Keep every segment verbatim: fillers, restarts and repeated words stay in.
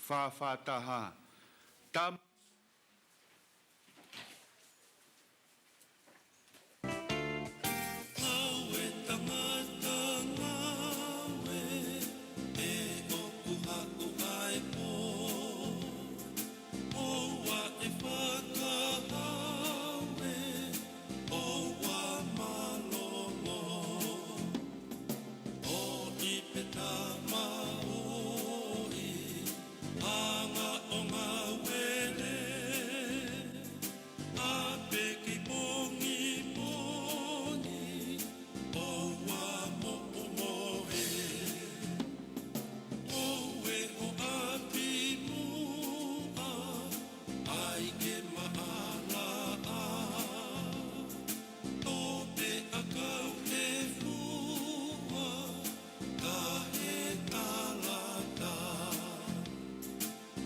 fāfātaha. Tam- Ngāue tangata ngāue, ʻe ʻoku haʻu ai pō. ʻOua ʻe fakahaofi, ʻoua mālōlō. ʻOi pē tama ʻoi, hanga ʻo ngāue lelei. ʻApē kei pongipongi, ʻoua moʻumoʻe. ʻOua ʻe ʻapi muʻa, ʻai ke maʻalaʻala. Tō pē ʻakau he fua, ka he talata.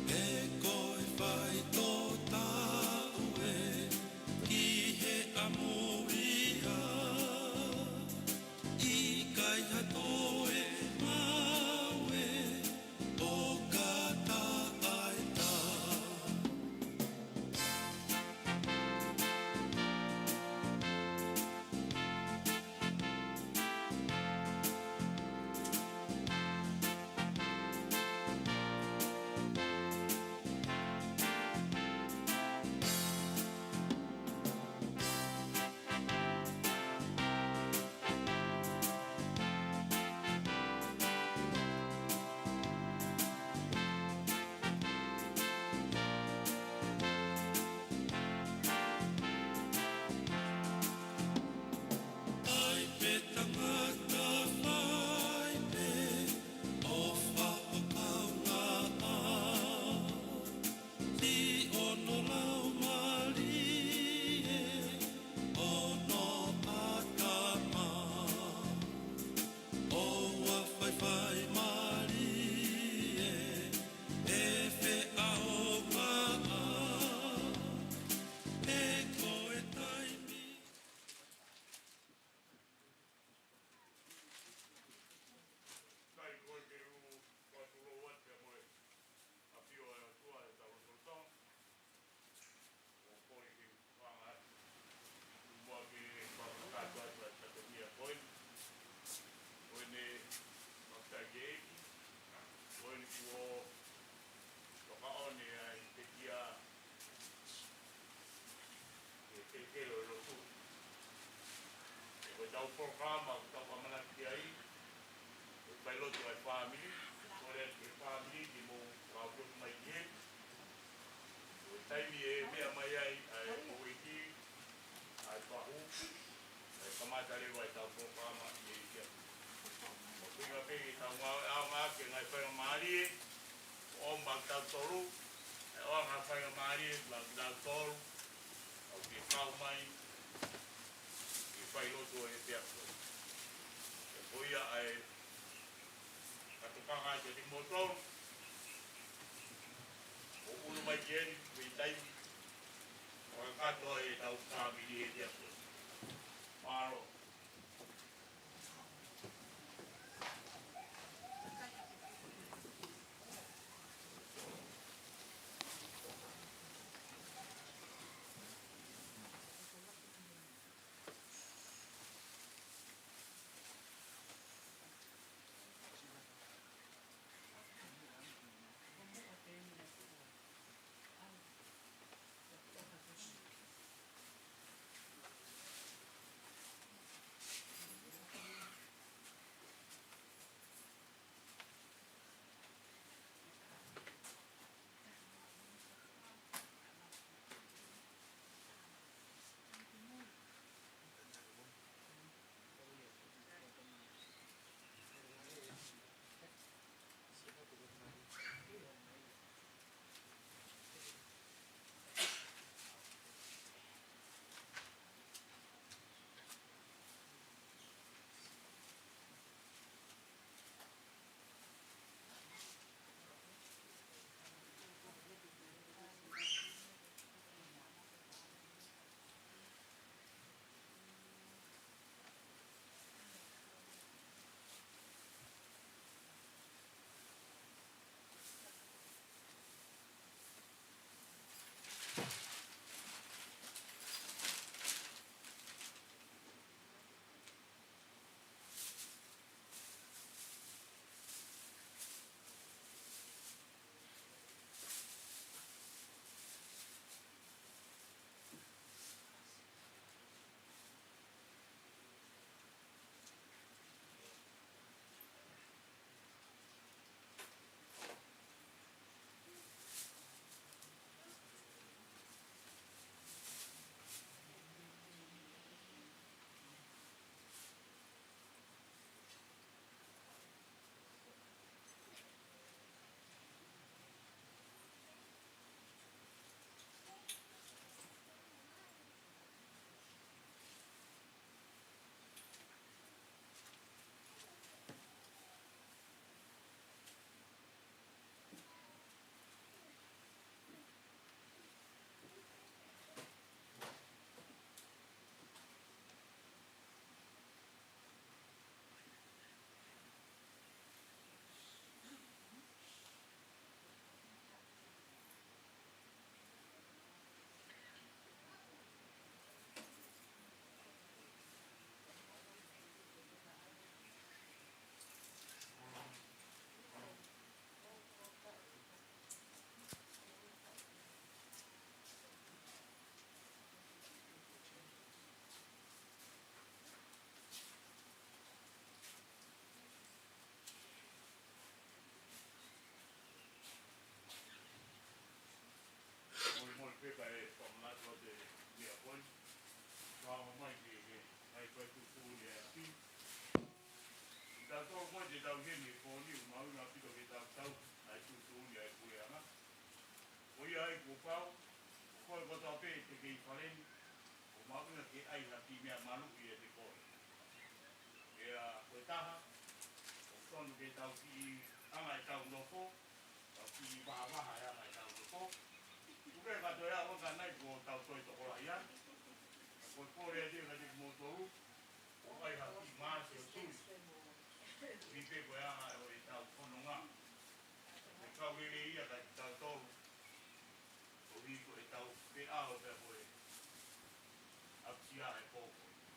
He ko e faitotau ē ki he ʻamui ia. ʻIkai ha toe maʻu ē, ʻo ka taʻaita. ʻAi pē tangata fai pē, ʻofa ʻo kaungā. Ti ono lau mālie, ono ʻatama. ʻOua faifai mālie, ʻe feʻaongaʻa. He ko e taimi. Kai ko e ke u, ko e tulou atu mo e. ʻApio ʻa e ʻOtua ʻi hotau lotolotonga. ʻOku ou kole ke u hanga atu. Muʻa ke fakakakato atu ʻa e fatongia ko eni. Ko eni ʻoku tau ʻi ai. Ko eni kuo fakaʻosi ai e pekia ʻe kelekele ʻo e lotu. Ko ʻetau polokalama ʻoku tau ʻamanaki ai, ʻe fai lotu ʻa e fāmili, kole ki he fāmili ke mou kau lotu mai ki heni. Ko e taimi ʻe meʻa mai ai ʻa e houʻeiki, ʻa e fahu, ʻe kamata leva ʻetau polokalama ʻi he kia. ʻOku ʻi ai pē ʻetau ngāue ʻaonga ki he ngaahi faingamālie, ʻo maʻatautolu, ʻe ʻoange ha faingamālie maʻatautolu, ʻo ke kau mai, ke fai lotu ʻo e efiafi. Ko ia ʻa e fakatokanga kiate kimoutolu, ʻo ʻunu mai ki heni, ko e taimi, ʻo kakato ʻetau fāmili he efiafi. Mālō. Ko e tau heni ko eni ʻoku mahuʻinga ʻaupito ke tau tau ai tuʻutuʻuni ʻa e puleʻanga. Ko ia ai kuo pau, ko e kotoa pē te kei fale ni, ʻoku mahuʻinga ke ʻai ha kiʻi meʻa maluʻi ʻiate koe. Pea ko e taha, ʻoku totonu ke tau kiʻi anga ʻetau nofo, tau kiʻi vahavaha e anga ʻetau nofo. Tuku ke ka toe ʻalu ʻo ka nai kuo tau toe tokolahi ai. Ka ko e kole atu kiate kimoutolu, ʻoku ʻai ha kiʻi maasi ʻo tui. Ui pē ko e anga ʻo ʻetau fononga. Ko e kau lelei ia kiate kitautolu. Koeʻuhi ko ʻetau feʻao pea ko e ʻapasia he pō ko eni.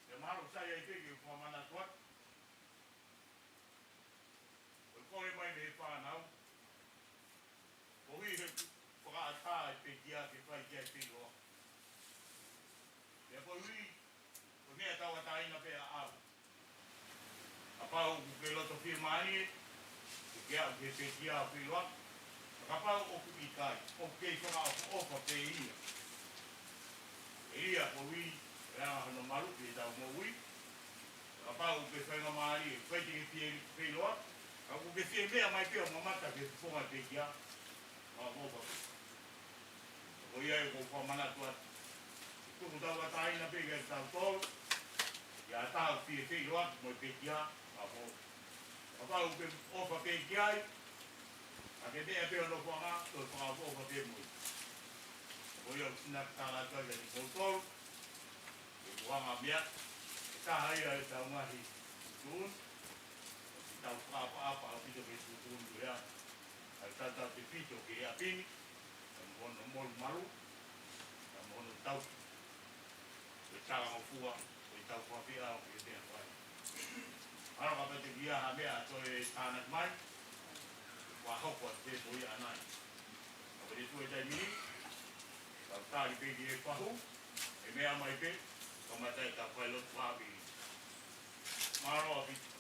Pea mahalo sai ai pē ke u fakamanatu atu. ʻOku kole mai mei he fānau. Koeʻuhi he fakaʻatā e pekia ke fai ki ai e feiloaki. Pea koeʻuhi, ko e meʻa tauʻatāina pē ʻaʻau. Kapau ʻoku ke loto fiemālie, ke ke aʻu ki he pekia ʻo feiloaki. Ka kapau ʻoku ʻikai, ʻoku kei fakaʻofoʻofa pē ia. ʻE ia koeʻuhi, ʻe anga hono maluʻi ʻetau moʻui. Kapau ʻoku ke faingamālie, fai te ke fie feiloaki. Ka ʻoku ke fie meʻa mai pē ʻo mamata ki he fofonga e pekia. Mou ʻofa pē. Ko ia ʻoku ou fakamanatu atu. ʻOku tauʻatāina pē kiate kitautolu. ʻI he taha ʻoku fie feiloaki mo e pekia. Mou ʻofa. Kapau ʻoku ke ʻofa pē ki ai. Ka ke meʻa pē ʻo nofoʻanga, toe fakaʻofoʻofa pē mo ia. Ko ia ʻoku ou sina tala atu ai kiate kimoutolu. ʻOku hanga meʻa, ʻe taha ia ʻetau ngaahi tuʻutuʻuni, ʻoku tau fakaʻapaʻapa ʻaupito ki he tuʻutuʻuni ko ia, ʻa e tautautefito ki he ʻapi ni, ʻa mo hono molumalu, ʻa mo hono tauhi, ʻo e talangofua, ʻo ʻetau fakafiao ki he meʻa ko eni. Mahalo kapau te ke ʻi ai ha meʻa toe tānaki mai, ʻoku hoko atu pē mo ia ʻanai. Ka ko e tuʻu e taimi ni, tau tali pē ki he pahu, ʻe meʻa mai pē, kamata ʻetau fai lotu fāmili. Mālō ʻaupito.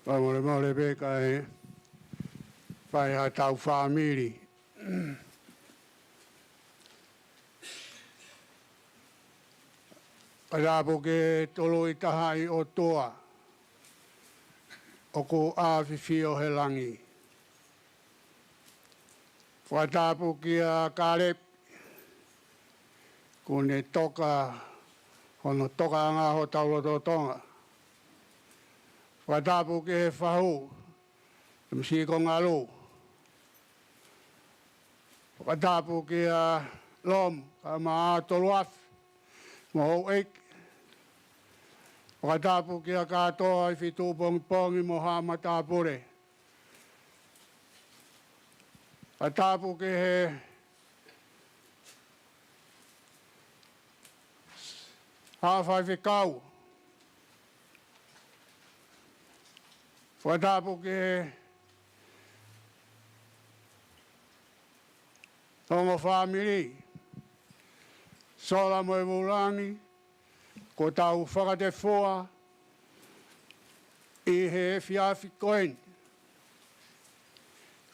Fakamolemole pē kae fai haʻatau fāmili. Fakatapu ki he Toluitahaʻi ʻOtua ʻoku ʻafifio he langi. Fakatapu kia Kalepi, kuo ne toka hono tokaʻanga hotau lotolotonga. Fakatapu ki he fahu, M C Kongalu. Fakatapu kia Lomu, kae ʻumaʻā Toluafi, mo houʻeiki. Fakatapu kia Katoa ʻi Fituʻupongipongi mo haʻa matāpule. Fakatapu ki he haʻa faifekau. Fakatapu ki he ongo fāmili, Sola mo e Vulangi, kuo tau fakatefua ʻi he efiafi ko eni.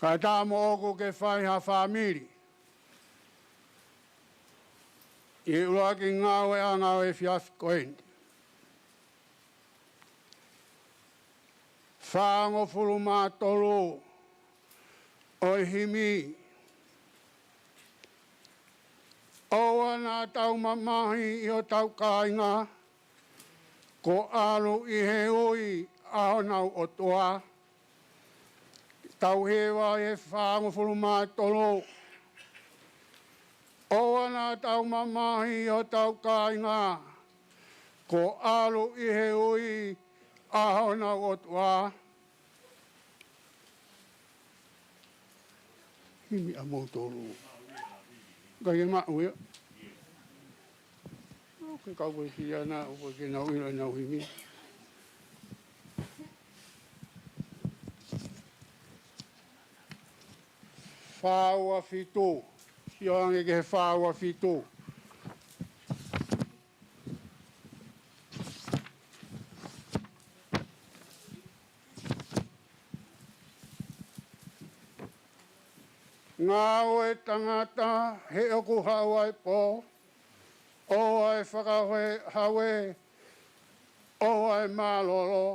Kae ʻatā moʻoku ke fai ha fāmili ʻi he ʻuluaki ngāueʻanga ʻo e efiafi ko eni. Fāngofulu mā tolu ʻo e himi. ʻOua naʻa tau mamahi ʻi hotau kāinga, kuo ʻalu ʻi he ui ʻa honau ʻOtua. Tau hiva ʻi he fāngofulu mā tolu. ʻOua naʻa tau mamahi ʻi hotau kāinga, kuo ʻalu ʻi he ui ʻa honau ʻOtua. Himi ʻa moutolu. Ka ia maʻu ia. ʻOku ke kau pē ki ana, ʻoku ke nau ʻilo ʻenau himi. Fā ua fitu. Sio ange ki he fā ua fitu. Ngāue tangata he ʻoku haʻu ʻa e pō, ʻoua ʻe fakahaue, ʻoua ʻe mālōlō,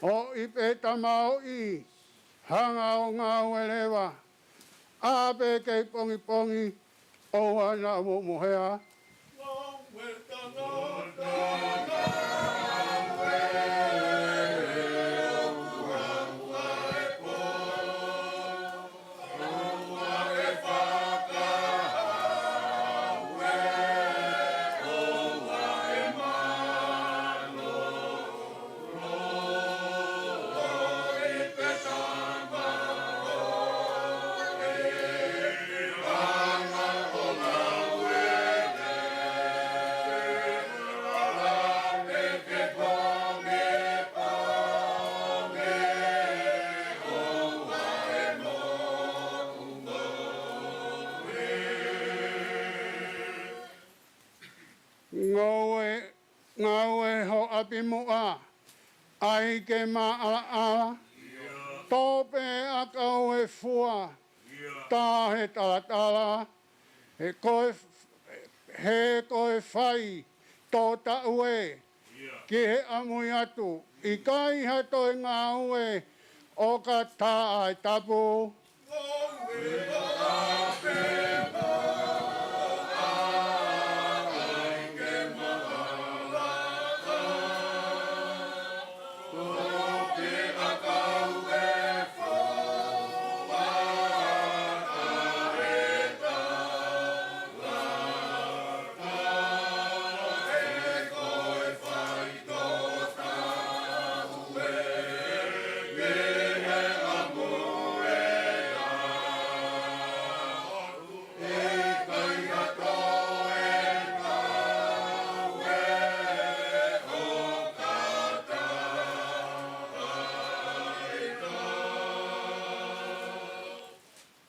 ʻoʻi pē tamaoʻi, hanga ʻo ngāue leva, ʻā pē kei pongipongi, ʻoua naʻa mou mohe. Ngoue, ngāue ho ʻapi muʻa, ʻai ke maʻalaʻala, tō pē ʻakau e fua, tā he talatala, he ko e, he ko e fai tō taʻu ē, ki he ʻamui atu, ʻikai ha toe ngāue ʻo ka tā ʻa e tapu.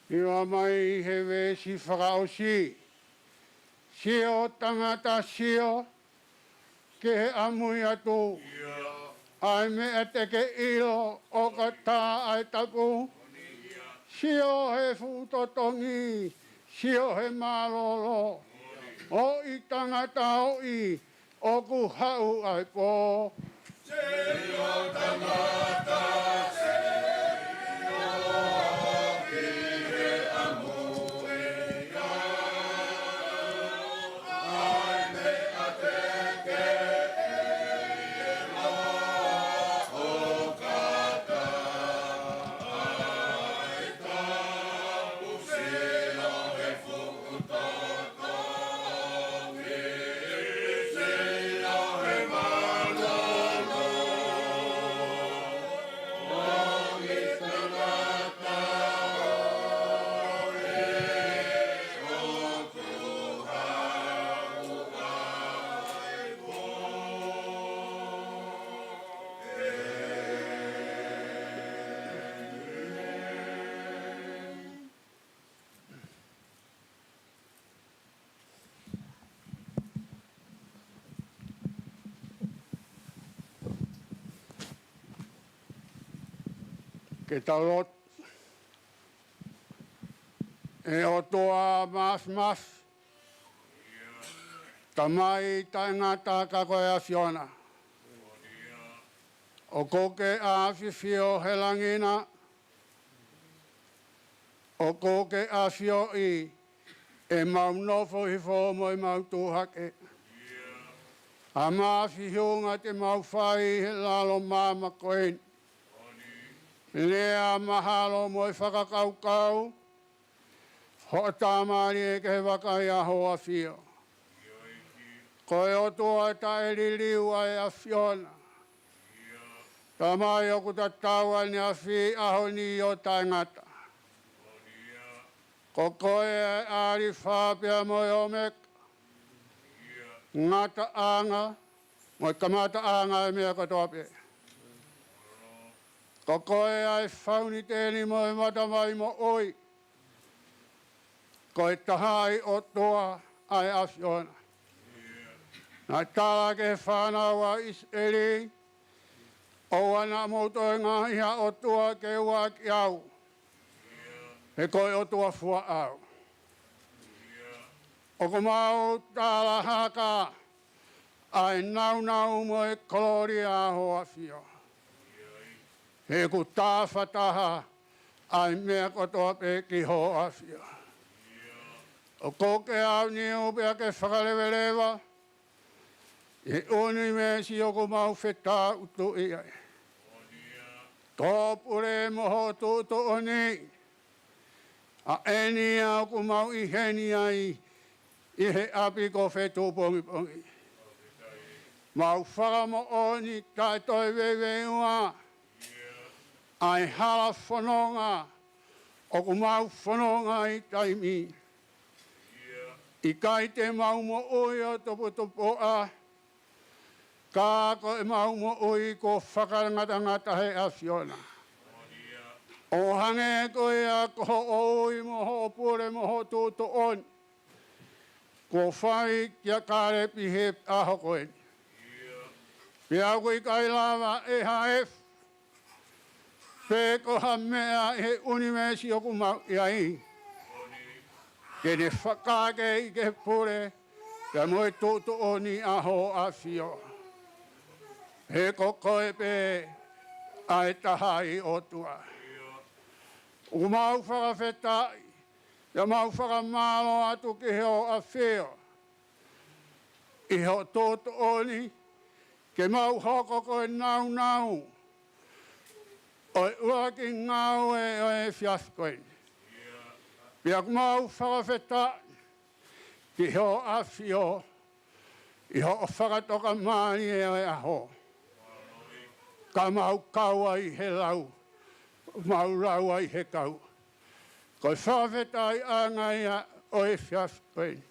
Hiva mai he veesi fakaʻosi. Sio tangata sio, ki he ʻamui atu. ʻa e meʻa te ke ʻilo ʻoku ʻatā ʻa e tapu, sio he fuʻu totongi, sio he mālōlō, ʻo e tangata ʻoku haʻu ʻa e pō. Ke tau lotu. ʻE ʻOtua Māfimafi, Tamai taʻengata ka ko e ʻAfiona, ʻoku ke ʻafio he langi na, ʻoku ke ʻafioʻi ʻemau nofo hifo mo ʻemau tuʻu hake. ʻA e māfimafi ʻoku te mau fai he lalo māmani ko eni. Lea, mahalo mo e fakakaukau hoʻo Tamai ē ki he vakai ʻa hoʻo ʻAfio. Ko e ʻOtua taʻeliliu ʻa e ʻAfiona. Tamai, ʻoku tatau ʻa e ʻaneafi, ʻaho ni ʻo taʻengata. Ko koe ʻa e ʻAlifa pea mo e ʻOmeka. Ngataʻanga mo e kamataʻanga ʻo e meʻa kotoa pē. Ko koe ʻa e fauniteni mo e matavai moʻui. Ko e Tahaʻi ʻOtua ʻa e ʻAfiona. Naʻe tala ki he fānau ʻa ʻIsileli, ʻoua naʻa mou toe ngaohi ha ʻotua ke ʻoua ʻaki au, he ko e ʻOtua fua au. ʻOku mau tala hake ʻa e nāunau mo e kolōlia ʻa hoʻo ʻAfio. He ʻoku tafataha ʻa e meʻa kotoa pē ki hoʻo ʻAfio. ʻOku ke aʻu ni ʻo pea ke fakaleveleva ʻi he ʻunivēsi ʻoku mau fetāutuʻi ai. Ko hoʻo pule mo hoʻo tuʻutuʻuni, ʻa eni ʻoku mau ʻi heni ai ʻi he ʻapi ko Fetuʻupongipongi. Mau fakamoʻoni taʻe toe veiveiua ʻa e hala fononga ʻoku mau fononga ʻi he taimi. ʻIkai te mau moʻui ʻo tuputupuʻa, ka ko ʻemau moʻui kuo fakangatangata he ʻAfiona. ʻO hangē ko ia ko hoʻo ui mo hoʻo pule mo hoʻo tuʻutuʻuni kuo fai kia Kālepi he ʻaho ko eni. Pea ʻoku ʻikai lava ʻe ha efu pe ko ha meʻa ʻi he ʻunivēsi ʻoku mau ʻi ai ke ne fakaake ʻi he pule pea mo e tuʻutuʻuni ʻa hoʻo ʻAfio. He ko koe pē ʻa e Tahaʻi ʻOtua. ʻOku mau fakafetaʻi, pea mau fakamālō atu ki hoʻo ʻAfio ʻi hoʻo tuʻutuʻuni ke mau hoko ko e nāunau ʻo e ʻuluaki ngāue ʻo e efiafi ko eni. Pea ʻoku mau fakafetaʻi ki hoʻo ʻAfio ʻi hoʻo fakatoka mālie ʻo e ʻaho. Ka mau kau ai he lau, mau lau ai he kau. Ko e fakafetaʻiʻanga ia ʻo e efiafi ko eni.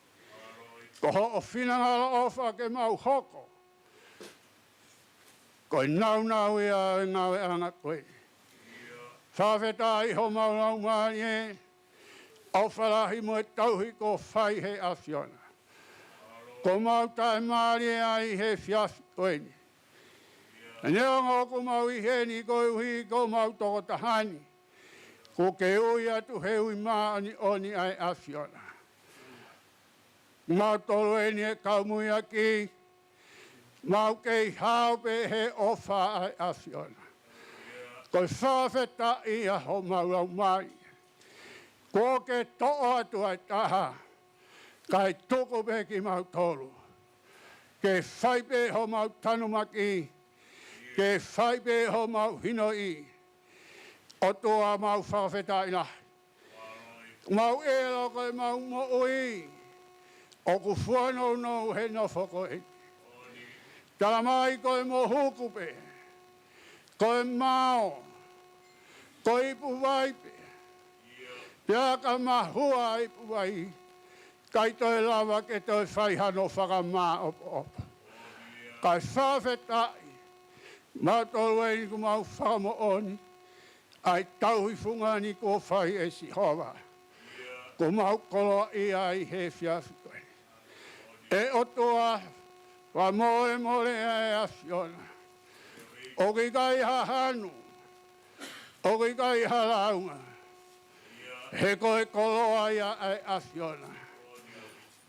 Ko hoʻo finangalo ʻofa ke mau hoko ko e nāunau ia ʻo e ngāueʻanga ko eni. Fakafetaʻi homau laumālie, ʻofa lahi mo e tauhi kuo fai he ʻAfiona. Kuo mau taʻemālie ai he efiafi ko eni. Neongo ʻoku mau ʻi heni koeʻuhi ko homau tokotaha ni, kuo ke ui atu he ui māʻoniʻoni ʻa e ʻAfiona. Mautolu eni ʻe kau muiaki, mau kei hao pē he ʻofa ʻa e ʻAfiona. Ko e fakafetaʻi ʻa homau laumālie. Kuo ke toʻo atu ʻa e taha, kae tuku pē kimautolu ke fai pē homau tanumaki, ke fai pē homau hinoʻi. ʻOtua, mau fakafetaʻi lahi. Mau ʻilo ko ʻemau moʻui ʻoku fuanounou he nofo ko eni. Tala mai ko e mohuku pē, ko e mao, ko e ipu vai pē. Pea ka mahua e ipu vai, ʻikai toe lava ke toe fai hano fakamāʻopoʻopo. Kae fakafetaʻi, mautolu eni kuo mau fakamoʻoni ʻa e tauhi fungani kuo fai ʻe Sihova. Kuo mau koloaʻia ai he efiafi ko eni. ʻE ʻOtua, fakamolemole ʻa e ʻAfiona. ʻOku ʻikai ha hanu, ʻoku ʻikai ha lāunga, he ko e koloa ia ʻa e ʻAfiona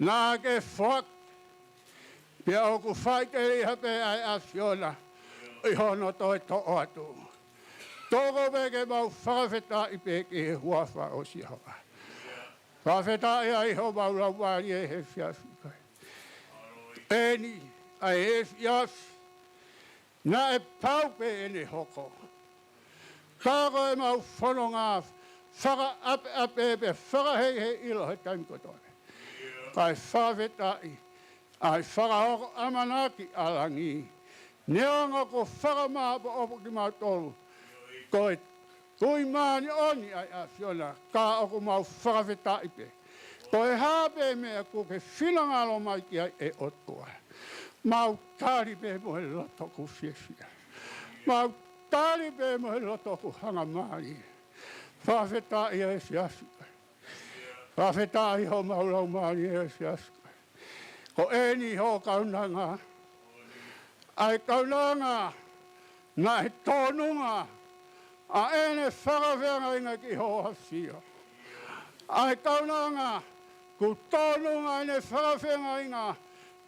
naʻa ke foaki. Pea ʻoku faʻiteliha pē ʻa e ʻAfiona ʻi hono toe toʻo atu. Tuku pē ke mau fakafetaʻi pē ki he huafa ʻo Sihova. Fakafetaʻi ai homau laumālie he efiafi ko eni. Eni ʻa e efiafi naʻe pau pē ʻene hoko. Ka ko ʻemau fononga fakaʻapeʻape pea fakaheihei ʻilo he taimi kotoa. Kae fakafetaʻi ʻa e fakahoko ʻamanaki ʻa langi. Neongo kuo fakamāʻopoʻopo kimautolu, ko e ui māʻoniʻoni ʻa e ʻAfiona, ka ʻoku mau fakafetaʻi pē. Ko e hā pē meʻa kuo ke finangalo mai ki ai ʻe ʻOtua, mau tali pē mo e loto kuo fiefia. Mau tali pē mo e loto kuo hangamālie. Fakafetaʻi ʻa e efiafi. Fakafetaʻi homau laumālie he efiafi. Ko eni hoʻo kaunanga, ʻa e kaunanga naʻe tōnunga ʻa ʻene fakafeangainga ki hoʻo ʻAfio. ʻA e kaunanga kuo tōnunga ʻene fakafeangainga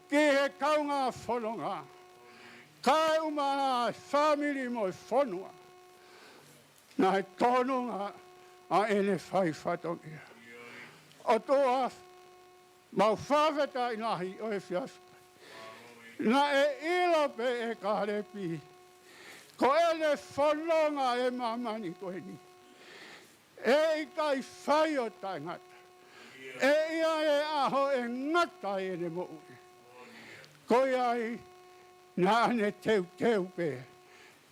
ki he kaungā fononga, kae ʻumaʻā e fāmili mo e fonua. Naʻe tōnunga ʻa ʻene fai fatongia. ʻOtua, mau fakafetaʻi lahi ʻo e efiafi. Naʻe ʻilo pē ʻe Kālepi ko ʻene fononga ʻi māmani ko eni, ʻe ʻikai fai ʻo taʻengata. ʻE ʻi ai e ʻaho ʻe ngata ai ʻene moʻui. Ko ia ai, naʻa ne teuteu pē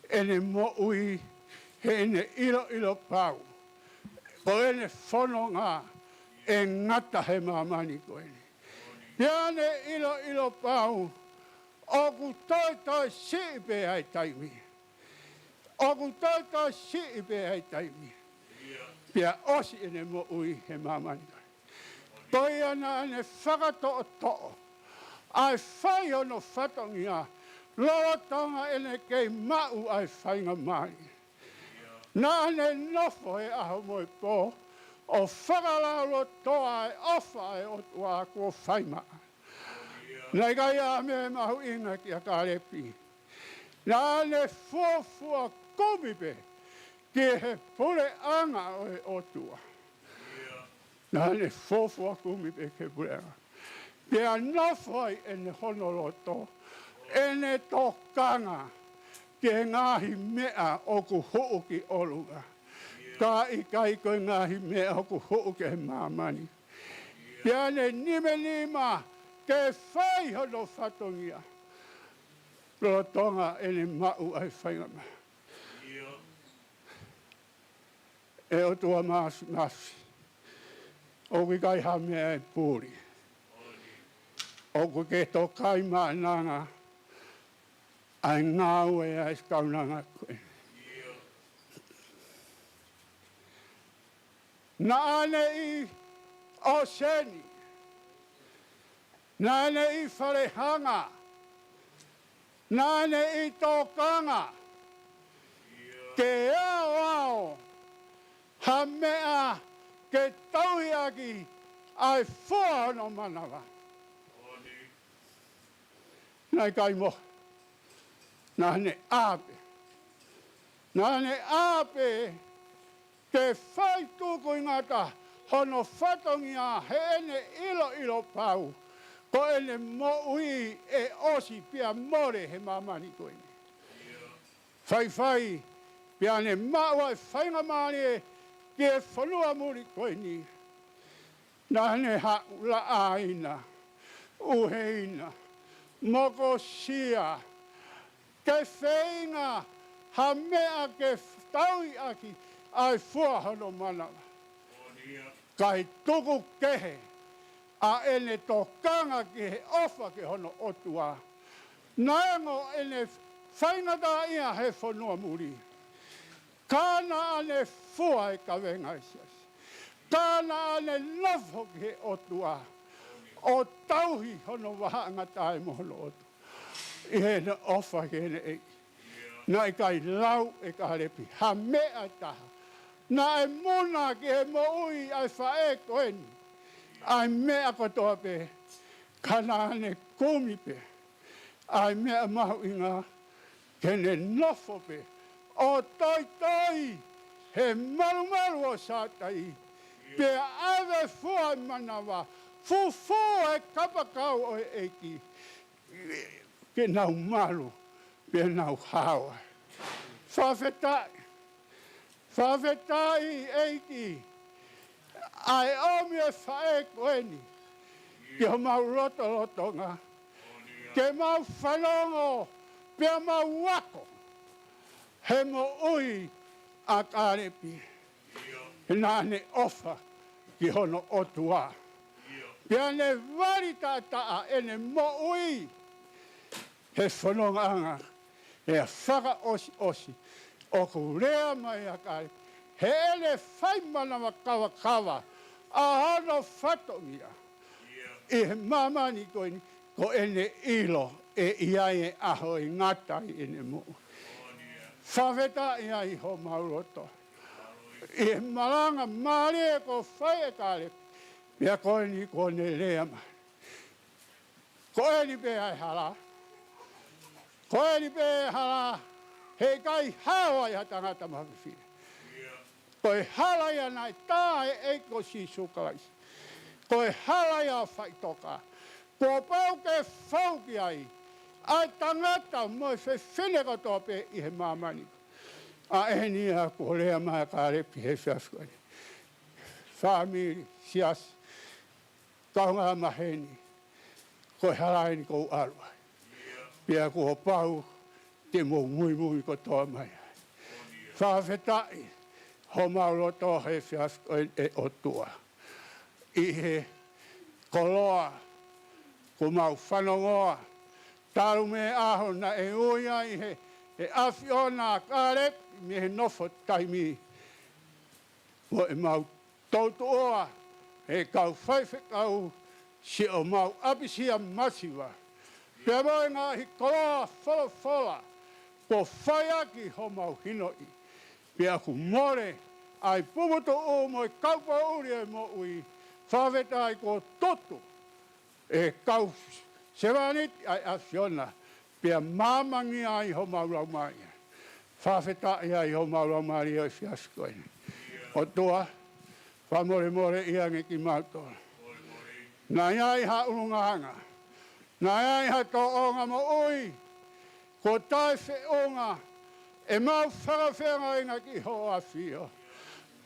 ʻene moʻui heʻene ʻiloʻilo pau ko ʻene fononga ʻe ngata he māmani ko eni. Pea ne ʻiloʻilo pau ʻoku toitoi siʻi pē ʻa e taimi. ʻOku toitoi siʻi pē ʻa e taimi. Pea ʻosi ʻene moʻui he māmani ko eni. Ko ia naʻa ne fakatoʻotoʻo ʻa e fai hono fatongia lolotonga ʻene kei maʻu ʻa e faingamālie. Naʻa ne nofo he ʻaho mo e pō ʻo fakalaulotoa e ʻofa ʻa e ʻOtua kuo fai maʻa. Naʻe ʻikai ha meʻa mahuʻinga kia Kālepi. Naʻa ne fuofua kumi pē ki he puleʻanga ʻo e ʻOtua. Naʻa ne fuofua kumi pē ki he puleʻanga. Pea nofo ai ʻene hono loto, ʻene tokanga ki he ngaahi meʻa ʻoku huʻu ki ʻolunga, ka ʻikai ko e ngaahi meʻa ʻoku huʻu ki he māmani. Pea ne nimanima ke fai hono fatongia lolotonga ʻene maʻu ʻa e faingamālie. ʻE ʻOtua Māfimafi, ʻoku ʻikai ha meʻa ʻe puli. ʻOku ke tokaimaʻananga ʻa e ngāue ʻa e kaunanga ko eni. Naʻa ne ʻi ʻōseni, naʻa ne ʻi falehanga, Naʻa ne ʻi tokanga ke aoao ha meʻa ke tauhi ʻaki ʻa e fua hono manava. Naʻe ʻikai mohe. Naʻa ne ʻā pē. Naʻa ne ʻā pē ke fai tukuingata hono fatongia heʻene ʻiloʻilo pau ko ʻene moʻui ʻe ʻosi pea mole he māmani ko eni. Faifai, pea ne maʻu ʻa e faingamālie ki he fonua muli ko eni. Naʻa ne haʻu laʻaina, ʻuheina, mokosia, ke feinga ha meʻa ke tauhi ʻaki ʻa e fua hono manava. Kae tuku kehe ʻa ʻene tokanga ki he ʻofa ki hono ʻOtua. Neongo ʻene faingataʻaʻia he fonua muli, ka naʻa ne fua e kavenga ʻa e siasi. Ka naʻa ne nofo ki he ʻOtua ʻo tauhi hono vahaʻangatae mo hono ʻOtua ʻi heʻene ʻofa ki heʻene ʻEiki. Naʻe ʻikai lau ʻe Kālepi ha meʻa ʻe taha. Naʻe muna ki he moʻui ʻa e faʻē ko eni ʻa e meʻa kotoa pē, ka naʻa ne kumi pē ʻa e meʻa mahuʻinga, ke ne nofo pē ʻo toitoi he malumalu ʻo Sātai, pea ʻave fua e manava, fufū e kapakau ʻo e ʻEiki, ke nau malu, pea nau hao ai. Fakafetaʻi. Fakafetaʻi ʻEiki, ʻa e ʻomi e faʻē ko eni ki homau lotolotonga, ke mau fanongo pea mau ako he moʻui ʻa Kālepi. He naʻa ne ʻofa ki hono ʻOtua, pea ne vali taʻataʻa ʻene moʻui he fonongaʻanga ʻa e fakaʻosiʻosi. ʻOku lea mai ʻa Kālepi, heʻene fai manava kavakava ʻa hono fatongia ʻi he māmani ko eni, ko ʻene ʻilo ʻe ʻi ai e ʻaho ʻe ngata ai ʻene moʻui. Fakafetaʻi ai homau loto ʻi he malanga mālie kuo fai ʻe Kālepi, pea ko eni kuo ne lea mai. Ko eni pē ʻa e hala. Ko eni pē ʻa e hala, heʻikai hao ai ha tangata mafifili. Ko e hala ia naʻe tā ʻe he ʻEiki ko Sīsū Kalaisi. Ko e hala ia ʻo e faʻitoka. Kuo pau ke fou ki ai ʻa e tangata mo e fefine kotoa pē ʻi he māmani. ʻA eni ia kuo lea mai ʻa Kālepi he efiafi ko eni. Fāmili, siasi, kaungā maheni, ko e hala eni ʻoku ou ʻalu ai. Pea kuo pau ke mou muimui kotoa mai ai. Fakafetaʻi homau loto he efiafi ko eni, ʻe ʻOtua, ʻi he koloa kuo mau fanongoa talu mei he ʻaho naʻe ui ai ʻe he, ʻe he ʻAfiona ʻa Kālepi mei he nofo taimi, mo ʻemau toutuʻua ʻe he kau faifekau siʻomau ʻapisia masiva, pea mo e ngaahi koloa folofola kuo fai ʻaki homau hinoʻi. Pea ʻoku mole ʻa e puputuʻu mo e kaupoʻuli ʻo e moʻui. Fakafetaʻi kuo tutu ʻe he kau sevāniti ʻa e ʻAfiona, pea māmangia ai homau laumālie. Fakafetaʻi ai homau laumālie ʻo e efiafi ko eni. ʻOtua, fakamolemoleʻi ange kimautolu. Naʻe ʻi ai ha ʻulungaanga, naʻe ʻi ai ha tōʻonga moʻui kuo taʻefeʻunga ʻemau fakafeangainga ki Hoʻo ʻAfio.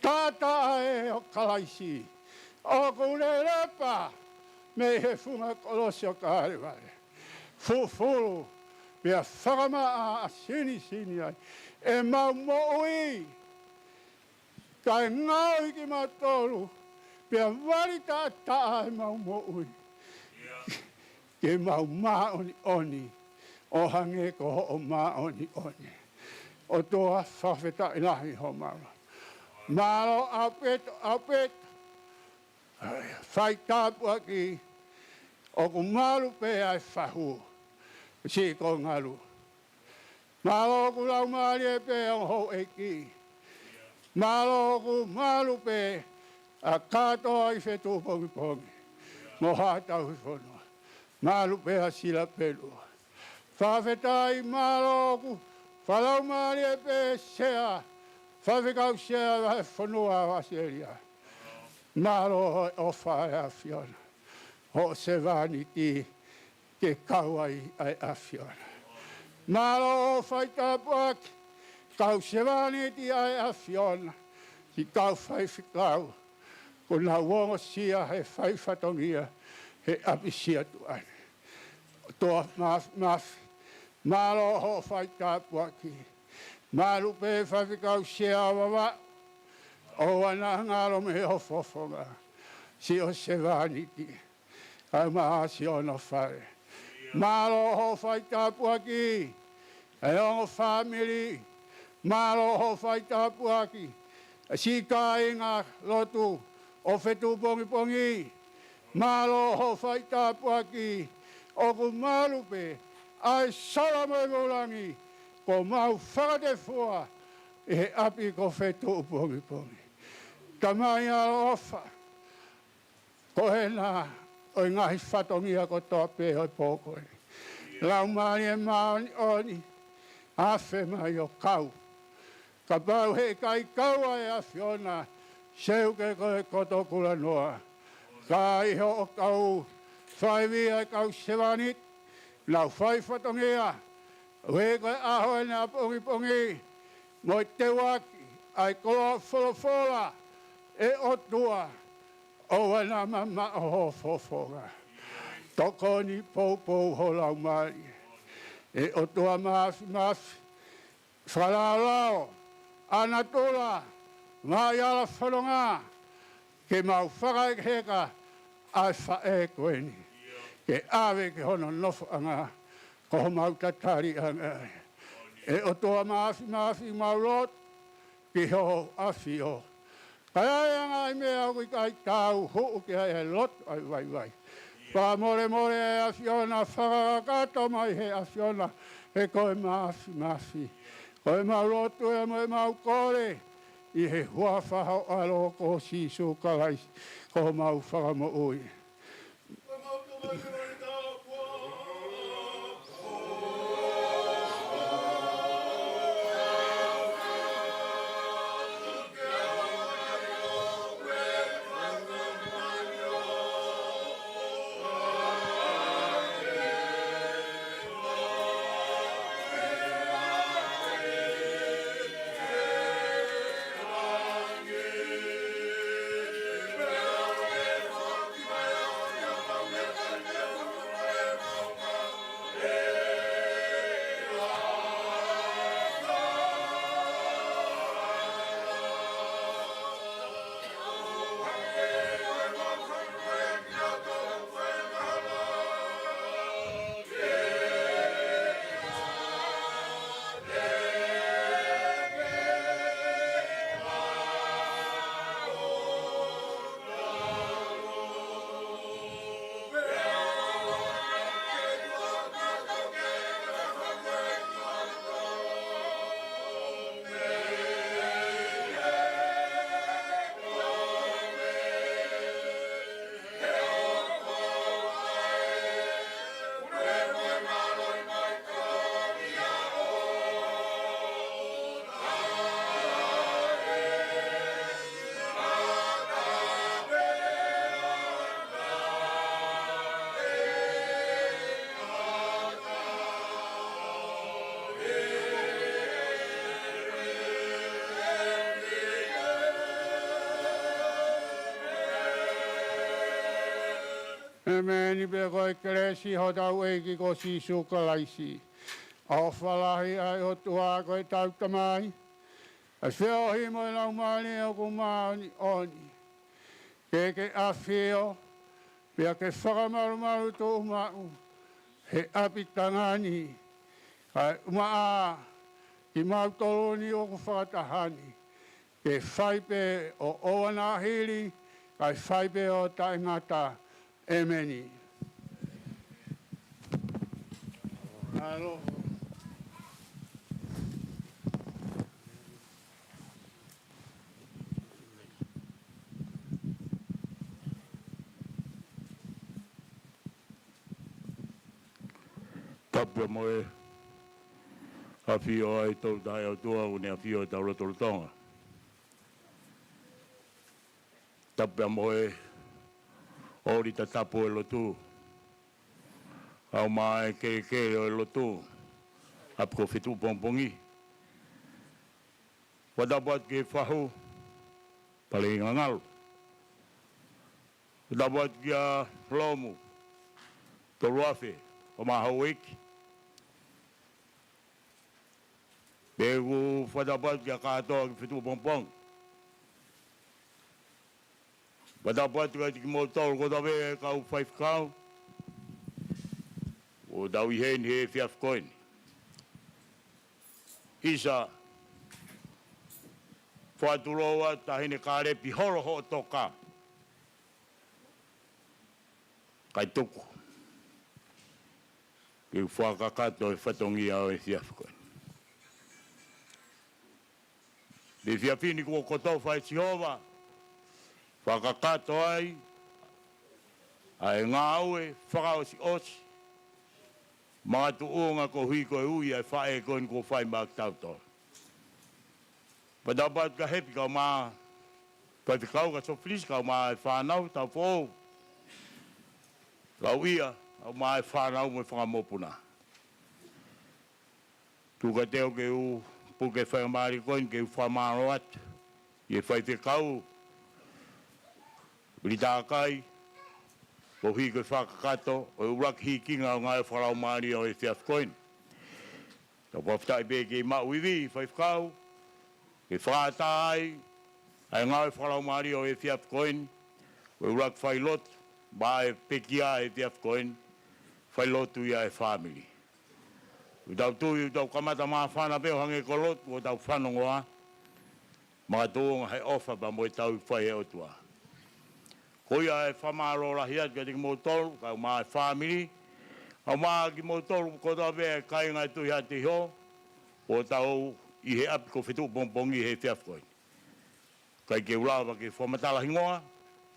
Taʻataʻa ē ʻo Kalaisi, ʻoku lelepa mei he funga kolosi ʻo Kalevale. Fufulu pea fakamaʻa sinisini ai ʻemau moʻui, kae ngaohi kimautolu, pea vali taʻataʻa ʻemau moʻui, ke mau māʻoniʻoni ʻo hangē ko Hoʻo māʻoniʻoni. ʻOtua, fakafetaʻi lahi homau. Mālō ʻaupito, ʻaupito. Fai tāpuaki, ʻoku malu pē ʻa e fahu, siʻi ko ngalu. Mālō ʻoku laumālie pē ʻa e ongo houʻeiki. Mālō ʻoku malu pē ʻa kātoa ʻi fetuʻu pongipongi mo haʻatau fonua. Malu pē ʻa Sila Pelua. Fakafetaʻi, mālō ʻoku fakalaumālie pē Sea, Faifekau Sea Vahefonua ʻAositelēlia. Mālō hoʻo ʻofa ʻe ʻAfiona, hoʻo sevāniti ke kau ai ʻa e ʻAfiona. Mālō hoʻo faitāpuaki kau sevāniti ʻa e ʻAfiona, siʻi kau faifekau kuo nau ongosia he fai fatongia he ʻapi Siaʻatouʻani. ʻOtua Māfimafi, mālō hoʻo faitāpuaki. Malu pē Faifekau Sea Vavaʻu, ʻoua naʻa ngalo mei ho fofonga siʻo sevāniti kae ʻumaʻā siʻono fale. Mālō hoʻo faitāpuaki ʻa e ongo fāmili. Mālō hoʻo faitāpuaki ʻa e siʻi kāinga lotu ʻo fetuʻu pongipongi. Mālō hoʻo faitāpuaki ʻoku malu pē ʻa e sola mo e voulangi kuo mau fakatefua ʻi he ʻapi ko fetuʻu pongipongi. Tamai ʻaloʻofa, ko ena ʻo e ngaahi fatongia kotoa pē ʻo e pō ko eni. Laumālie Māʻoniʻoni, afe mai ʻo kau. Kapau heʻikai kau ʻa e ʻAfiona, seu ke ko e koto kulanoa. Ka ʻi hoʻo kau fai via ʻa e kau sevāniti, nau fai fatongia, ʻuhi ko e ʻaho eni ʻapongipongi, mo e teuaki ʻa e koloa folofola, ʻe ʻOtua, ʻoua naʻa mamaʻo ho fofonga. Tokoni poupou ho Laumālie, ʻe ʻOtua Māfimafi, fakalaolao ʻa natula, maʻi ala fononga, ke mau fakaheka ʻa e faʻē ko eni, ke ʻave ki hono nofoʻanga ko homau tataliʻanga. ʻE ʻOtua Māfimafi, mau lotu ki ho ʻAfio. Ka ai ha ngaahi meʻa ʻoku ʻikai tau, huʻu ki ai ʻa e loto ʻa e vaivai. Fakamolemole ʻa e ʻAfiona, fakakakato mai he ʻAfiona, he ko e Māfimafi. Ko ʻemau lotu ē mo ʻemau kole ʻi he huafa ho ʻAlo ko Sīsū Kalaisi, ko homau Fakamoʻui. ʻEmeni. Pea ko e kelesi hotau ʻEiki ko Sīsū Kalaisi, ʻofa lahi ʻa e ʻOtua ko e tau Tamai, ʻa e feohi mo e Laumālie ʻoku māʻoniʻoni, ke ke ʻafio, pea ke fakamalumalu tuʻumaʻu he ʻapitanga ni, kae ʻumaʻā kimautolu ni ʻoku fakataha ni, ke fai pē ʻo ʻoua naʻa hili, kae fai pē ʻo taʻengata. ʻEmeni. Mālō. Tapu pea mo e ʻafio ʻa e Tolu Tahaʻi ʻOtua ʻoku ne ʻafio ʻi hotau lotolotonga. Tapu pea mo e ʻoli tatapu ʻo e lotu, ʻa e maʻu ʻa e kelekele ʻo e lotu ʻapi ko Fetuʻupongipongi. Fakatapu atu ki he fahu, Paleingangalu. Fakatapu atu kia Lomu, Toluafe, ʻo maʻu houʻeiki. Pea ʻoku fakatapu atu kia kātoa ki Fetuʻupongipongi. Fakatapu atu kiate kimoutolu kotoa pē kau faifekau ʻoku tau ʻi heni he efiafi ko eni. ʻIsa, fakatulou atu Taʻahine Kalepi, holo hoʻo toka. Kae tuku ke u fakakakato e fatongia ʻo e efiafi ko eni. Mei he efiafi ni kuo kotofa ʻe Sihova, fakakakato ai ʻa e ngāue fakaʻosiʻosi makatuʻunga koeʻuhi ko e ui ʻa e faʻē ko eni kuo fai maʻa kitautolu. Fakatapu atu kia Hepi kae ʻumaʻā e faifekau, kia Sofilisi kae ʻumaʻā e fānau, Taufoʻou, Lauʻia kae ʻumaʻā e fānau mo e fanga mokopuna. Tuku kiate au ke u puke e faingamālie ko eni ke u fakamālō atu ʻi he faifekau, Vilitakai, koeʻuhi ko e fakakakato ʻo e ʻuluaki hikinga ʻo e ngāue fakalaumālie ʻo e efiafi ko eni. Tau fakafetaʻi pē ke maʻu ivi, faifekau, ke fakaʻatā ai ʻa e ngāue fakalaumālie ʻo e efiafi ko eni, ʻo e ʻuluaki failotu maʻa e pekia he efiafi ko eni, failotu ia ʻa e fāmili. ʻOku tau tui ʻoku tau kamata māfana pē ʻo hangē ko e lotu ʻoku tau fanongoa, makatuʻunga he ʻofa pea mo e tauhi fai ʻe he ʻOtua. Ko ia e fakamālō lahi atu kiate kimoutolu kae ʻumaʻā e fāmili, kae ʻumaʻā kimoutolu kotoa pē e kāinga ʻo e Tuʻi Haʻateiho, ʻoku tau ʻi he ʻapi ko Fetuʻupongipongi he efiafi ko eni. ʻIkai ke u lava ke fakamatala hingoa,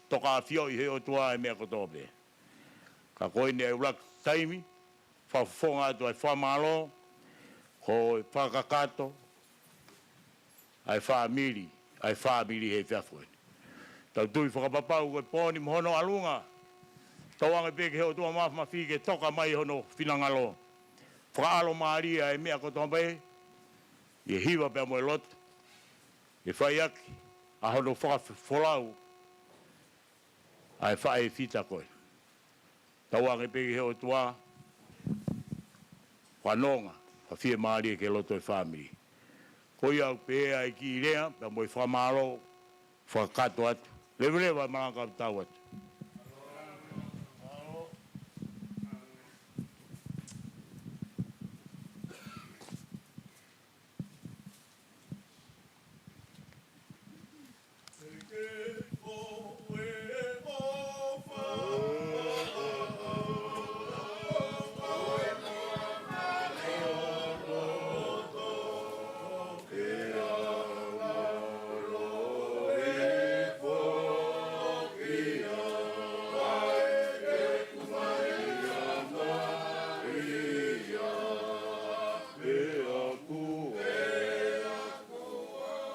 toka ʻafioʻi ʻe he ʻOtua e meʻa kotoa pē. Ka ko eni e ʻuluaki taimi, fakafofonga atu ʻa e fakamālō, ko e fakakakato ʻa e fāmili, ʻa e fāmili he efiafi ko eni. Tau tui fakapapau ko e pō ni mo hono ʻalunga, tauange pē ki he ʻOtua Māfimafi ke toka mai hono finangalo, fakaʻalomālie ʻa e meʻa kotoa pē, ʻi he hiva pea mo e lotu, ke fai ʻaki ʻa hono fakafolau ʻa e faʻē fita ko ē. Tauange pē ki he ʻOtua, fanongo, fakafiemālie ki he loto ʻo e fāmili. Ko ia ʻoku pehē ai e kiʻi lea, pea mo e fakamālō, fakakakato atu. Leveleva e malanga kae tau atu.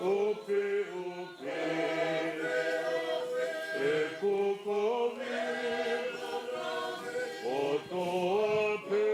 Ope, ope, e kukovi kotoa pē.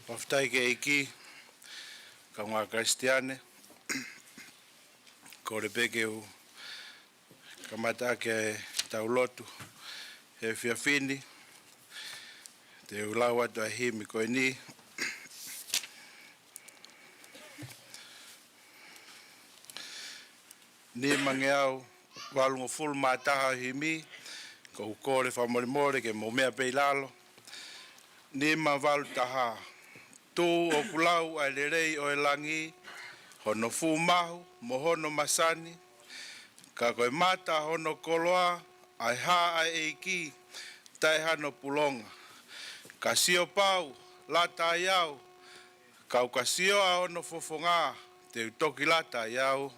Fakafetaʻi ki he ʻEiki, kāinga Kalisitiane. Kole pē ke u kamata ʻaki ʻetau lotu he efiafi ni. Te u lau atu ʻa e himi ko eni. Nimangeau valungofulu mā taha himi, ʻoku ou kole fakamolemole ke mou meʻa pē ʻi lalo. Nima valu taha. Tuʻu ʻoku lau ʻa e lelei ʻo e langi, hono fuʻu mahu mo hono masani, ka ko e mata hono koloa ʻa e hā ʻa e ʻEiki, taʻe hano pulonga. Ka sio pau, lata ai au, kau ka sio ʻa hono fofonga, te u toki lata ai au.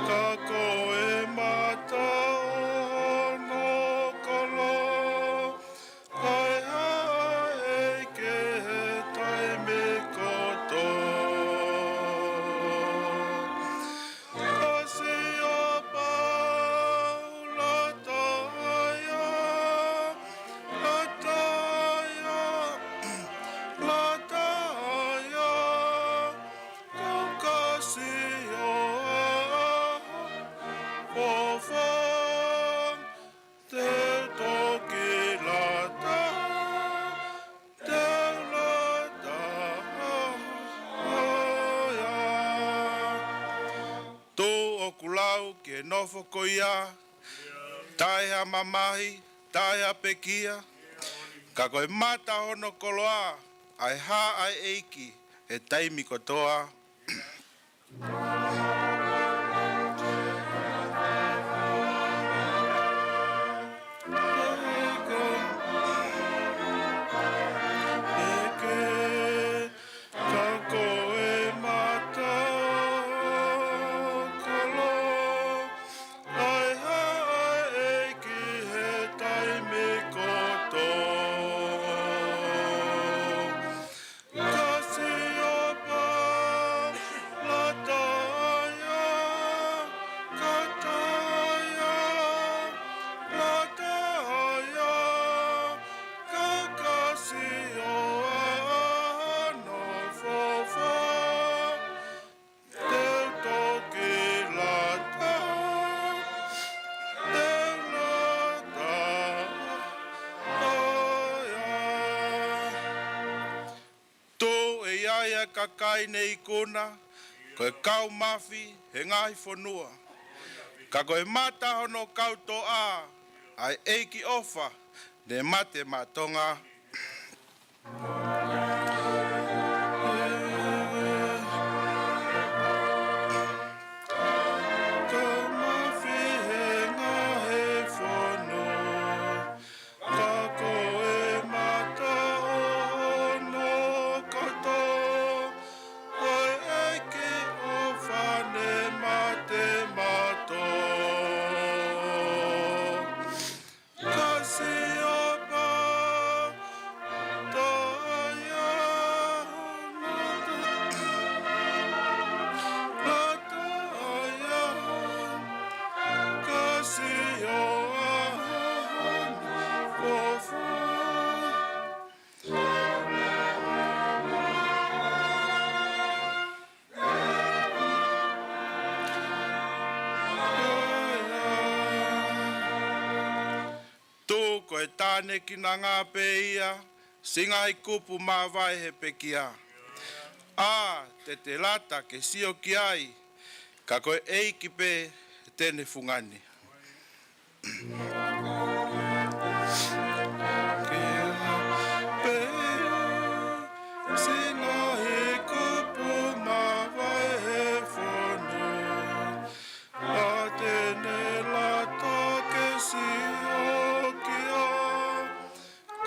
Ka ko e mata hono koloa ʻa e hā ʻa e ʻEiki he taimi kotoa. Ka sio pau, lata ai au, lata ai au, lata ai au, kau ka sio ʻa hono fofonga, te u toki lata, te u lata ai au. Tuʻu ʻoku lau ki he nofo ko ia, taʻe ha mamahi, taʻe ha pekia, ka ko e mata hono koloa ʻa e hā ʻa e ʻEiki he taimi kotoa. Ka ko e mata hono koloa ʻa e hā ʻa e ʻEiki he taimi kotoa. Ka sio pau, lata ai au, lata ai au, lata ai au, kau ka sio ʻa hono fofonga, te u toki lata, te u lata ai au. Tuʻu ʻi ai ʻa e kakai ne ikuna, ko e kau mafi he ngaahi fonua. Ka ko e mata hono kau toʻa, ʻa e ʻEiki ʻofa ne mate maʻa Tonga. Kau mafi he ngaahi fonua, ka ko e mata hono kau toʻa, ʻa e ʻEiki ʻofa ne mate maʻa Tonga. Ka sio pau, lata ai au, lata ai au, ka sio ʻa hono fofonga. Tuʻu ko e tānekinanga pē ia, siʻi ngaahi kupu māvae he pekia. ʻĀ, te te lata ke sio ki ai, ka ko e ʻEiki pē te ne fungani. Pē siʻi ngaahi kupu māvae he fonua, ʻa te ne lata ke sio ki ai,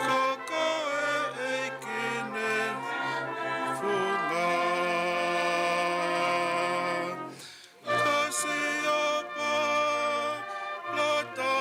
ka ko e ʻEiki ne fungani. Ka sio pau, lata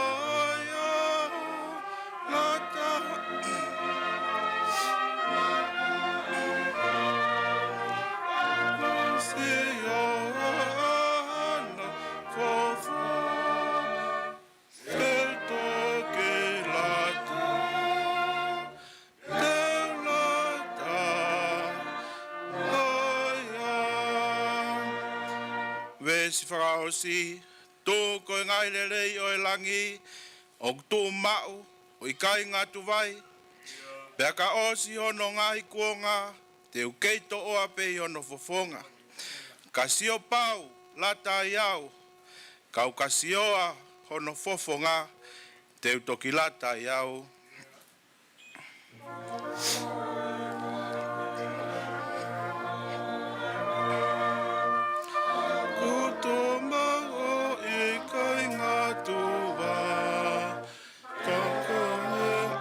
Veesi fakaʻosi: Tuʻu ko e ngaahi lelei ʻo e langi, ʻoku tuʻu maʻu, ʻo ʻikai ngatuvai. Pea ka ʻosi hono ngaahi kuonga, te u kei toʻoa pē ʻi hono fofonga. Ka sio pau, lata ai au, kau ka sioa hono fofonga, te u toki lata ai au. Kuo tō maʻu ʻikai ngatuva, ka ko e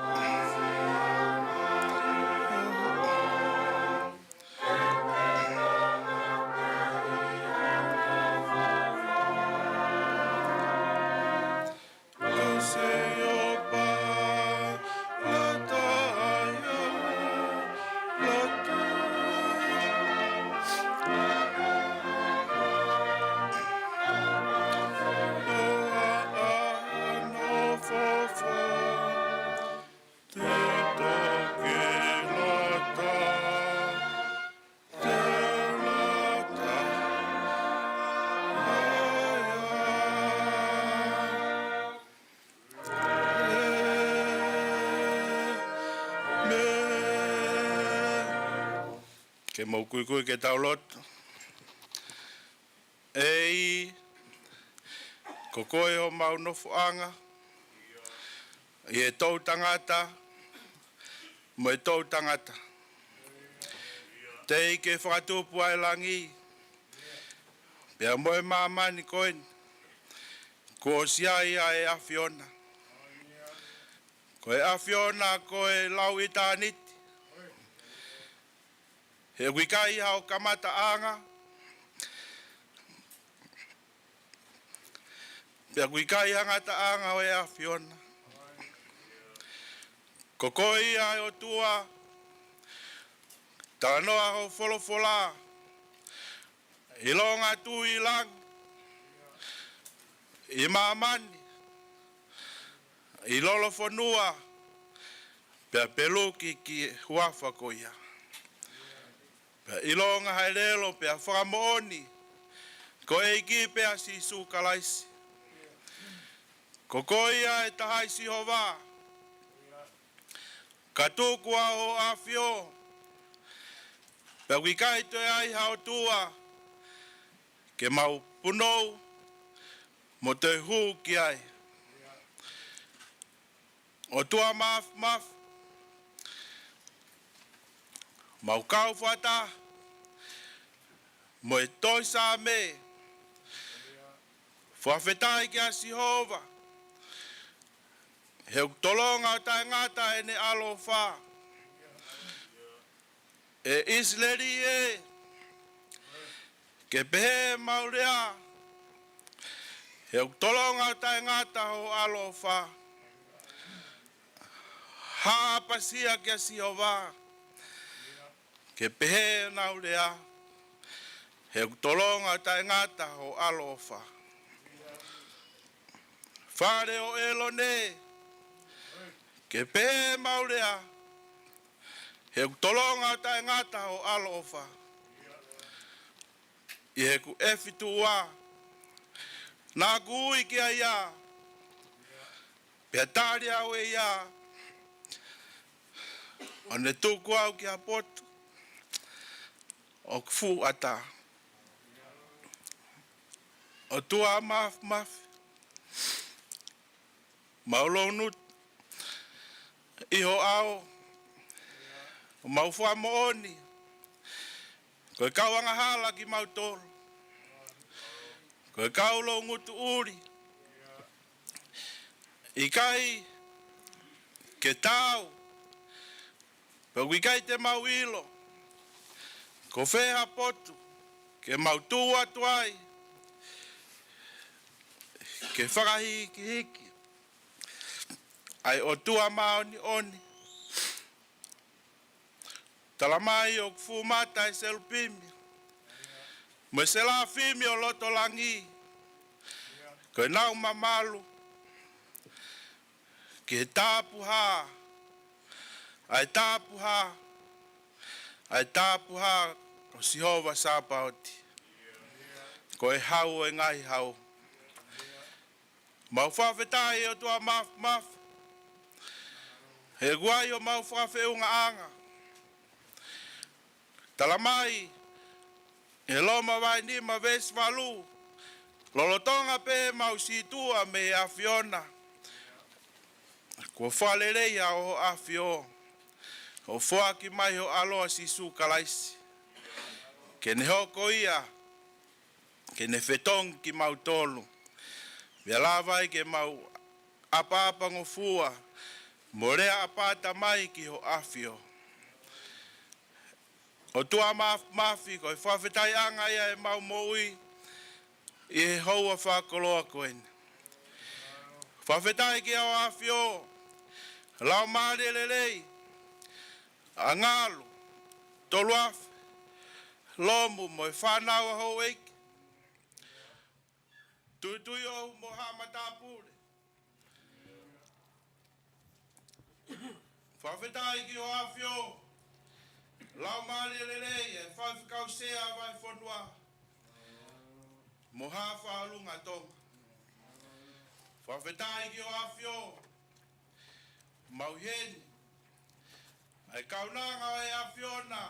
Ke mou kuikui ke tau lotu. ʻEiki, ko koe homau nofoʻanga ʻi he toʻutangata mo e toʻutangata. Teʻeki ke fakatupu ʻa e langi pea mo e māmani ko eni, kuo ʻosi ʻi ai ʻa e ʻAfiona. Ko e ʻAfiona ko e lau ʻitāniti. He ʻoku ʻikai haʻo kamataʻanga, pea ʻoku ʻikai ha ngataʻanga ʻo e ʻAfiona. Ko koe ia ʻa e ʻOtua, talanoa ho folofola, ʻilonga tuʻu ʻi langi, ʻi māmani, ʻi lolofonua, pea peluki ki he huafa ko ia. Pea ʻilonga ha ʻelelo pea fakamoʻoni, ko e ʻEiki pē ʻa Sīsū Kalaisi. Ko koe ia ʻe taha ʻa Sihova, ka tuku ʻa hoʻo ʻafio, pea ʻoku ʻikai toe ʻi ai ha ʻOtua ke mau punou mo toe hū ki ai. ʻOtua Māfimafi, mau kau fakataha mo e tohi Saame, fakafetaʻi kia Sihova, he ʻoku tolonga ʻo taʻengata ʻene ʻaloʻofa. ʻE ʻIsileli ē, ke pehē ʻemau lea, he ʻoku tolonga ʻo taʻengata hoʻo ʻaloʻofa. Haʻa ʻapasia kia Sihova, ke pehē ʻenau lea, he ʻoku tolonga ʻo taʻengata hoʻo ʻaloʻofa. Fale ʻo ʻĒlone, ke pehē ʻemau lea, he ʻoku tolonga ʻo taʻengata hoʻo ʻaloʻofa. ʻI heʻeku ʻefituʻua, naʻa ku ui ki ai, pea tali au ʻe ia, ʻo ne tuku au ki ha potu ʻoku fuʻu ʻatā. ʻOtua Māfimafi, mau loungutu ʻi ho ʻao, ʻo mau fakamoʻoni, ko e kau angahala kimautolu, ko e kau loungutu ʻuli, ʻikai ke tau, pea ʻoku ʻikai te mau ʻilo ko fē ha potu ke mau tuʻu atu ai ke fakahikihiki ai ʻOtua māʻoniʻoni. Talamai ʻoku fuʻu mata ʻa e selupimi mo e selafimi ʻo loto langi, ko ʻenau mamalu ki he tapuhā, ʻa e tapuhā, ʻa e tapuhā ko Sihova Sāpaoti. ko e hau ʻo e ngaahi hau. Mau fakafetaʻi ʻOtua Māfimafi, he ʻoku ʻi ai homau fakafeʻungaʻanga. Talamai ʻe Loma vahe nima veesi valu, lolotonga pē ʻemau sītuʻa mei he ʻAfiona, kuo fakaleleiʻi ʻa hoʻo ʻAfio, ʻo foaki mai ho ʻAlo ʻa Sīsū Kalaisi, ke ne hoko ia ke ne fetongi kimautolu, pea lava ai ke mau ʻapaʻapangofua mo lea ʻapaʻatamai ki ho ʻAfio. ʻOtua Māfimafi, ko e fakafetaʻiʻanga ia ʻemau moʻui ʻi he houa fakakoloa ko eni. Fakafetaʻi ki hoʻo ʻAfio, Laumālie Lelei, ʻa Ngalu, Toluafe, Lomu mo e fānau ʻa houʻeiki, Tuituiohu mo haʻa matāpule. Fakafetaʻi ki hoʻo ʻAfio, Laumālie Lelei, ʻa e Faifekau Sea ʻa e Vahefonua mo Haʻa Faʻaolunga Tonga. Fakafetaʻi ki hoʻo ʻAfio, mau ʻi heni, ʻa e kaunanga ʻo e ʻAfiona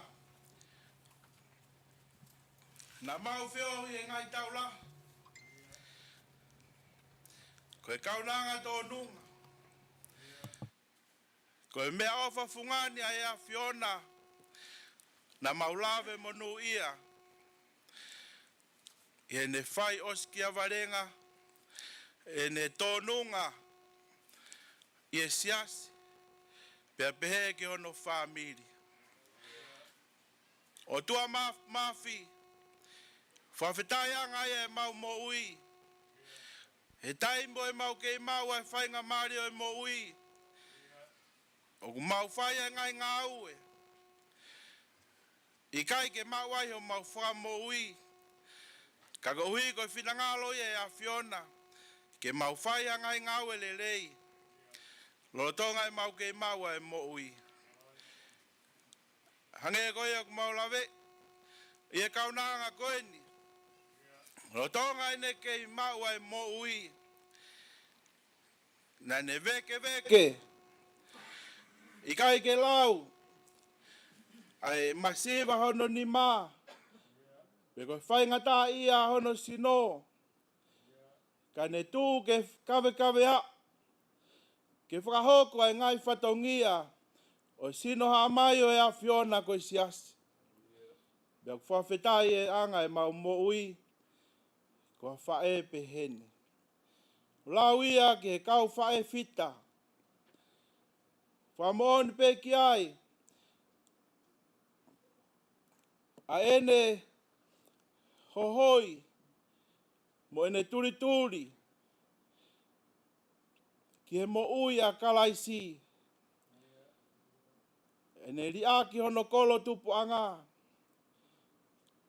naʻa mau feohi he ngaahi taʻu lahi. Ko e kaunanga tōnunga, ko e meʻaʻofa fungani ʻa e ʻAfiona naʻa mau lave monūʻia ʻi heʻene fai ʻosikiavalenga ʻene tōnunga ʻi he siasi, pea pehē ki hono fāmili. ʻOtua Māfimafi, fakafetaʻiʻanga ia ʻemau moʻui. He taimi ʻoku mau kei maʻu ai e faingamālie ʻo e moʻui, ʻoku mau fai ai e ngaahi ngāue ʻikai ke maʻu ai homau fakamoʻui. Ka koeʻuhi ko e finangalo ia ʻo e ʻAfiona ke mau fai ha ngaahi ngāue lelei lolotonga ʻemau kei maʻu ai e moʻui. Hangē ko ia ʻoku mau lave ʻi he kaunanga ko eni, lolotonga ʻene kei maʻu ai e moʻui, naʻa ne vēkeveke, ʻikai ke lau ʻa e masiva hono nima, pe ko e faingataʻaʻia hono sino, ka ne tuʻu ke kavekaveʻi, ke fakahoko ʻa e ngaahi fatongia ʻo e sino hāmai ʻo e ʻAfiona ko e siasi. Pea ʻoku fakafetaʻiʻanga ʻemau moʻui, ko ha faʻē pehē ni. Lau ia ki he kau faʻē fita. Fakamoʻoni pē ki ai ʻa ʻene hohoi mo ʻene tulituli ki he moʻui ʻa Kalaisi. ʻEne liʻaki hono kolo tupuʻanga,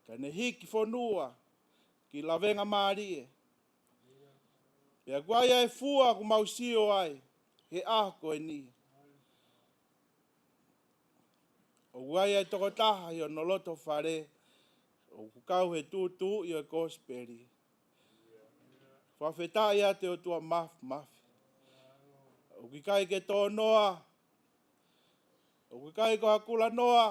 ka ne hiki fonua ki lavengamālie. Pea ʻoku ʻi ai e fua ʻoku mau sio ai he ʻaho ko eni. ʻOku ʻi ai e tokotaha ʻi hono loto fale ʻoku kau he tūtuuʻi ʻo e kosipeli. Fakafetaʻi atu ʻOtua Māfimafi. ʻOku ʻikai ke tō noa, ʻoku ʻikai ko ha kula noa,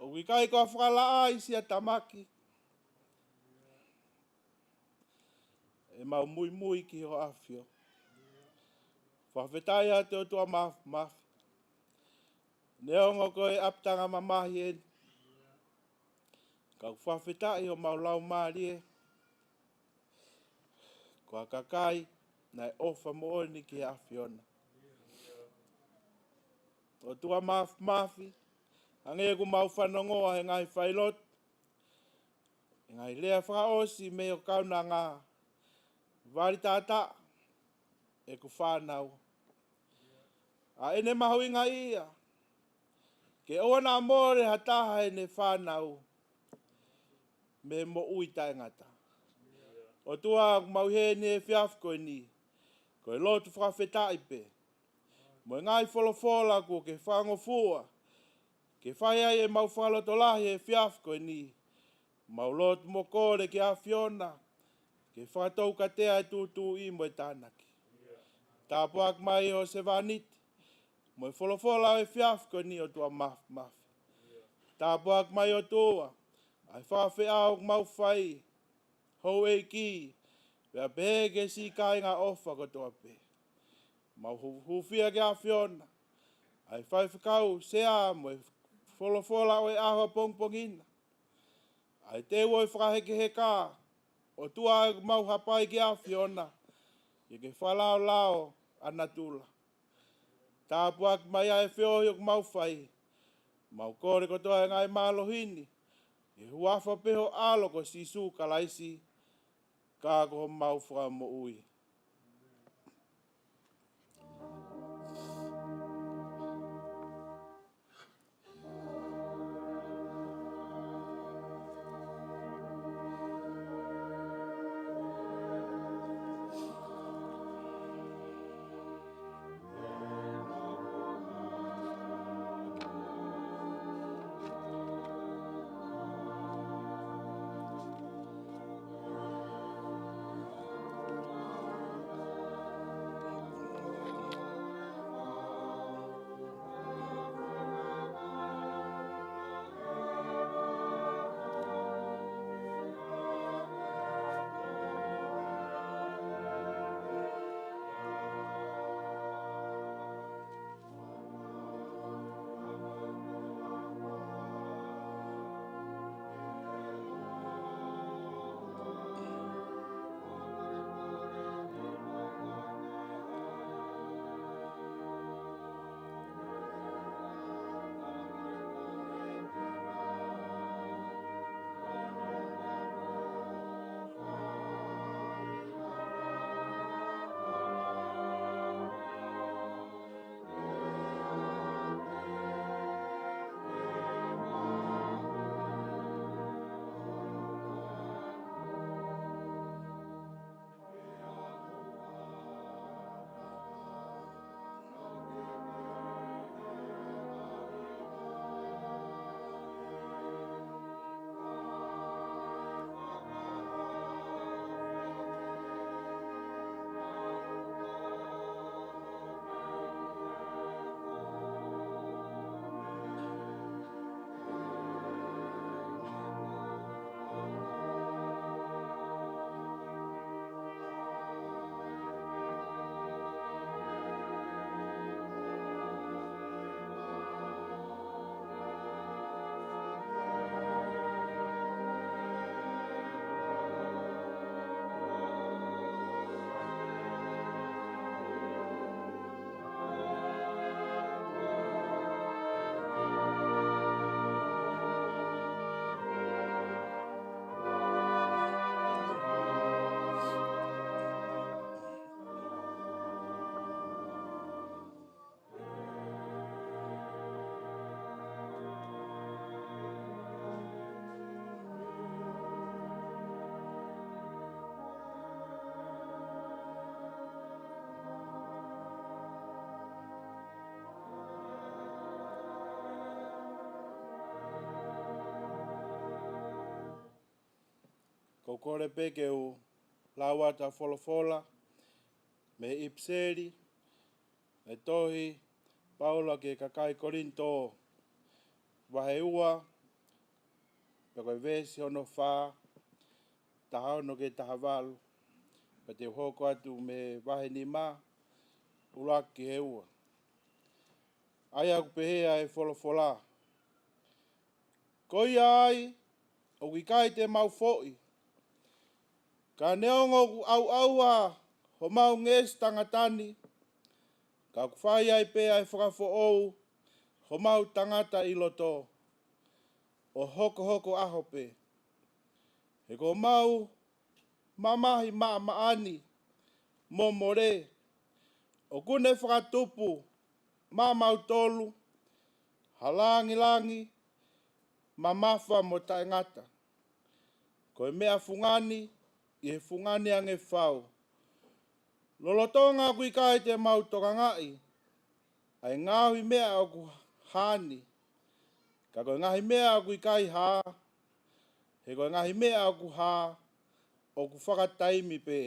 ʻoku ʻikai ko ha fakalaʻā ʻa e siʻa tamaki. ʻEmau muimui ki hoʻo ʻAfio. Fakafetaʻi atu ʻOtua Māfimafi. Neongo ko e ʻapitanga mamahi eni, ka ʻoku fakafetaʻi homau laumālie ko ha kakai naʻe ʻofa moʻoni ki he ʻAfiona. ʻOtua Māfimafi, hangē ʻoku mau fanongoa he ngaahi failotu, he ngaahi lea fakaʻosi mei hoʻo kaunanga, vali tata ʻeku fānau. ʻA ʻene mahuʻingaʻia ke ʻoua naʻa mole ha taha ʻene fānau mei he moʻui taʻengata. ʻOtua, ʻoku mau ʻi heni he efiafi ko eni, ko e lotu fakafetaʻi pē mo e ngaahi folofola kuo ke fakangofua ke fai ai ʻemau fakalotolahi he efiafi ko eni. Mau lotu mo kole ki he ʻAfiona ke fakatoukatea e tūtuuʻi mo e tānaki. Tāpuaki mai ho sevāniti mo e folofola ʻo e efiafi ko eni, ʻOtua Māfimafi. Tāpuaki mai, ʻOtua, ʻa e fakafeʻao ʻoku mau fai, houʻeiki, pea pehē ki he siʻi kāinga ʻofa kotoa pē. Mau hu-, hūfia ki he ʻAfiona ʻa e faifekau sea mo e folofola ʻo e ʻaho pongipongi na, ʻa e teu ʻo e fakahekeheka, ʻOtua, ʻoku mau hapai ki he ʻAfiona ke ke fakalaolao ʻa natula. Tāpuaki mai ʻa e feohi ʻoku mau fai. Mau kole kotoa e ngaahi mālohi ni ʻi he huafa pē ho ʻAlo ko Sīsū Kalaisi, ka ko homau Fakamoʻui. Ko u kole pē ke u lau atu ʻa e folofola mei he ʻipiseli, mei he tohi ʻa Paula ki he kakai Kolinitō, vahe ua, pea ko e veesi hono fā, taha ono ki he taha valu, pea te u hoko atu mei he vahe nima, ʻuluaki ki he ua. ʻA ia ʻoku pehē ʻa e folofola: Ko ia ai, ʻoku ʻikai te mau foʻi, ka neongo ʻoku ʻauʻaua homau ngeʻesi tangata ni, ka ʻoku fai ai pē ʻa e fakafoʻou homau tangata ʻi loto, ʻo hokohoko ʻaho pē. He ko homau mamahi maʻamaʻa ni mo mole, ʻoku ne fakatupu maʻamautolu ha langilangi mamafa mo taʻengata, ko e meʻa fungani ʻi he fungani ange fau. Lolotonga ʻoku ʻikai te mau tokangaʻi ʻa e ngaohi meʻa ʻoku hā ni, Ka ko e ngaahi meʻa ʻoku ʻikai hā, he ko e ngaahi meʻa ʻoku hā, ʻoku fakataimi pē.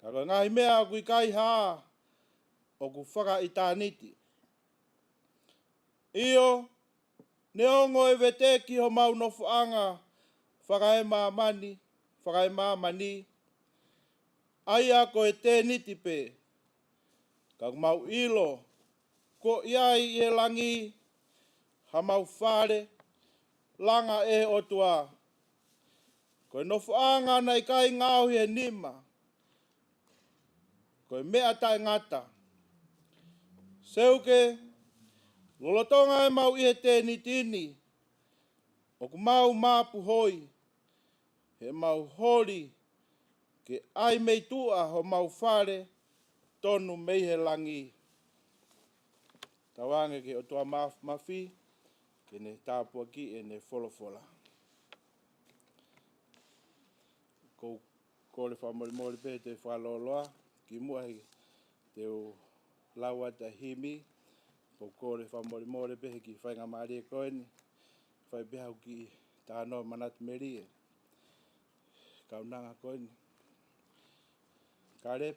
Ka ko e ngaahi meʻa ʻoku ʻikai hā, ʻoku fakaʻitāniti. ʻIo, neongo e veteki homau nofoʻanga fakaemāmani, fakaemāmani, ʻa ia ko e tēniti pē, ka ʻoku mau ʻilo, kuo ʻi ai ʻi he langi hamau fale, langa ʻe he ʻOtua. Ko e nofoʻanga naʻe ʻikai ngaohi ʻe he nima, ko e meʻa taʻengata. Seuke, lolotonga ʻemau ʻi he tēniti ni, ʻoku mau mapuhoi, he mau holi ke ʻai mei tuʻa homau fale tonu mei he langi. Tauange ki he ʻOtua Māf-, Māfi, ke ne tāpuakiʻi ʻene folofola. Ko u kole fakamolemole pē he fakalōloa, kimuʻa he te u lau atu e himi, ko u kole fakamolemole pē he kiʻi faingamālie ko eni, fai pē haʻaku kiʻi talanoa manatu melie, kaunanga ko eni. Kalep,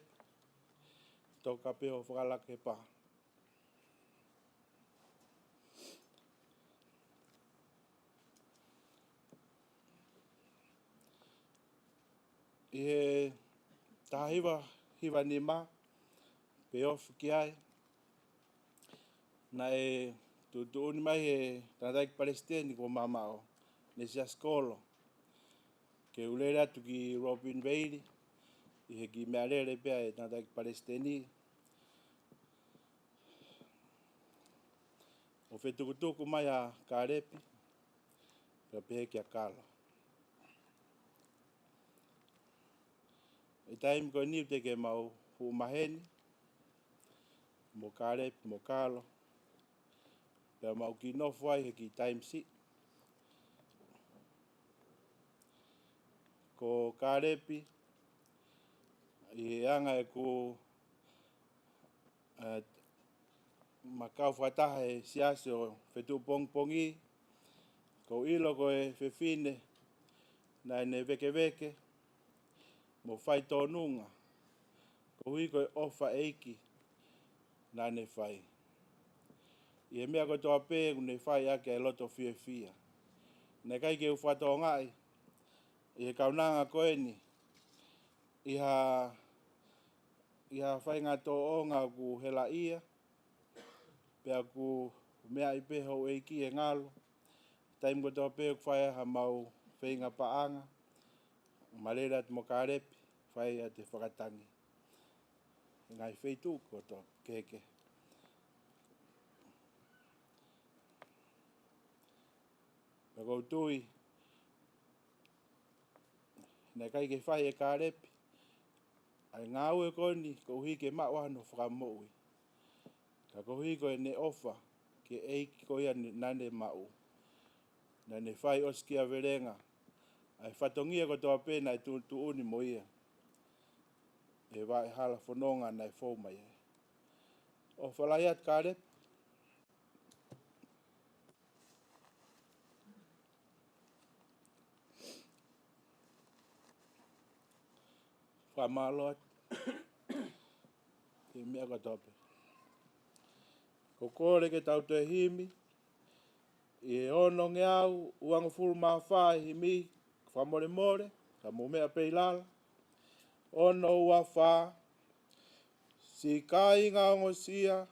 toka pē hoʻo fakalakepa. ʻI he taha hiva hiva nima, pe ofi ki ai, naʻe tuʻutuʻuni mai ʻe he tangataʻeiki palesiteni ko Mamaʻo, Nesiasi Kolo, ke u lele atu ki Robinvale, ʻi he kiʻi meʻalele pē ʻa e tangataʻeiki palesiteni, ʻo fetukutuku mai ʻa Kalepi, pea pehē kia Kalo. ʻI he taimi ko eni ʻoku teʻeki ke mau hū maheni, mo Kalepi, mo Kalo, pea mau kiʻi nofo ai he kiʻi taimi siʻi. Ko Kalepi, ʻi he anga ʻeku, ē, ma kau fakataha he siasi ʻo Fetuʻupongipongi, ko u ʻilo ko e fefine naʻa ne vēkeveke mo fai tōnunga, koeʻuhi ko e ʻofa ʻeiki naʻa ne fai. ʻI he meʻa kotoa pē ʻoku ne fai ʻaki ʻa e loto fiefia. Naʻe ʻikai ke u fakatokangaʻi ʻi he kaunanga ko eni, ʻi ha, ʻi ha faʻahinga tōʻonga ʻoku helaʻia, pea ʻoku meaʻi pē houʻeiki he ngalo. Taimi kotoa pē ʻoku fai ai haʻamau feinga paʻanga, ma lele atu mo Kalepi, fai atu e fakatangi. He ngaahi feituʻu kotoa kehekehe. Pea ko u tui, naʻe ʻikai ke fai ʻe Kalepi ʻa e ngāue ko eni koeʻuhi ke maʻu hano fakamoʻui. Ka koeʻuhi ko ʻene ʻofa ki he ʻeiki ko ia naʻa ne maʻu. Naʻa ne fai ʻosikiavelenga ʻa e fatongia kotoa pē naʻe tuʻutuʻuni mo ia ʻi he vaʻa hala fononga naʻe fou mai ai. ʻOfa lahi atu Kalepi. Fakamālō atu. He meʻa kotoa pē. Ko u kole ke tau toe himi, ʻi he ono ngeau uangofulu mā fā e himi, fakamolemole, ka mou meʻa pē ʻi lalo. Ono ua fā, siʻi kāinga ongosia,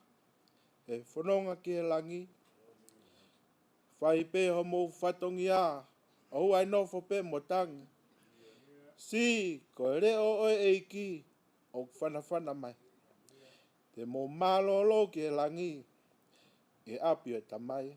ʻe fononga ki he langi. Fai pē homou fatongia, ʻoua ʻe nofo pē mo tangi. Siʻi, ko e leʻo ʻo e ʻEiki, ʻoku fanafana mai. Te mou mālōlō ki he langi, ʻi he ʻapi ʻo e Tamai.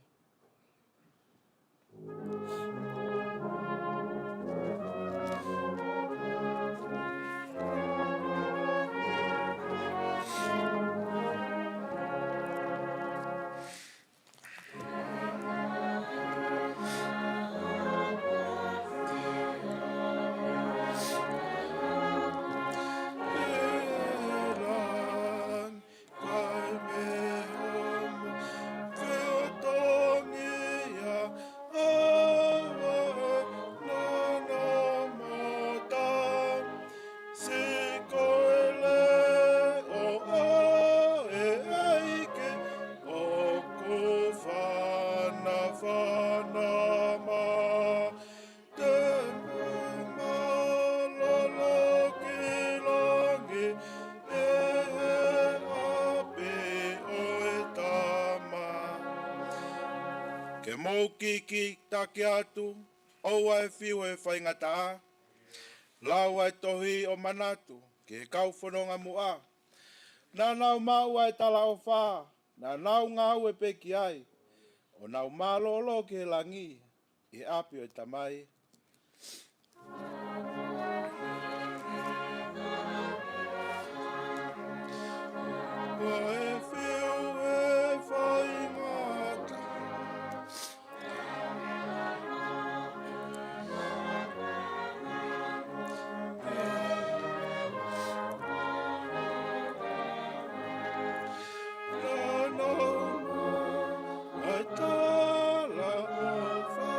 Mou kikitaki atu, ʻoua ʻe fiu he faingataʻa. Lau ʻa e tohi ʻo manatu ki he kau fononga muʻa. Naʻa nau maʻu ʻa e talaʻofa, naʻa nau ngāue pē ki ai, ʻo nau mālōlō ki he langi, ʻi he ʻapi ʻo e Tamai. Ua e fiu he faingataʻa. Naʻa nau maʻu ʻa e talaʻofa,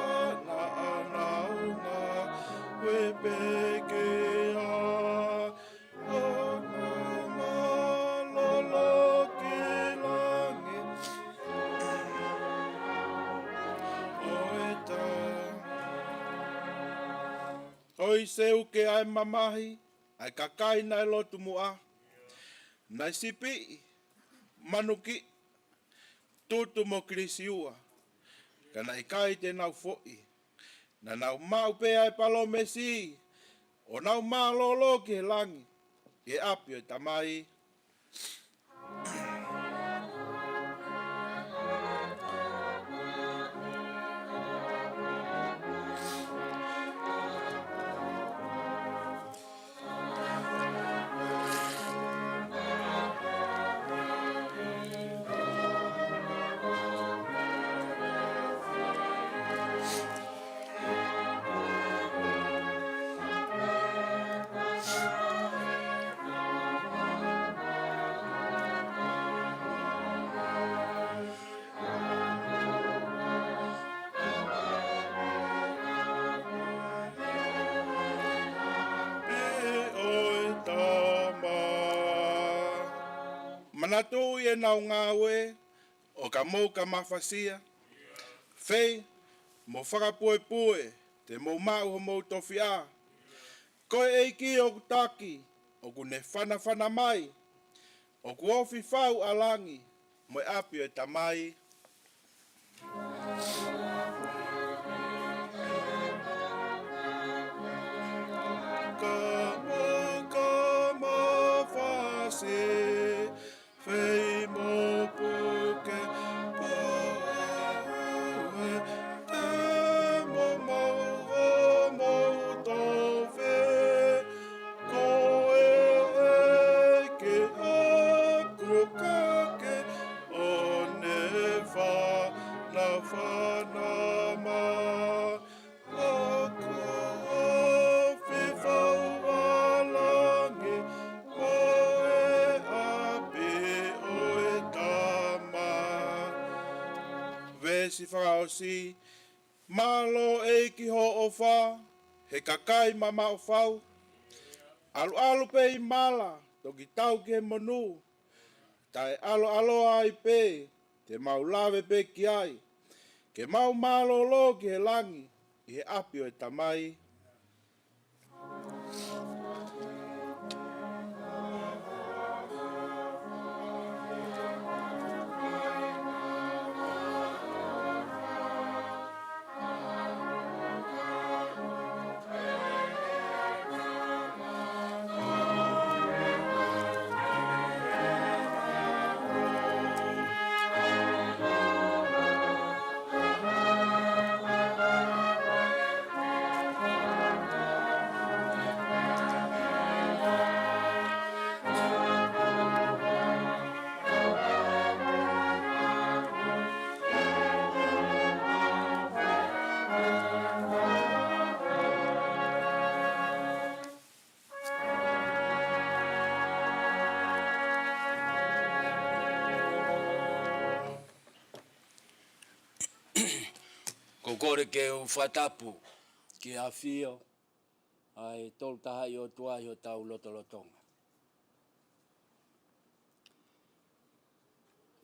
naʻa nau ngāue pē ki ai, ʻo nau mālōlō ki langi, ʻo e ta. ʻOi, seuke ʻa e mamahi ʻa e kakai naʻe lotu muʻa, naʻe sipiʻi, manukiʻi, tutu mo kilisiua, ka naʻe ʻikai te nau foʻi. Naʻa nau maʻu pē ʻa e palōmesi, ʻo nau mālōlō ki he langi, ʻi he ʻapi ʻo e Tamai. Pē ʻo e Tamai. Manatuʻi ʻenau ngāue, ʻo ka mou ka mafasia, fei mo fakapuepue, te mou maʻu homou tofiʻa. Ko e ʻEiki ʻoku taki, ʻoku ne fanafana mai, ʻoku ofi fau ʻa langi mo e ʻapi ʻo e Tamai. Ka mou ka mafasi, fei mo puke, pō e te mo mau o mou tofe. Ko e ʻEiki ʻoku kake, ʻo ne fanafana mai, ʻoku ofi fau ʻa langi mo e ʻapi ʻo e Tamai. Veesi fakaʻosi. Mālō ʻEiki hoʻo ʻofa, he kakai mamaʻo fau. ʻAluʻalu pē ʻi mala, toki tau ki he monū. Taʻeʻaloʻaloa ai pē, te mau lave pē ki ai, ke mau mālōlō ki he langi, ʻi he ʻapi ʻo e Tamai. Ko e kole ke u fakatapu ki he ʻafio ʻa e Tolu Tahaʻi ʻOtua ʻi hotau lotolotonga.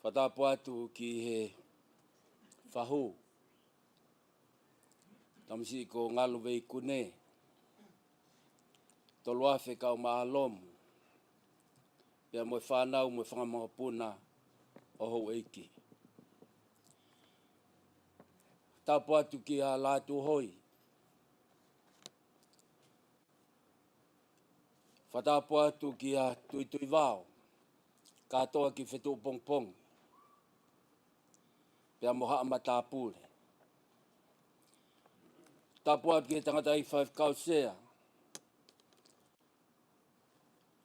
Fakatapu atu ki he fahu, tamasiʻi ko Ngalu Veikune, Toluafe Kaumaʻalomu, pea mo e fānau mo e fanga mokopuna ʻo houʻeiki. Tapu atu kia Lātūhoi. Fakatapu atu kia Tuituivao, kātoa ki Fetuʻupongipongi, pea mo Haʻa Matāpule. Tapu atu ki he tangataʻeiki faifekau sea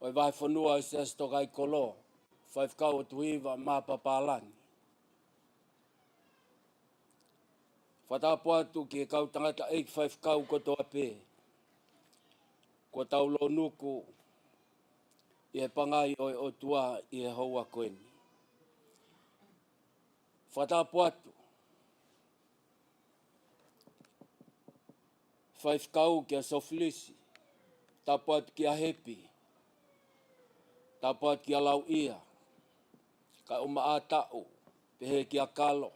ʻo e vahefonua ʻo e Siasi Tokaikoló, Faifekau ʻOtuhiva Mapapalagi. Fakatapu atu ki he kau tangataʻeiki faifekau kotoa pē kuo tau lōnuku ʻi he pangai ʻo e ʻOtua ʻi he houa ko eni. Fakatapu atu, Faifekau kia Sofilisi, tapu atu kia Hepi, tapu atu kia Lauʻia, kae ʻumaʻā taʻu, pehē kia Kalo,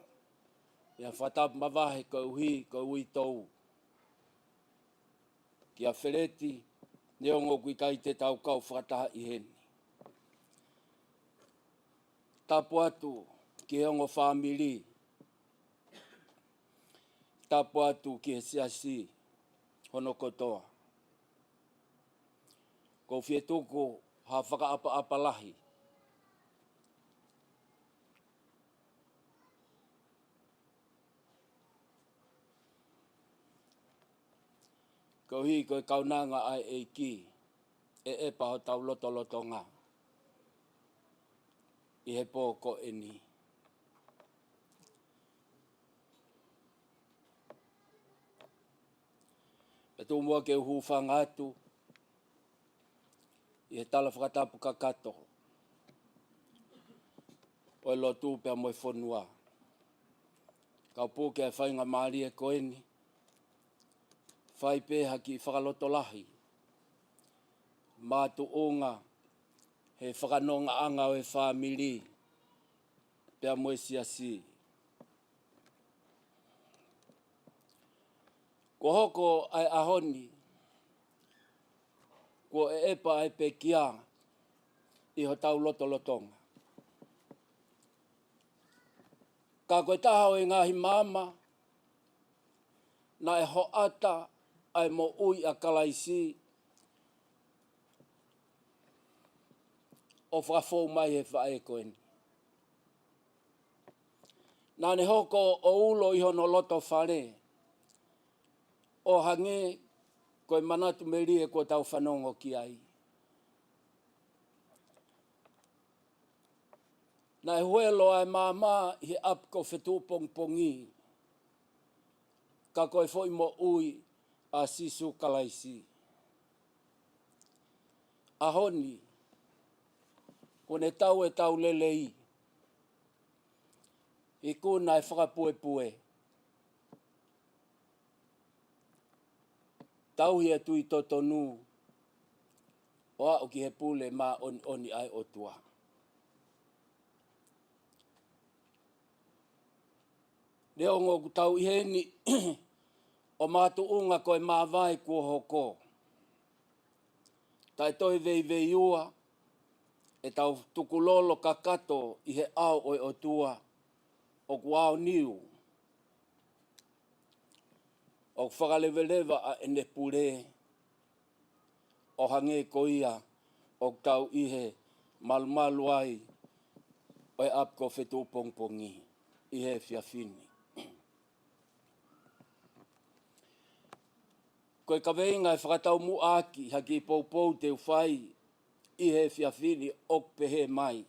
pea fakatapu mavahe koeʻuhi ko e uitou kia Feleti, neongo ʻoku ʻikai te tau kau fakataha ʻi heni. Tapu atu ki he ongo fāmili. Tapu atu ki he siasi hono kotoa. ʻOku ou fie tuku ha fakaʻapaʻapa lahi koeʻuhi ko e kaunanga ʻa e ʻEiki ʻe ʻepa hotau lotolotonga ʻi he pō ko eni. Pea tuku muʻa ke u hūfanga atu ʻi he tala fakatapu kakato ʻo e lotu pea mo e fonua. Kau puke ʻa e faingamālie ko eni, fai pē ha kiʻi fakalotolahi, makatuʻunga he fakanongaʻanga ʻo e fāmili pea mo e siasi. Kuo hoko ʻa e ʻaho ni, kuo ʻeʻepa ʻa e pekia ʻi hotau lotolotonga. Ka ko e taha ʻo e ngaahi maama naʻe hoʻata ai e moʻui ʻa Kalaisi ʻo fakafou mai he faʻē ko eni. Naʻa ne hoko ʻo ulo ʻi hono loto fale, ʻo hangē ko e manatu melie kuo tau fanongo ki ai. Naʻe huelo ʻa e maama ʻi he ʻapi ko Fetuʻupongipongi, ka ko e foʻi moʻui ʻa Sīsū Kalaisi. ʻAho ni, kuo ne tau e tau lelei, ikuna e fakapuepue, tauhi e tui totonu, ʻo aʻu ki he pule māʻoniʻoni ʻa e ʻOtua. Neongo ʻoku tau ʻi heni ʻo makatuʻunga ko e māvae kuo hoko, taʻe toe veiveiua ʻetau tukulolo kakato ʻi he ʻao ʻo e ʻOtua, ʻoku aoniu, ʻoku fakaleveleva ʻa ʻene pule, ʻo hangē ko ia ʻoku tau ʻi he malumalu ai ʻo e ʻapi ko Fetuʻupongipongi ʻi he efiafi ni. Ko e kaveinga ʻe fakataumuʻa ʻaki ha kiʻi poupou te u fai ʻi he efiafi ni ʻoku pehē mai: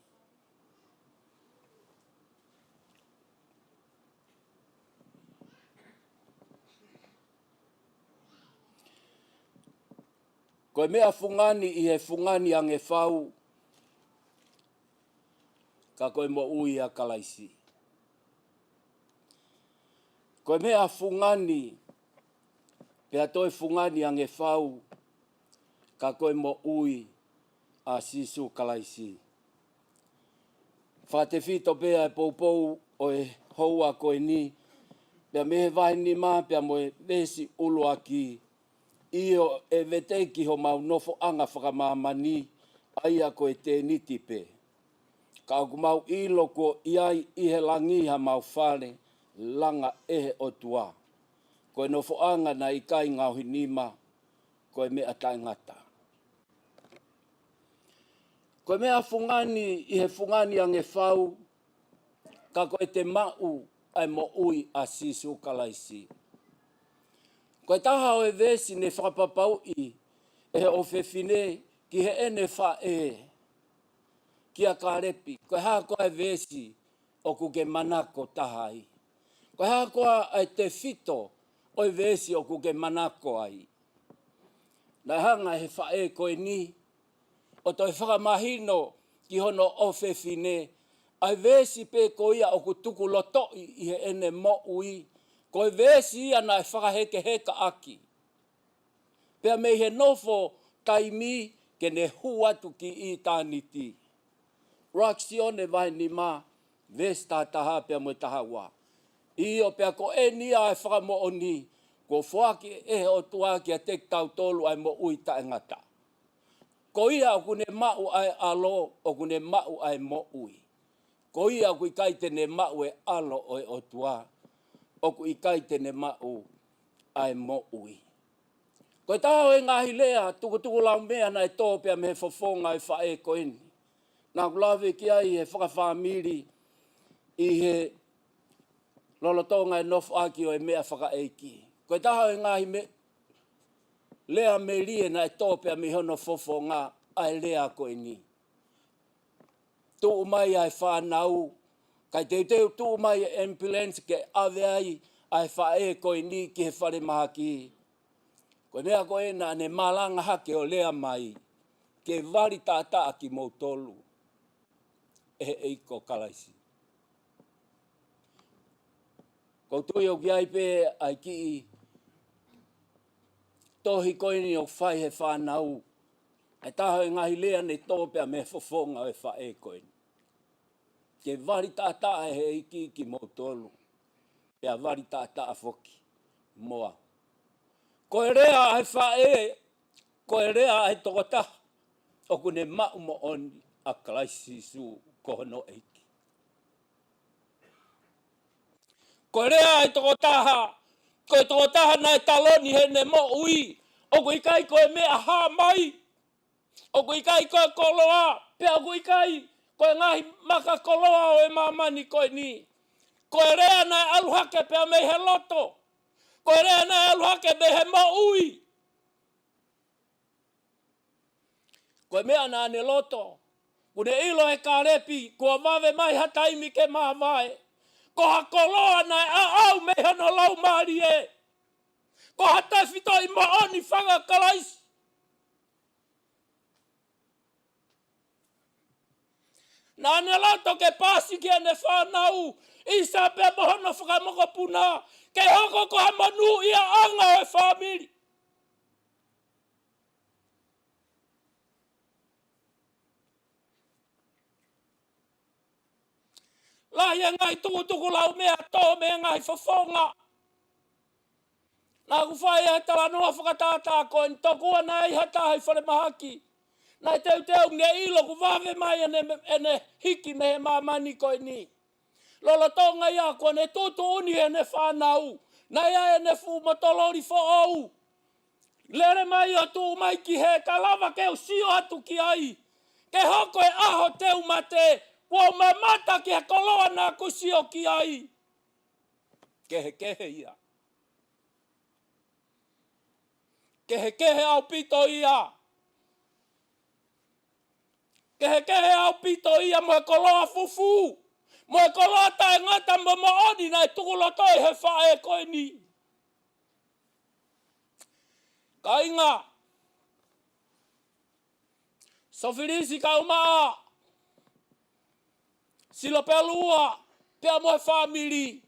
Ko e meʻa fungani ʻi he fungani ange fau, ka ko e moʻui ʻa Kalaisi. Ko e meʻa fungani, pea toe fungani ange fau, ka ko e moʻui ʻa Sīsū Kalaisi. Fakatefito pē ʻa e poupou ʻo e houa ko eni, pea mei he vahe nima pea mo e veesi ʻuluaki: ʻIo, ʻe veteki homau nofoʻanga fakamāmani, ʻa ia ko e tēniti pē. Ka ʻoku mau ʻilo kuo ʻi ai ʻi he langi hamau fale, langa ʻe he ʻOtua. Ko e nofoʻanga naʻe ʻikai ngaohi nima, ko e meʻa taʻengata. Ko e meʻa fungani ʻi he fungani ange fau, ka ko ʻete maʻu ʻa e moʻui ʻa Sīsū Kalaisi. Ko e taha ʻo e veesi ne fakapapauʻi ʻe he ʻofefine ki heʻene faʻē, kia Kalepi, ko e hā koā e veesi ʻoku ke manako taha ai? Ko e hā koā ʻa e tefito ʻo e veesi ʻoku ke manako ai? Naʻe hanga ʻe he faʻē ko eni ʻo toe fakamahino ki hono ʻofefine ʻa e veesi pē ko ia ʻoku tukulotoʻi ʻi heʻene moʻui, ko e veesi ia naʻe fakahekehekaʻaki. Pea mei he nofo taimi ke ne hū atu ki ʻitāniti. ʻUluaki Sione vahe nima, veesi taha taha pea mo e taha ua. ʻIo, pea ko eni ʻa e fakamoʻoni, kuo foaki ʻe he ʻOtua kiate kitautolu ʻa e moʻui taʻengata. Ko ia ʻoku ne maʻu ʻa e ʻAlo, ʻoku ne maʻu ʻa e moʻui. Ko ia ʻoku ʻikai te ne maʻu e ʻAlo ʻo e ʻOtua, ʻoku ʻikai te ne maʻu ʻa e moʻui. Ko e taha ʻo e ngaahi lea tukutukulaumea naʻe tō pea mei he fofonga ʻo e faʻē ko eni. Naʻa ku lave ki ai he fakafāmili ʻi he lolotonga e nofoʻaki ʻo e meʻa fakaʻeiki. Ko e taha ʻo e ngaahi me-, lea melie naʻe tō pea mei hono fofonga ʻa e lea ko eni. Tuʻu mai ʻa e fānau, kae teuteu tuʻu mai e ambulance ke ʻave ai ʻa e faʻē ko eni ki he falemahaki. Ko e meʻa ko ē naʻa ne malanga hake ʻo lea mai, ke vali taʻataʻa kimoutolu ʻe he ʻEiki ko Kalaisi. ʻOku ou tui ʻoku ʻi ai pē ʻa e kiʻi tohi ko eni ʻoku fai he fānau. ʻA e taha ʻo e ngaahi lea ne tō pea mei he fofonga ʻo e faʻē ko eni. Ke vali taʻataʻa ʻe he ʻEiki kimoutolu, pea vali taʻataʻa foki mo au. Ko e lea ʻa e faʻē, ko e lea ʻa e tokotaha ʻoku ne maʻu moʻoni ʻa Kalaisi Sīsū ko hono ʻEiki. Ko e lea ʻa e tokotaha, ko e tokotaha naʻe taloni heʻene moʻui, ʻoku ʻikai ko e meʻa hā mai, ʻoku ʻikai ko e koloa, pea ʻoku ʻikai ko e ngaahi maka koloa ʻo e māmani ko eni. Ko e lea naʻe ʻalu hake pea mei he loto. Ko e lea naʻe ʻalu hake mei he moʻui. Ko e meʻa naʻa ne loto, kuo ne ʻilo ʻe Kalepi, kuo vave mai ha taimi ke māvae. Ko ha koloa naʻe ʻaʻau mei hono laumālie. Ko ha tefitoʻi moʻoni faka-Kalaisi. Naʻa ne loto ke paasi ki heʻene fānau, ʻisa pea mo hono fakamokopuna, ke hoko ko ha monūʻiaʻanga ʻo e fāmili. Lahi e ngaahi tukutukulaumea tō mei he ngaahi fofonga. Naʻa ku fai e talanoa fakatātā ko eni, tokua naʻe ʻi ai ha taha ʻi falemahaki. Naʻe teuteu, ne ʻilo kuo vave mai ʻene, ʻene hiki mei he māmani ko eni. Lolotonga ia kuo ne tuʻutuʻuni ʻene fānau. Naʻe ʻi ai ʻene fuʻu motololi foʻou. Lele mai ʻo tuʻu mai ki hē, ka lava ke u sio atu ki ai. Ke hoko e ʻaho te u mate, kuo u mamata ki he koloa naʻa ku sio ki ai. Kehekehe ia. Kehekehe ʻaupito ia. Kehekehe ʻaupito ia mo e koloa fufū, mo e koloa taʻengata mo moʻoni naʻe tukulotoʻi he faʻē ko eni. Kāinga, Sofilisi Kaumaʻa, Silopelua, pea mo e fāmili.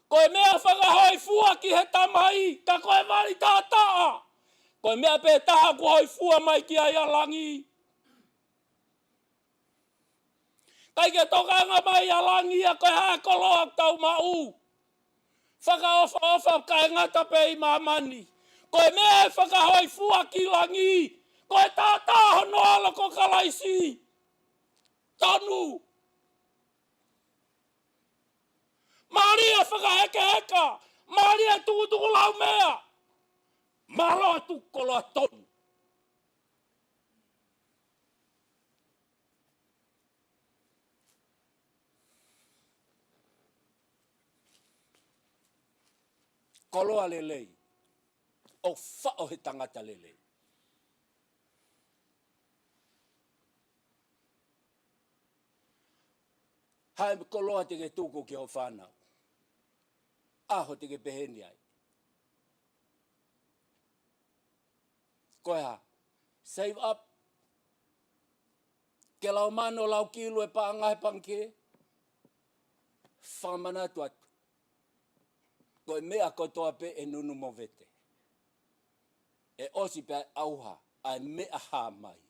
Ko e meʻa fakahōifua ki he Tamai, ka ko e vali taʻataʻa. Ko e meʻa pē taha kuo hōifua mai ki ai ʻa langi. ʻIkai ke tokanga mai ʻa langi ia ko e hā e koloa ʻoku tau maʻu. Fakaʻofoʻofa kae ngata pē ʻi māmani. Ko e meʻa ʻe fakahōifua ki langi, ko e taʻataʻa hono ʻAlo ko Kalaisi. Tonu. Mālie fakahekeheka, mālie tukutuku laumea, mālō atu koloa tonu. Koloa lelei, ʻoku faʻo he tangata lelei. Hā e koloa te ke tuku ki hoʻo fānau? ʻAho te ke pehē ni ai. Ko e hā? Save up. Ke lau mano, lau kilu e paʻanga he pangikē. Fakamanatu atu, ko e meʻa kotoa pē ʻe nunu mo vete, ʻe ʻosi pē ʻauha ʻa e meʻa hā mai.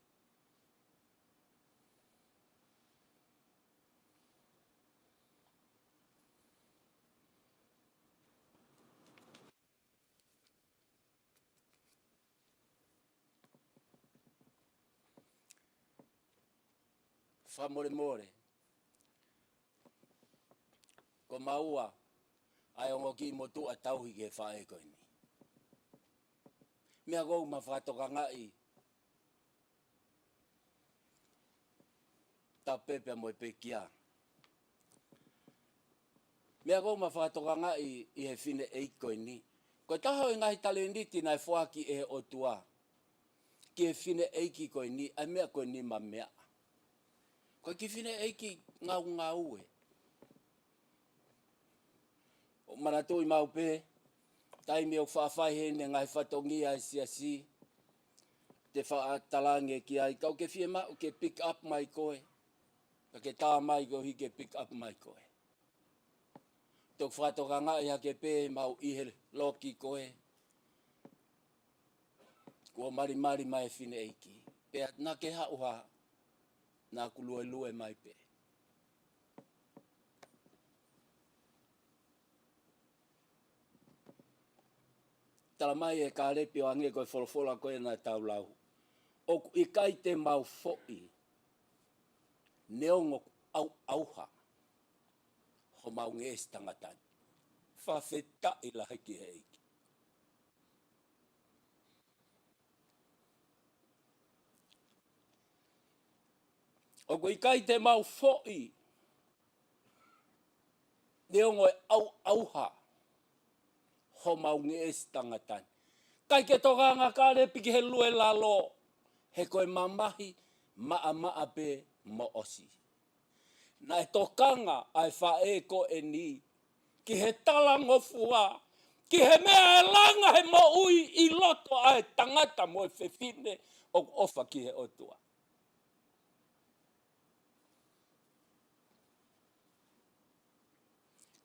Fakamolemole, ko maua ʻa e ongo kiʻi motuʻa tauhi ki he faʻē ko eni. Meʻa ʻoku ou ma fakatokangaʻi, tapu pē pea mo e pekia. Meʻa ʻoku ou ma fakatokangaʻi ʻi he fineʻeiki ko eni, ko e taha ʻo e ngaahi talēniti naʻe foaki ʻe he ʻOtua ki he fineʻeiki ko eni, ʻa e meʻa ko eni ma meʻa. Ko e kiʻi fineʻeiki ngaungaue. ʻOku manatuʻi maʻu pē, taimi ʻoku faʻa fai heni e ngaahi fatongia ʻa e siasi, te faʻa talaange ki ai, ka ʻoku ke fiemaʻu ke pick up mai koe, ka ke tā mai koeʻuhi ke pick up mai koe. Toki fakatokangaʻi hake pē maʻu ʻi he loki ko ē, kuo malimali mai e fineʻeiki. Pea naʻa ke haʻu hā, naʻa ku luelue mai pē. Tala mai ʻe Kālepi ʻo hangē ko e folofola ko ē naʻa tau lau, ʻoku ʻikai te mau foʻi, neongo ʻoku ʻauʻauha homau ngeʻesi tangata ni. Fakafetaʻi lahi ki he ʻEiki. ʻOku ʻikai te mau foʻi, neongo e ʻauʻauha homau ngeʻesi tangata ni. ʻIkai ke tokanga Kālepi ki he lue lalo, he ko e mamahi maʻamaʻa pē mo ʻosi. Naʻe tokanga ʻa e faʻē ko eni ki he talangofua, ki he meʻa ʻe langa he moʻui ʻi loto ʻa e tangata mo e fefine ʻoku ʻofa ki he ʻOtua.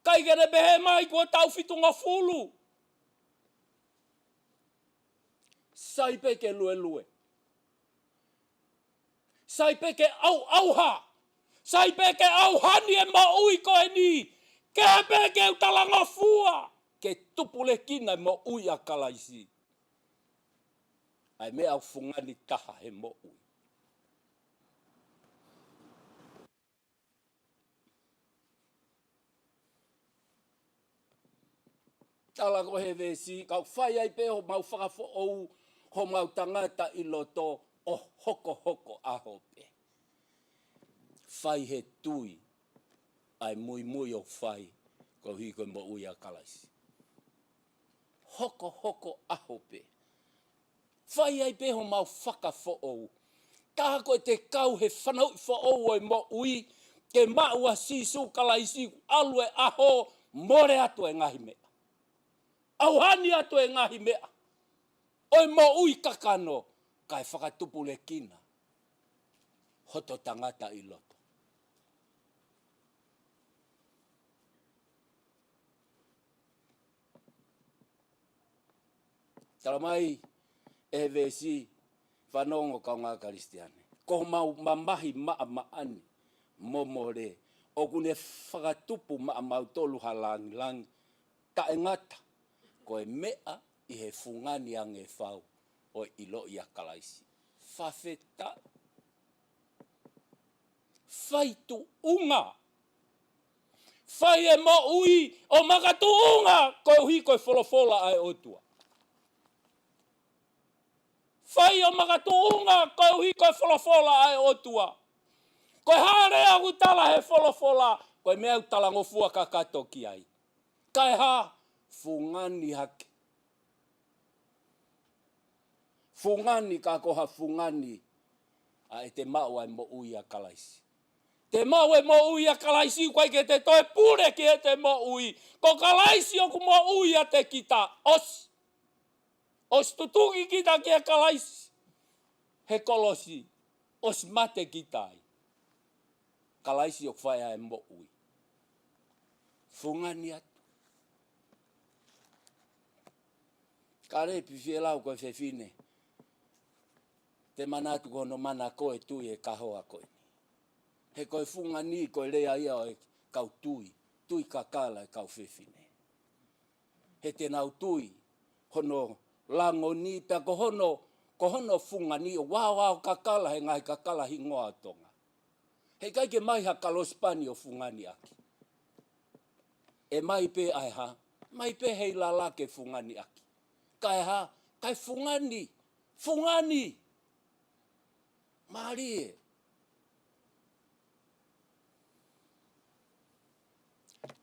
ʻIkai ke ne pehē mai kuo tau fitungofulu. Sai pē ke luelue. Sai pē ke ʻauʻauha. Sai pē ke ʻauha ni e moʻui ko eni. Ke pē ke u talangofua ke tupulekina e moʻui ʻa Kalaisi. ʻA e meʻa ʻoku fungani taha he moʻui. Tala ko ē he veesi, ka ʻoku fai ai pē homau fakafoʻou homau tangata ʻi loto ʻo hokohoko ʻaho pē. Fai he tui ʻa e muimui ʻoku fai koeʻuhi ko e moʻui ʻa Kalaisi. Hokohoko ʻaho pē. Fai ai pē homau fakafoʻou. Taha ko e te kau he fanauʻi foʻou ʻo e moʻui, ke maʻu ʻa Sīsū Kalaisi, ʻalu e ʻaho, mole atu e ngaahi meʻa. ʻAuha ni atu e ngaahi meʻa ʻo e moʻui kakano, kae fakatupulekina hoto tangata ʻi loto. Tala mai ʻe he veesi, fanongo kaungā Kalisitiane, ko homau mamahi maʻamaʻa ni mo mole, ʻoku ne fakatupu maʻamautolu ha langilangi taʻengata, ko e meʻa ʻi he fungani ange fau ʻo e ʻiloʻi ʻa Kalaisi. Fakafetaʻi. Fai tuʻunga. Fai e moʻui ʻo makatuʻunga koeʻuhi ko e folofola ʻa e ʻOtua. Fai ʻo makatuʻunga koeʻuhi ko e folofola ʻa e ʻOtua. Ko e hā leva ʻoku tala he folofola, ko e meʻa ʻoku talangofua kakato ki ai. Kae hā? Fungani hake. Fungani, ka ko ha fungani ʻa ʻete maʻu ʻa e moʻui ʻia Kalaisi. Te maʻu e moʻui ʻia Kalaisi, ʻoku ʻikai ke te toe pule ki heʻete moʻui. Ko Kalaisi ʻoku moʻui ʻiate kita. ʻOsi. ʻOsi tutuki kita kia Kalaisi he kolosi. ʻOsi mate kita ai. Kalaisi ʻoku fai ʻa e moʻui. Fungani atu. Kalepi, fie lau ko e fefine, te manatu ko hono mana ko e tui e kahoa ko eni. He ko e fungani ko e lea ia ʻo e kau tui, tui kakala e kau fefine. He te nau tui hono langoni, pea ko hono, ko hono fungani ʻoku aoao kakala he ngaahi kakala hingoa ʻo Tonga. He ʻikai ke ʻomai ha kalosipani ʻo fungani ʻaki. ʻE ʻomai pē ʻa e hā? ʻOmai pē he ʻilala ke fungani ʻaki. Kae hā? Kae fungani. Fungani. Mālie.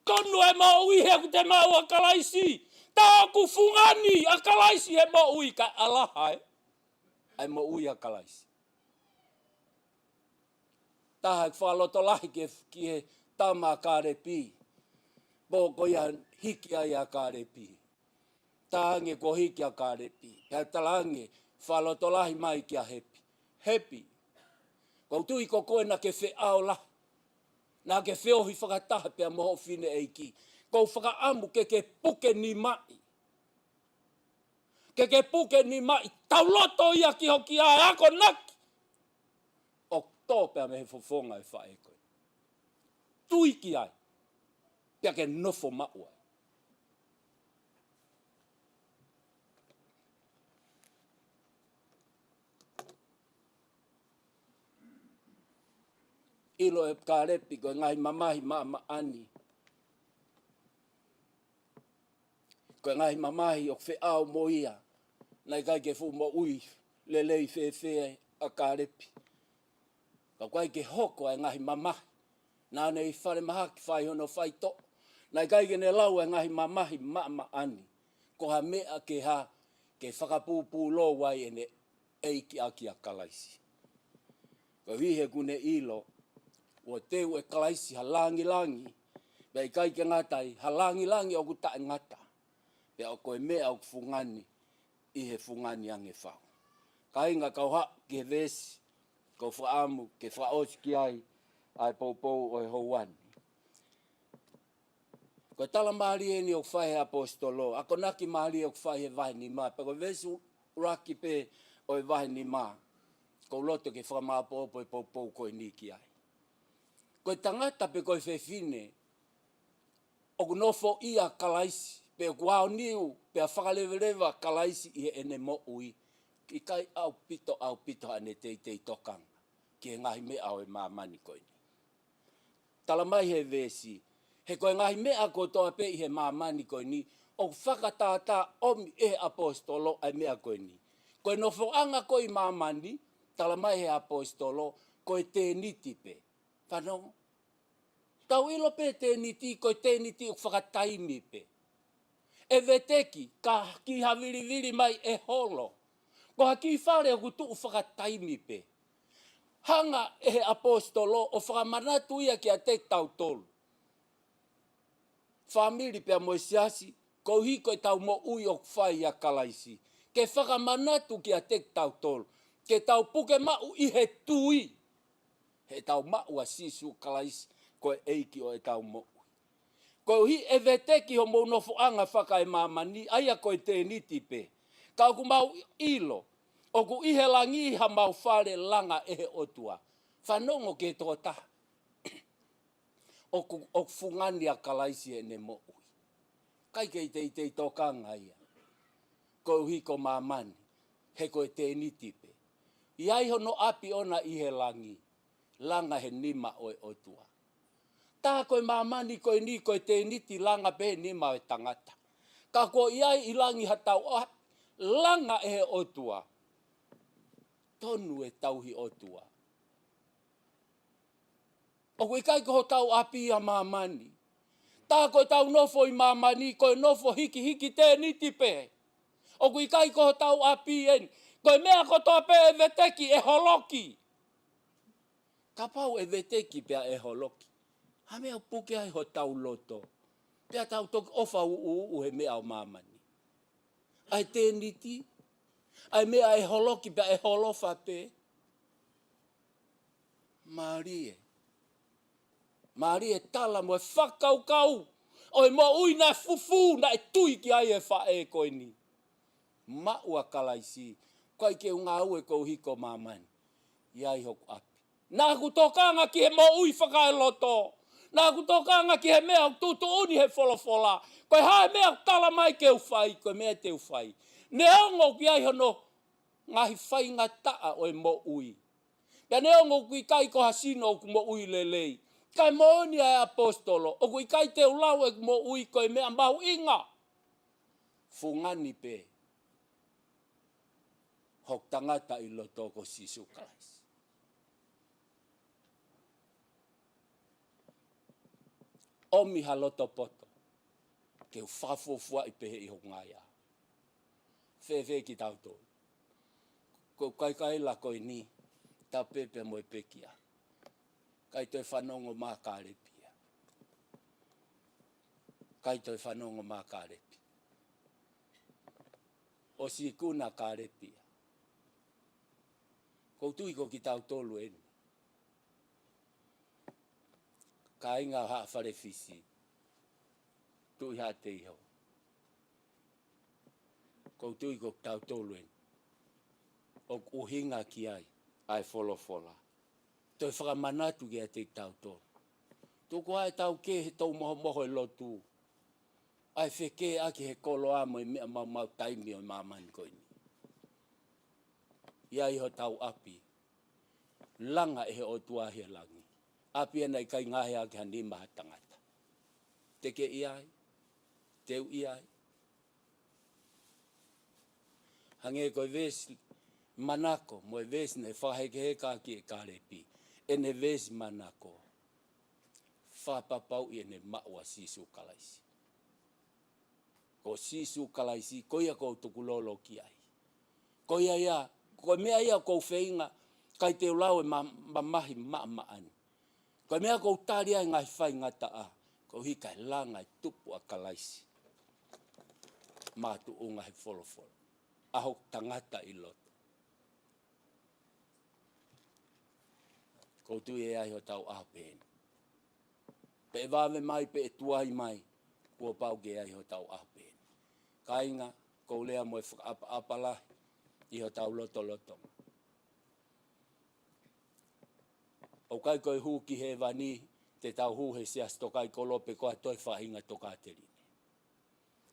Tonu e moʻui he ʻoku te maʻu ʻa Kalaisi. Tā ʻoku fungani ʻa Kalaisi he moʻui, kae ʻalaha ē ʻa e moʻui ʻa Kalaisi. Taha ʻoku fakalotolahi ki he, ki he tama ʻa Kalepi. Pō ko ia hiki ai ʻa Kalepi. Talaange kuo hiki ʻa Kalepi. Pea talaange, fakalotolahi mai kia Hepi. Hepi, ʻoku ou tui ko koe naʻa ke feʻao lahi. Naʻa ke feohi fakataha pea mo hoʻo fineʻeiki. ʻOku ou fakaʻamu ke ke puke nimaʻi. Ke ke puke nimaʻi, tauloto ia ki hoʻo kiʻi akonaki. ʻO tō pea mei he fofonga e faʻē ko ē. Tui ki ai. Pea ke nofo maʻu ai. ʻIlo ʻe Kalepi ko e ngaahi mamahi maʻamaʻani, ko e ngaahi mamahi ʻoku feʻao mo ia, naʻe ʻikai ke fuʻu moʻui lelei fēfē ʻa Kalepi. Ka ʻoku ʻikai ke hoko ʻa e ngaahi mamahi. Naʻa ne ʻi falemahaki fai hono faitoʻo. Naʻe ʻikai ke ne lau ʻa e ngaahi mamahi maʻamaʻani. Ko ha meʻa ke hā? Ke fakapūpūlou ai ʻene ʻeikiʻaki ʻa Kalaisi. Koeʻuhi he ʻoku ne ʻilo, ʻoku teu ʻe Kalaisi ha langilangi, pea ʻikai ke ngata ai, ha langilangi ʻoku taʻengata. Pea ʻoku ko e meʻa ʻoku fungani ʻi he fungani ange fau. Kāinga, kau haʻu ki he veesi ʻoku ou fakaʻamu ke fakaʻosi ki ai ʻa e poupou ʻo e houa ni. Ko e tala mālie eni ʻoku fai he ʻaposetolo, akonaki mālie ʻoku fai he vahe nima, pea ko e veesi ʻuluaki pē ʻo e vahe nima, ʻoku ou loto ke fakamāʻopoʻopo e poupou ko eni ki ai. Ko e tangata pe ko e fefine ʻoku nofoʻia ʻa Kalaisi, pe ʻoku aoniu, pea fakaleveleva ʻa Kalaisi ʻi heʻene moʻui, ʻikai ʻaupito, ʻaupito haʻane teitei tokanga ki he ngaahi meʻa ʻo e māmani ko eni. Tala mai he veesi, he ko e ngaahi meʻa kotoa pē ʻi he māmani ko eni, ʻoku fakatātā ʻomi ʻe he ʻaposetolo ʻa e meʻa ko eni. Ko e nofoʻanga ko ē ʻi māmani, tala mai he ʻaposetolo, ko e tēniti pē. Fanongo. Tau ʻilo pē tēniti, ko e tēniti ʻoku fakataimi pē. ʻE veteki, ka kiʻi havilivili mai ʻe holo. Ko ha kiʻi fale ʻoku tuʻu fakataimi pē. Hanga ʻe he ʻaposetolo ʻo fakamanatu ia kiate kitautolu, fāmili pea mo e siasi, koeʻuhi ko ʻetau moʻui ʻoku fai ʻia Kalaisi. Ke fakamanatu kiate kitautolu. Ke tau puke maʻu ʻi he tui. He ʻetau maʻu ʻa Sīsū Kalaisi ko e ʻEiki ʻo ʻetau moʻui. Koeʻuhi ʻe veteki homou nofoʻanga fakaemāmani, ʻa ia ko e tēniti pē. Ka ʻoku mau ʻilo, ʻoku ʻi he langi hamau fale langa ʻe he ʻOtua. Fanongo ki he tokotaha ʻoku, ʻoku fungani ʻa Kalaisi heʻene moʻui. ʻIkai ke teitei tokanga ia koeʻuhi ko māmani, he ko e tēniti pē. ʻI ai hono ʻapi ʻona ʻi he langi, langa he nima ʻo e ʻOtua. Tā ko e māmani ko eni ko e tēniti langa pē he nima ʻo e tangata. Ka ko ia ʻi langi ha tauʻapi langa ʻe he ʻOtua. Tonu e tauhi ʻOtua. ʻOku ʻikai ko hotau ʻapi ʻa māmani. Tā ko ʻetau nofo ʻi māmani, ko e nofo hikihiki tēniti pē. ʻOku ʻikai ko hotau ʻapi eni. Ko e meʻa kotoa pē ʻe veteki, ʻe holoki. Kapau ʻe veteki pea ʻe holoki, ha meʻa ʻoku puke ai hotau loto. Pea tau toki ʻofa uʻuuʻu he meʻa ʻo māmani. ʻA e tēniti, ʻa e meʻa ʻe holoki pea ʻe holofa pē. Mālie. Mālie tala mo e fakakaukau ʻo e moʻui naʻe fufū, naʻe tui ki ai e faʻē ko eni. Maʻu ʻa Kalaisi, ʻikai ke u ngāue koeʻuhi ko māmani. ʻI ai hoku ʻapi. Naʻa ku tokanga ki he moʻui fakaeloto. Naʻa ku tokanga ki he meʻa ʻoku tuʻutuʻuni he folofola. Ko e hā e meʻa ʻoku tala mai ke u fai, ko e meʻa te u fai. Neongo ʻoku ʻi ai hono ngaahi faingataʻa ʻo e moʻui. Pea neongo ʻoku ʻikai ko ha sino ʻoku moʻui lelei. Kae moʻoni ʻa e ʻaposetolo, ʻoku ʻikai te u lau ʻeku moʻui ko e meʻa mahuʻinga. Fungani pē hoku tangata ʻi loto ko Sīsū Kalaisi. ʻOmi ha loto poto ke u fakafuofuaʻi pehē ʻi hoku ngaahi ʻaho. Fēfē kitautolu? Ko e kaikaila ko eni, tau pēpē mo e pekia. ʻIkai toe fanongo mai Kālepi ia. ʻIkai toe fanongo mai Kālepi. ʻOsi ikuna Kālepi ia. ʻOku ou tui ko kitautolu eni. Kāinga Haʻa Fale Fisi, Tuʻi Haʻateiho. ʻOku ou tui ko kitautolu eni ʻoku ʻuhinga ki ai ʻa e folofola. Toe fakamanatu kiate kitautolu. Tuku ā ʻetau kē he tau mohomoho e lotu, ʻa e fekeʻi ʻaki he koloa mo e meʻa maumau taimi ʻo e māmani ko eni. ʻI ai hotau ʻapi langa ʻe he ʻOtua ʻi he langi. ʻApi ia naʻe ʻikai ngaohi ʻaki ha nima ha tangata. Te ke ʻi ai? Te u ʻi ai? Hangē ko e veesi manako mo e veesi naʻe fakahekeheka ʻaki ʻe Kālepi. ʻEne veesi manako, fakapapauʻi ʻene maʻu ʻa Sīsū Kalaisi. Ko Sīsū Kalaisi, ko ia ʻoku ou tukulolo ki ai. Ko ia ia, ko e meʻa ia ʻoku ou feinga, ʻikai te u lau e ma-, mamahi maʻamaʻa ni. Ko e meʻa ʻoku ou tali ai e ngaahi faingataʻa, koeʻuhi kae langa e tupu ʻa Kalaisi. Makatuʻunga he folofola. ʻA hoku tangata ʻi loto. ʻOku ou tui ʻe ʻi ai hotau ʻaho pehē ni. Pe ʻe vave mai, pe ʻe tuai mai, kuo pau ke ʻi ai hotau ʻaho pehē ni. Kāinga, ʻoku ou lea mo e fakaʻapaʻapa lahi ʻi hotau lotolotonga. ʻOku ʻikai ko e hū ki hēvani, te tau hū he siasi tokaikolo pe ko ha toe faʻahinga tokāteline.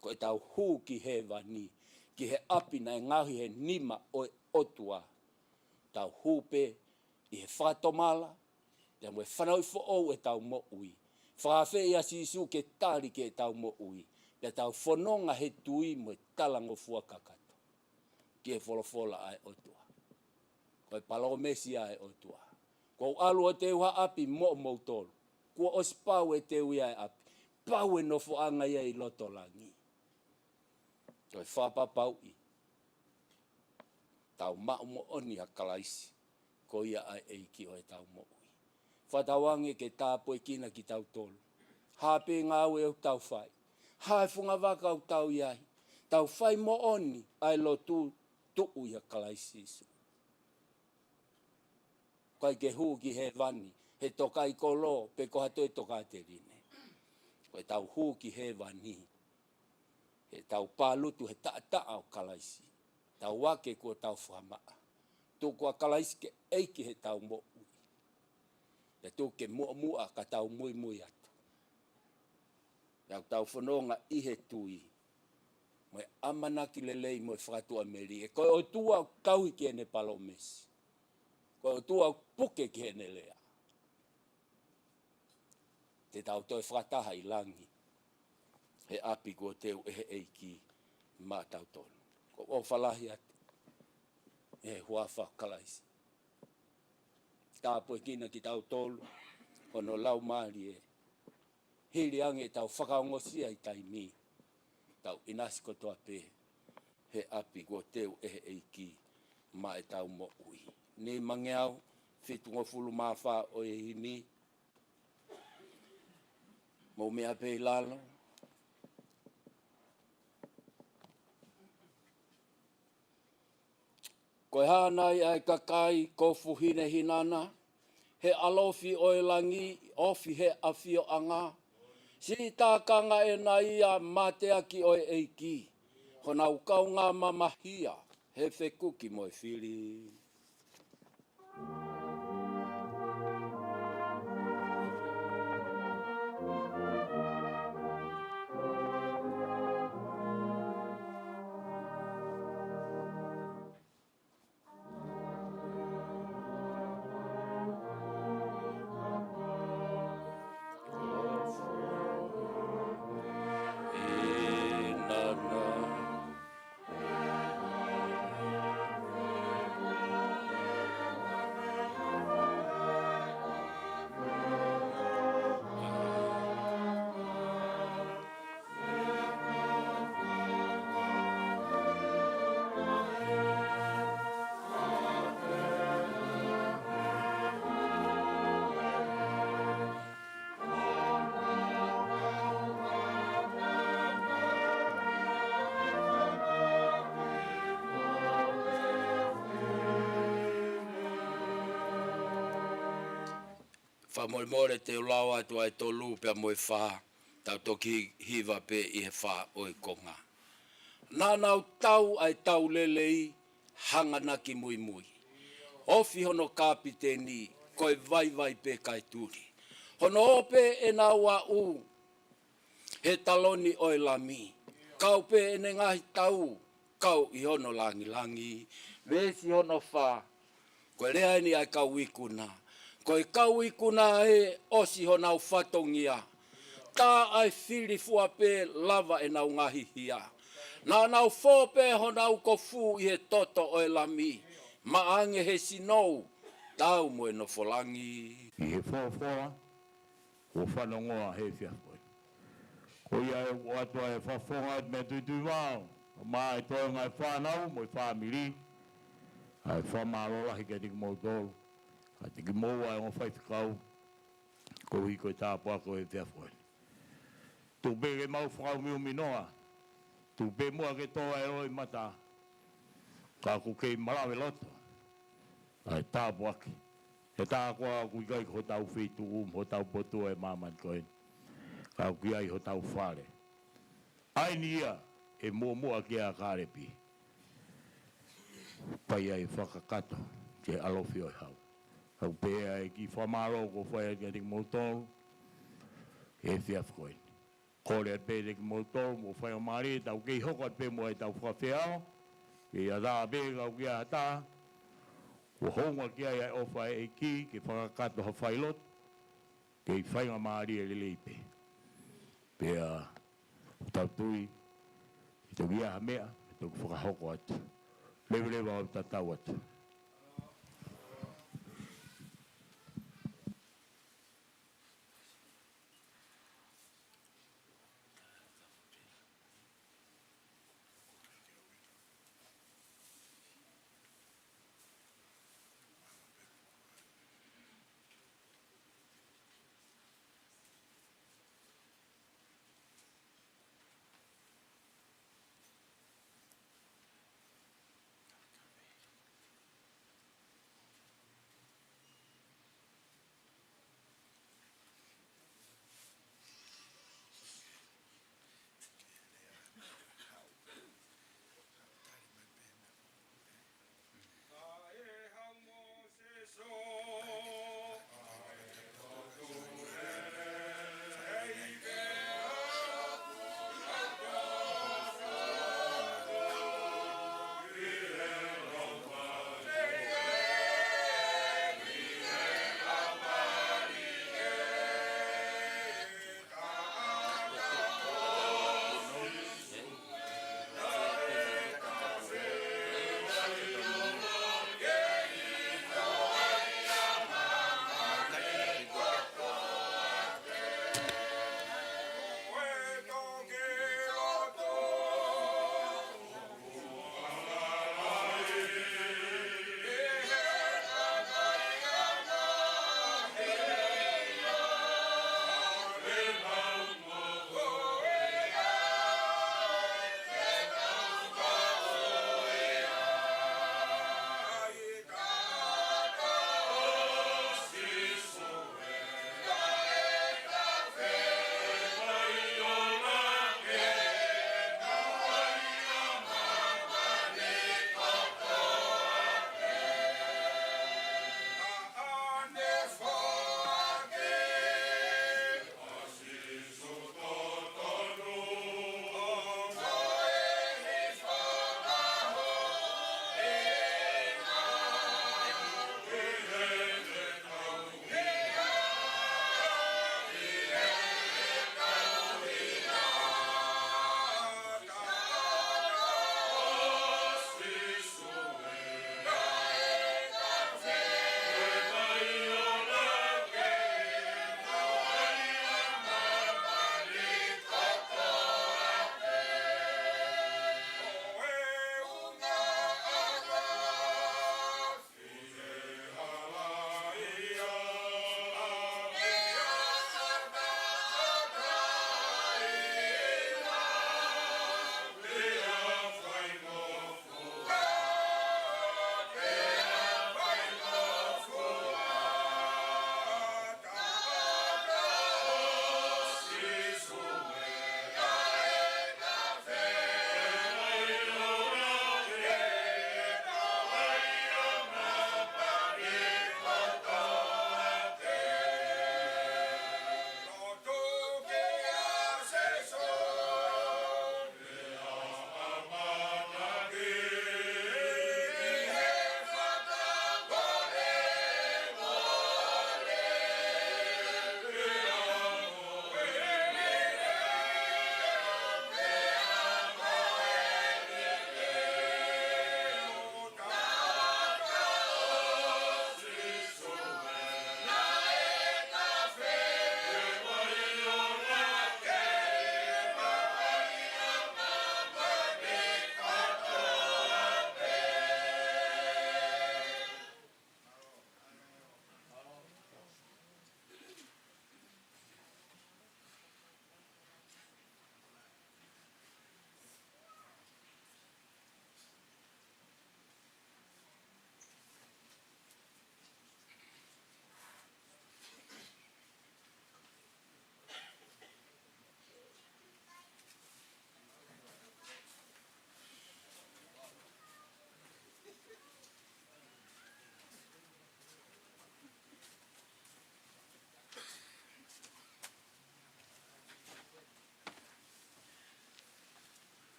Ko ʻetau hū ki hēvani, ki he ʻapi naʻe ngaohi he nima ʻo e ʻOtua. Tau hū pē ʻi he fakatomala, pea mo e fanauʻi foʻou ʻetau moʻui. Fakaafeʻi ʻa Sīsū ke tali ki heʻetau moʻui. Pea tau fononga he tui mo e talangofua kakato ki he folofola ʻa e ʻOtua. Ko e palōmesi ʻa e ʻOtua. Kuo u ʻalu ʻo teu ha ʻapi moʻomoutolu. Kuo ʻosi pau e teu ia e ʻapi. Pau e nofoʻanga ia ʻi loto langi. Ko e fakapapauʻi, tau maʻu moʻoni ʻa Kalaisi. Ko ia ʻa e ʻEiki ʻo ʻetau moʻui. Fakatauange ke tāpuekina kitautolu. Hā pē ngāue ʻoku tau fai. Hā e fungavaka ʻoku tau ʻi ai. Tau fai moʻoni ʻa e lotu tuʻu ʻia Kalaisi Sīsū. ʻIkai ke hū ki hēvani he tokaikolo pe ko ha toe tokāteline. Ko ʻetau hū ki hēvani, heʻetau pālutu he taʻataʻa ʻo Kalaisi. Tau ake kuo tau fakamaʻa. Tuku ʻa Kalaisi ke ʻEiki heʻetau moʻui. Pea tuku ke muʻomuʻa ka tau muimui atu. Pea ʻoku tau fononga ʻi he tui mo e ʻamanaki lelei mo e fakatuʻamelie. Ko e ʻOtua ʻoku tauhi ki heʻene palōmesi. Ko e ʻOtua ʻoku puke ki heʻene lea. te tau toe fakataha ʻi langi he ʻapi kuo teu ʻe he ʻEiki maʻatautolu. Ko e ʻofa lahi atu ʻi he huafa ʻo Kalaisi. Tāpuekina kitautolu ʻe hono Laumālie, hili ange ʻetau fakaongosia ʻi taimi, tau ʻinasi kotoa pē he ʻapi kuo teu ʻe he ʻEiki maʻa ʻetau moʻui. Nima ngeau fitungofulu mā fā ʻo e himi. Mou meʻa pē ʻi lalo. Ko e hā nai ʻa e kakai kofu hinehinana, he ʻalofi ʻo e langi, ofi he ʻafioʻanga? Siʻi tākanga ʻena ia mateaki ʻo e ʻEiki, honau kaungā mamahia he fekuki mo e fili. Fakamolemole te u lau atu ʻa e tolu pea mo e fā, tau toki hiva pē ʻi he fā ʻo e konga. Naʻa nau tau ʻa e tau lelei hanganaki muimui. Ofi hono kapiteni, ko e vaivai pē kae tuli. Hono ō pē ʻenau aʻu he taloni ʻo e Lami. Kau pē ʻene ngaahi tau, kau ʻi hono langilangi. Veesi hono fā. Ko e lea eni ʻa e kau ikuna. Ko e kau ikuna ē, ʻosi honau fatongia. Tā ʻa e fili fua pē lava ʻenau ngaahi hia. Naʻa nau fō pē honau kofu ʻi he toto ʻo e Lami. Maʻa ange he sinou, tau mo e nofo langi. ʻI he folofola kuo fanongoa he efiafi ko eni. Ko ia ʻe ʻoatu ʻa e fafonga atu mei he tuitui vao, maʻa e toenga ʻo e fānau mo e fāmili. ʻA e fakamālō lahi kiate kimoutolu, kiate kimoua ʻa e ongo faifekau, koeʻuhi ko e tāpuaki ʻo e efiafi ko eni. Tuku pē ke mau fakaumiumi noa, tuku pē muʻa ke tō ʻa e loʻimata, ka ʻoku kei malave loto ʻa e tāpuaki. He tā koā ʻoku ʻikai ko hotau feituʻu mo hotau potu ʻo e māmani ko eni, ka ʻoku ʻi ai hotau fale. ʻA eni ia ʻe muʻomuʻa ki ai ʻa Kālepi, pea ʻe fakakakato ki he ʻalofi ʻo e hau. Kau pehē ʻa e kiʻi fakamālō kuo fai atu kiate kimoutolu he efiafi ko eni. Kole atu pē kiate kimoutolu mo faingamālie, tau kei hoko atu pē mo ʻetau fakafeʻao. Kei ʻatā pē ka ʻoku ʻi ai ha taha kuo hounga ki ai ʻa e ʻofa ʻa e ʻEiki ke fakakakato ha failotu, kei faingamālie lelei pē. Pea tau tui ʻe toki ʻi ai ha meʻa ʻe toki fakahoko atu. Leveleva ʻo tatau atu.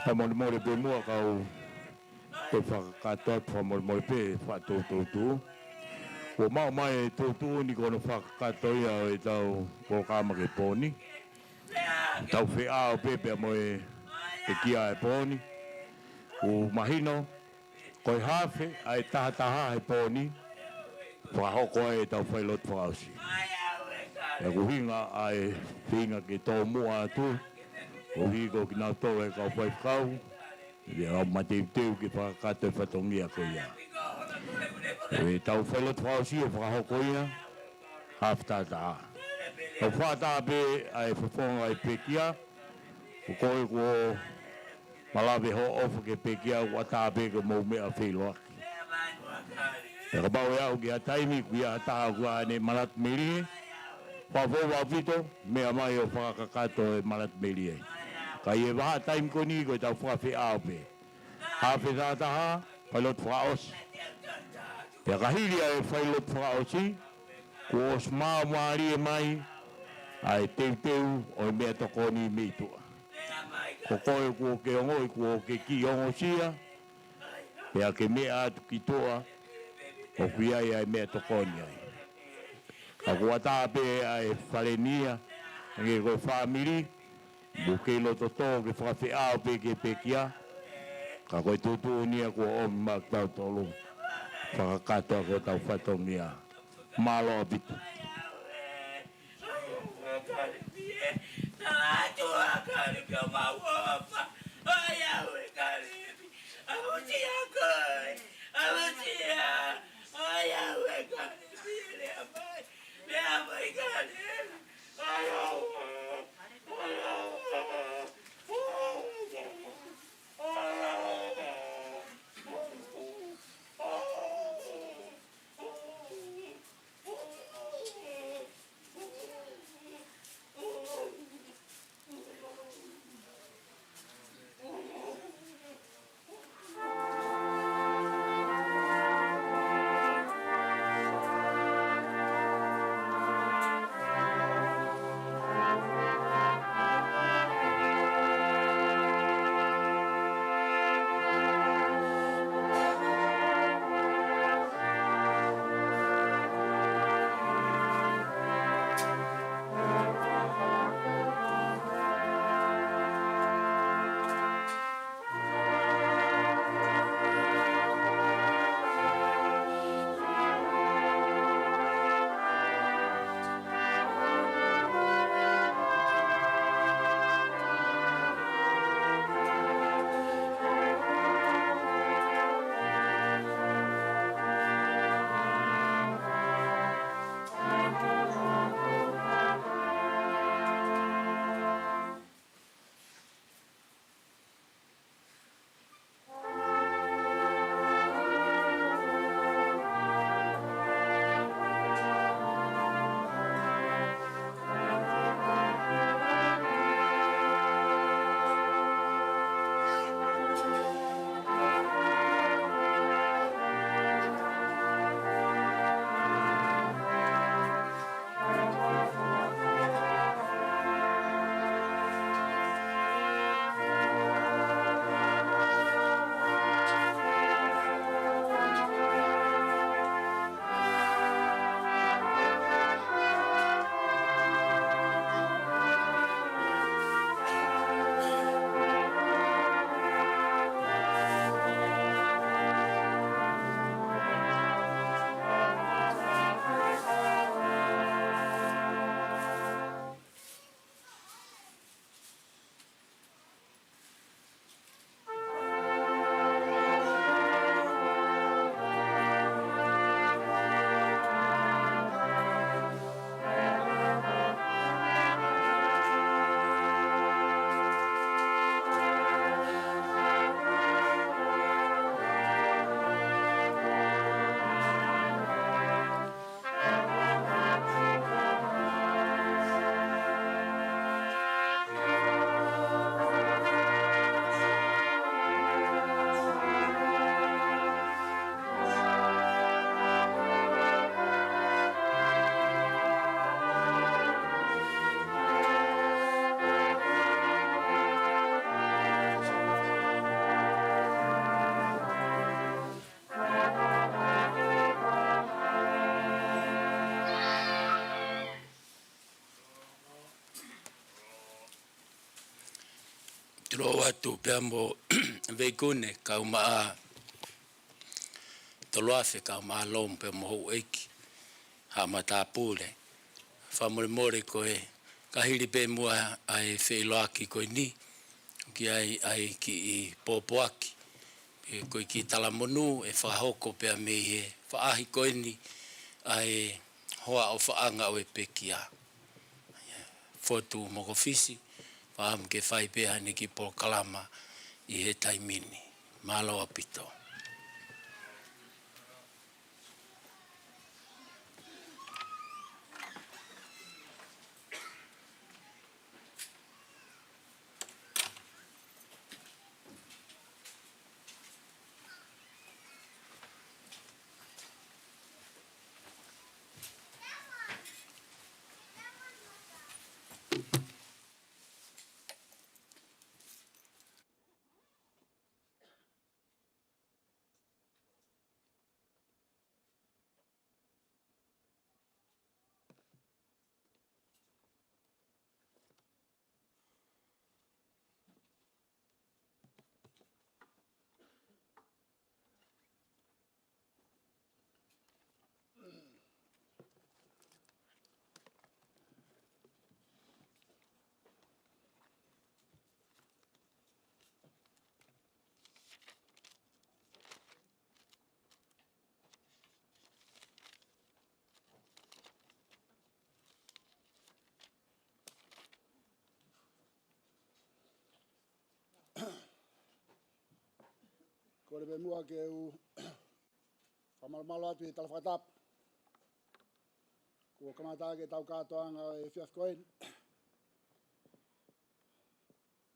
Fakamolemole pē muʻa kau ʻe fakakakato atu, fakamolemole pē fakatūtūtū. Kuo maʻu mai e tūtū ni ko hono fakakakato ia ʻo ʻetau polokalama ki he pō ni. Tau feʻao pē pea mo e, e kia e pō ni. Kuo mahino, ko e hafe ʻa e tahataha he pō ni, fakahoko ai ʻetau failotu fakaʻosi. Pea ko e ʻuhinga ʻa e feinga ke tōmuʻa atu, koeʻuhi ko kinautolu e kau faifekau, ʻe au mateuteu ke fakakakato e fatongia ko ia. ʻEtau failotu fakaʻosi ʻe fakahoko ia, hafe tahataha. Tau fakataha pē ʻa e fofonga ʻo e pekia, ko koe kuo malave hoʻo ʻofa ki he pekia, ʻoku ʻatā pē ke mou meʻa feʻiloaki. Pea kapau ʻe aʻu ki ha taimi, ʻoku ʻi ai ha taha ʻoku ʻi ai haʻane malati melie, fakafoʻou ʻaupito, meʻa mai ʻo fakakakato e malati melie. Ka ʻi he vahaʻa taimi ko eni ko ʻetau fakafeʻao pē. Hafe tahataha, failotu fakaʻosi. Pea ka hili ʻa e failotu fakaʻosi, kuo ʻosi māmālie mai ʻa e teuteu ʻo e meʻatokoni mei tuʻa. Ko koe kuo ke ongoʻi kuo ke kiʻi ongosia, pea ke meʻa atu ki tuʻa, ʻoku ʻi ai ʻa e meʻatokoni ai. Ka kuo ʻatā pē ʻa e fale ni ia, hangē ko e fāmili, mou kei loto tō ke fakafeʻao pē ki he pekia, ka ko e tuʻutuʻuni ia kuo ʻomi maʻa kitautolu, fakakakato ʻaki hotau fatongia. Mālō ʻaupito. Tulou atu pea mo Veikune, kau maʻa Toluafe, kau maʻa Lomu pea mo Houʻeiki, haʻa matāpule. Fakamolemole ko e ka hili pē muʻa ʻa e feʻiloaki ko eni, ʻoku ʻi ai ʻa e kiʻi pōpoaki, ʻe ko e kiʻi talamonū ʻe fakahoko pea mei he faʻahi ko eni ʻa e hoa ʻofaʻanga ʻo e pekia. Fotu Mokofisi, fakaʻamu ke fai pē haʻane kiʻi polokalama ʻi he taimi ni. Mālō ʻaupito. Kole pē muʻa ke u fakamalumalu atu he tala fakatapu. Kuo kamata ʻaki ʻetau kātoanga ʻo e efiafi ko eni.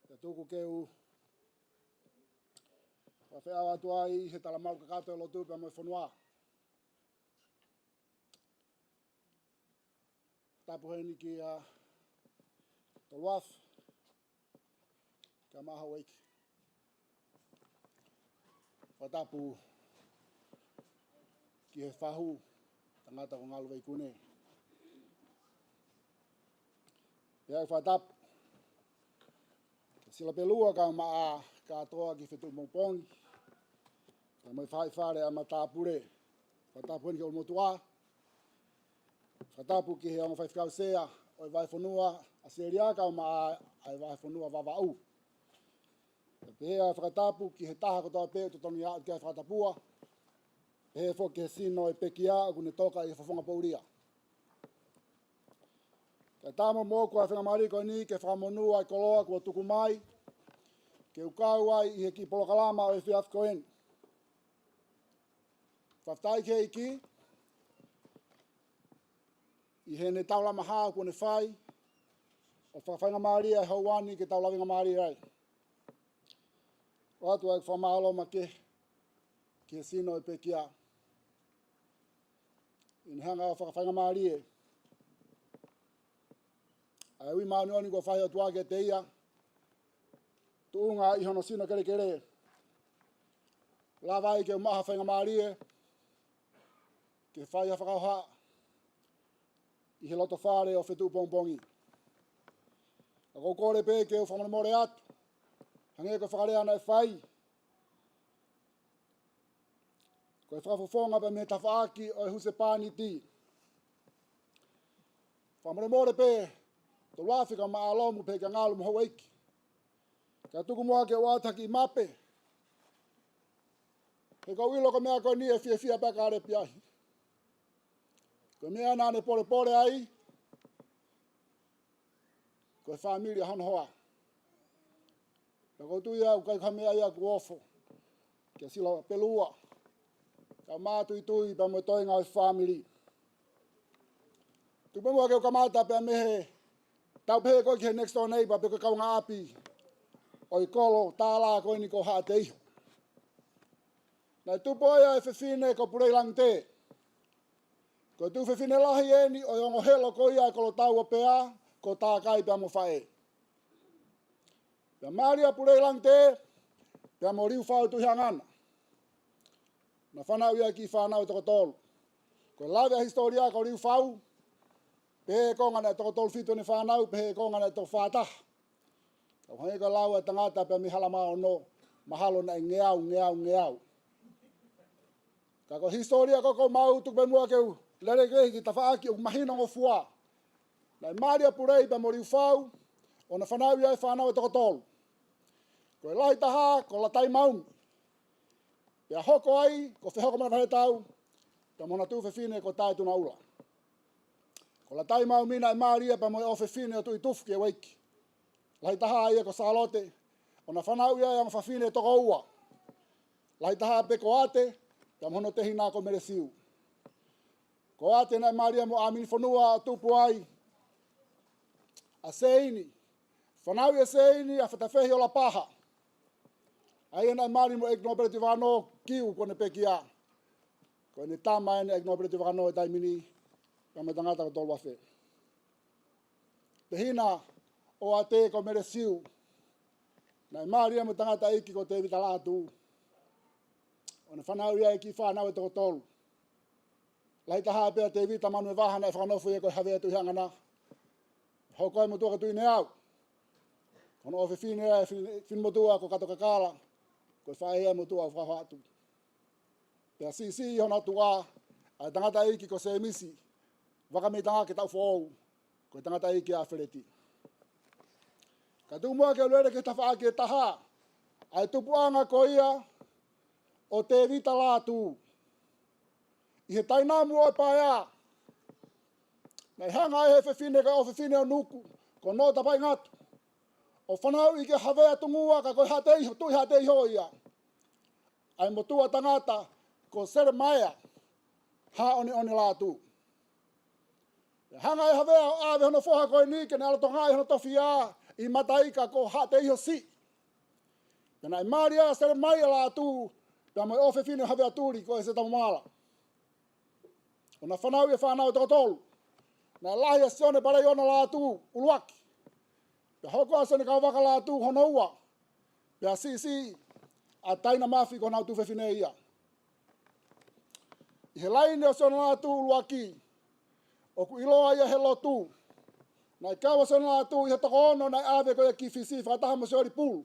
Pea tuku ke u fakafeʻao atu ai he tala maʻu kakato e lotu pea mo e fonua. Tapu heni kia Toluafe, kia Maʻa Houʻeiki. Fakatapu ki he fahu, tangata ko Ngalu Veikune. Pea fakatapu kia Silapelua kau maʻa kātoa ki he fetuʻu pongipongi, pea mo e faʻahi fale ʻa matāpule. Fakatapu heni ki he ʻulumotuʻa. Fakatapu ki he ongo faifekau sea ʻo e vahefonua ʻa Selia kau maʻa ʻa e vahefonua Vavaʻu. Pea pehē ʻa e fakatapu ki he taha kotoa pē ʻoku totonu ia ʻo ke fakatapua. Pehē foki ki he sino ʻo e pekia ʻoku ne toka ʻi he fofonga poulia. Kae ʻatā mo moʻoku ʻa e faingamālie ko eni ke fakamonū ʻa e koloa kuo tuku mai ke u kau ai ʻi he kiʻi polokalama ʻo e efiafi ko eni. Fakafetaʻi ki he ʻEiki ʻi heʻene taulama hao kuo ne fai ʻo fakafaingamālie ʻa e houa ni ke tau lavengamālie ai. ʻOatu ʻa e fakamālō makehe ki he sino ʻo e pekia ʻi heʻene hanga ʻo fakafaingamālie ʻa e ui māʻoniʻoni kuo fai ʻe he ʻOtua kiate ia, tuʻunga ʻi hono sino kelekele. Lava ai ke u maʻu ha faingamālie ke fai ha fakahoha ʻi he loto fale ʻo e fetuʻu pongipongi. Ka ʻoku ou kole pē ke u fakamolemole atu, hangē ko e fakalea naʻe fai, ko e fakafofonga pē mei he tafaʻaki ʻo e husepāniti. Fakamolemole pē Toluafe kau maʻa Lomu pehē kia Ngalu mo Houʻeiki. Kae tuku muʻa ke u ʻoatu ha kiʻi mape. He ʻoku ou ʻilo ko e meʻa ko eni ʻe fiefia pē ʻa Kalepi ai. Ko e meʻa naʻa ne polepole ai, ko e fāmili ʻa hono hoa. Pea ʻoku ou tui au ʻoku ʻikai ko ha meʻa ia kuo ofo kia Silapelua, kau mātuitui pea mo e toenga ʻo e fāmili. Tuku pē muʻa ke u kamata pea mei he tau pehē ko ē ki he next door neighbor pe ko e kaungāʻapi ʻo e kolo tālā ko eni ko Haʻateiho. Naʻe tupu ai ʻa e fefine ko Puleilangite. Ko e tuofefine lahi eni ʻo e ongo helo ko ia ʻa e kolotau ʻo Pea, ko Takai pea mo Faʻē. Pea mali ʻa Puleilangite pea mo Liufau Tuʻihangana. Naʻa fanauʻi ai e kiʻi fānau ʻe toko tolu. Ko e lave ʻa e hisitōlia ko Liufau, pehē ʻe he konga naʻe toko tolu fitu ʻene fānau, pehē ʻe he konga naʻe toko fā taha. Ka ʻoku hangē ko e lau ʻa e tangata pea mei Halamaono, mahalo naʻe ngeau, ngeau, ngeau. Ka ko e hisitōlia ko ē ʻoku mau tuku pē muʻa ke u lele ki ai ki he tafaʻaki ʻoku mahinongofua. Naʻe mali ʻa Pulei pea mo Liufau, ʻo na fanauʻi ai e fānau ʻe toko tolu. Ko e lahi taha, ko Latai Maumi. Pea hoko ai, ko Fehoko Manafahetau, pea mo hona tuofefine ko Taetunaʻula. Ko Latai Maumi naʻe mali ia pea mo e ʻofefine ʻo Tuʻitufu ki he uike. Lahi taha ia ko Sālote, ʻo na fanauʻi ai e ongo fafine ʻe toko ua. Lahi taha pē ko Ate, pea mo hono tehina ko Melesiu. Ko Ate naʻe mali ia mo ʻAminifonua ʻo tupu ai ʻa Seini. Fanauʻi ʻe Seini ʻa Fatafehi ʻo Lapaha. ʻA ia naʻe mali mo ʻEiki Nōpele Tuʻivakanō Kiu kuo ne pekia. Ko ʻene tama ʻeni ʻEiki Nōpele Tuʻivakanō he taimi ni, pea mo e tangata ko Toluafe. Tehina ʻo Ate ko Melesiu. Naʻe mali ia mo e tangataʻeiki ko Tēvita Lātū. ʻO ne fanauʻi ai e kiʻi fānau ʻe toko tolu. Lahi taha pē ʻa Tēvita Manuevaha naʻe fakanofo ia ko e Havea Tuʻihangana. Hoko ai e motuʻa ko Tuʻineau. Ko hono ʻofefine ʻa e fini-, finimotuʻa ko Katokakala. Ko e faʻē ia e motuʻa ʻo Fakahoatu. Pea siʻisiʻi ʻi hono tuʻa ʻa e tangataʻeiki ko Sēmisi Vakameitangake Taʻufoʻou, ko e tangataʻeiki ʻa Feleti. Ka tuku muʻa ke u lele ki he tafaʻaki ʻe taha, ʻa e tupuʻanga ko ia ʻo Tēvita Lātū. ʻI he tainamu ʻo e paea, naʻe hanga ʻe he fefine ko e ʻofefine ʻo Nuku, ko Noʻotapaingatu, ʻo fanauʻi ki he Havea Tungua, ka ko e Haʻateiho, Tuʻi Haʻateiho ia, ʻa e motuʻa tangata ko Selemaia Haʻoneʻone Lātū. Pea hanga ʻe Havea ʻo ʻave hono foha ko eni ke ne ʻalu ʻo tokangaʻi hono tofiʻa ʻi Mataika ko Haʻateiho Siʻi. Pea naʻe mali ʻa Selemaia Lātū pea mo e ʻofefine ʻo Havea Tuli ko ʻEseta Momala. ʻO na fanauʻi e fānau ʻe toko tolu. Naʻe lahi ʻa Sione Paleiona Lātū ʻuluaki. Pea hoko ʻa Sione Kauvaka Lātū hono ua. Pea siʻisiʻi ʻa Taina Mafi ko honau tuofefine ia. ʻI he laine ʻo Sione Lātū ʻuluaki, ʻoku ʻiloa ia he lotu. Naʻe kau ʻa Sione Lātū ʻi he toko ono naʻe ʻave ko ia ki Fisi fakataha mo Sioli Pulu.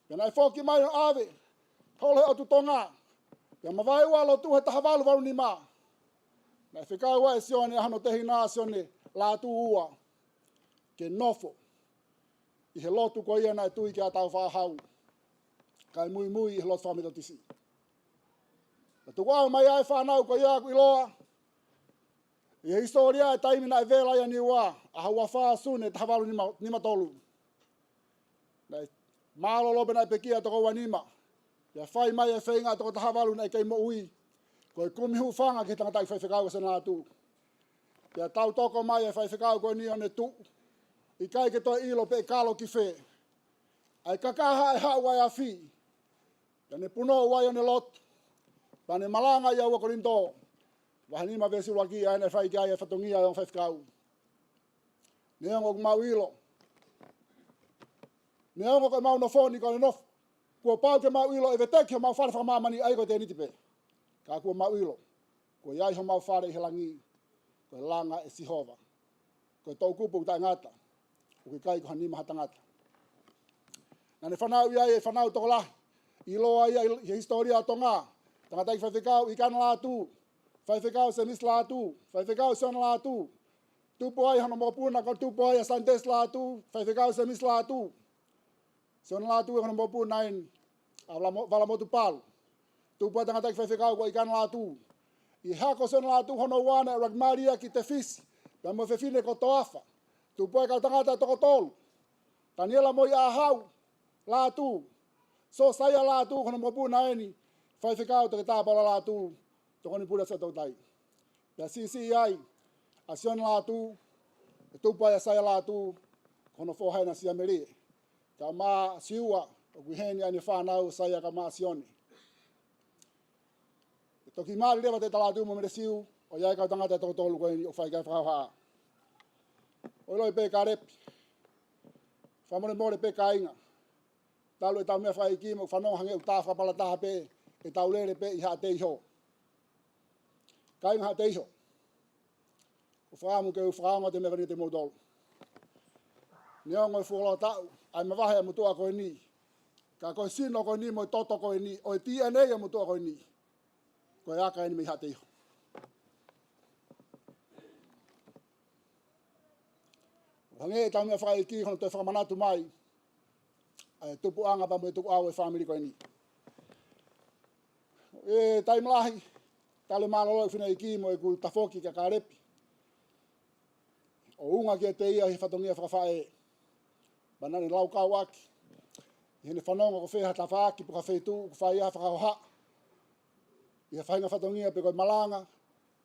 Pea naʻe foki mai ʻo ʻave, holo he ʻotu Tonga. Pea mavaeua e lotu he taha valu valu nima. Naʻe fekau ai ʻe Sione ʻa hono tehina ʻa Sione Lātū ua ke nofo ʻi he lotu ko ia naʻe tui ki ai ʻa Tāufaʻāhau, kae muimui ʻi he lotu fakametotisi. Pea tukuʻau mai ai e fānau ko ia ʻoku ʻiloa ʻi he hisitōlia e taimi naʻe vela ai ʻa Niua, ʻaho uafā Sune taha valu nima, nima tolu. Naʻe mālōlō pea naʻe pekia ʻa e toko ua nima. Pea fai mai e feinga ʻa e toko taha valu naʻe kei moʻui, ko e kumi hūfanga ki he tangataʻeiki faifekau ko Sione Lātū. Pea tautoko mai e faifekau ko eni ʻo ne tuʻu. ʻIkai ke toe ʻilo pe ʻe kalo ki fē. ʻA e kakaha ʻe haʻu ʻa e afi. Pea ne punou ai ʻo ne lotu. Pea ne malanga ʻia ua Kolinitō vahe nima veesi ʻuluaki, ʻa ia naʻe fai ki ai e fatongia ʻo e ongo faifekau. Neongo ʻoku mau ʻilo, neongo ko ʻemau nofo ni ko ʻene nofo, kuo pau ke mau ʻilo ʻe veteki homau fale fakamāmani ʻa ia ko e tēniti pē. Ka kuo mau ʻilo, kuo ʻi ai homau fale ʻi he langi, ko e langa ʻe Sihova. Ko e toʻukupu ʻoku taʻengata, ʻoku ʻikai ko ha nima ha tangata. Naʻa ne fanauʻi ai e fānau tokolahi, ʻiloa ia ʻi he hisitōlia ʻo Tonga. Tangataʻeiki faifekau ʻIkana Lātū, faifekau Semisi Lātū, faifekau Sione Lātū. Tupu ai hono mokopuna, ko e tupu ai ʻa Santesi Lātū, faifekau Semisi Lātū. Sione Lātū ʻi hono mokopuna ʻeni, ʻa Valamo-, Valamotupalu. Tupu ai e tangataʻeiki faifekau ko ʻIkana Lātū. ʻI he hako ʻo Sione Lātū hono ua naʻe ʻuluaki mali ia ki Tefisi, pea mo e fefine ko Toafa. Tupu ai e kau tangata ʻe toko tolu. Taniela Moiʻāhau Lātū, Sosaia Lātū, ko hono mokopuna ʻeni, faifekau Toketā Paula Lātū, tokoni pule ʻa Siaʻatoutai. Pea siʻisiʻi ai ʻa Sione Lātū, ʻe tupu ai ʻa Saia Lātū, ko hono foha ʻena Siamelie. Kae ʻumaʻā ʻa Siua, ʻoku ʻi heni ʻa ʻene fānau ʻa Saia kae ʻumaʻā ʻa Sione. ʻE toki mali leva ʻa Tēvita Lātū mo Melesiu, ʻo ʻi ai e kau tangata ʻe toko tolu ko eni ʻoku fai ki ai e fakahohaʻa. ʻOiloʻi pē Kalepi. Fakamolemole pē kāinga. Talu ʻetau meʻa fakaʻeiki mo fanongo hangē ʻoku tā fakapalataha pē ʻetau lele pē ʻi Haʻateiho. Kāinga Haʻateiho, ʻoku ou fakaʻamu ke u fakaongo atu e meʻa ko eni kiate kimoutolu. Neongo e fuoloa taʻu ʻa e mavahe ʻa e motuʻa ko eni, ka ko e sino ko eni mo e toto ko eni ʻo e D N A ʻa e motuʻa ko eni, ko e aka eni mei Haʻateiho. ʻO hangē ʻetau meʻa fakaʻeiki, ko hono toe fakamanatu mai ʻa e tupuʻanga pea mo e tukuʻau ʻo e fāmili ko eni. ʻI he taimi lahi, tali mālōlō ʻeku fineʻeiki mo ʻeku tafoki kia Kalepi ʻo unga kiate ia ʻi he fatongia fakafaʻē. Pea naʻa ne laukau ʻaki ʻi heʻene fanongo ko fē ha tafaʻaki pe ko ha feituʻu ʻoku fai ai ha fakahohaʻa ʻi ha faʻahinga fatongia, pe ko e malanga,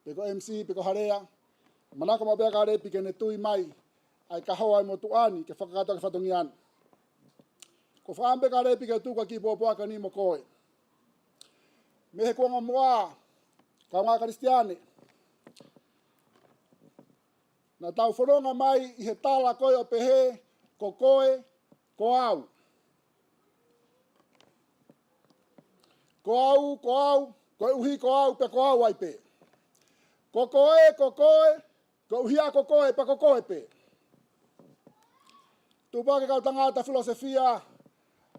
pe ko e M C, pe ko ha lea. Manako maʻu pē ʻa Kalepi ke ne tui mai ʻa e kahoa ʻa e motuʻa ni ke fakakakato ʻaki e fatongia ni. Ko e fakaʻamu pē ʻa Kalepi ke tuku ʻa e kiʻi pōpoaki ni mo koe. Mei he kuonga muʻa, kaungā Kalisitiane, naʻa tau fononga mai ʻi he tala ko ē ʻo pehē, ko koe, ko au. Ko au, ko au, koeʻuhi ko au, pea ko au ai pē. Ko koe, ko koe, koeʻuhi ʻa ko koe, pea ko koe pē. Tupu ʻa e kau tangata filosofia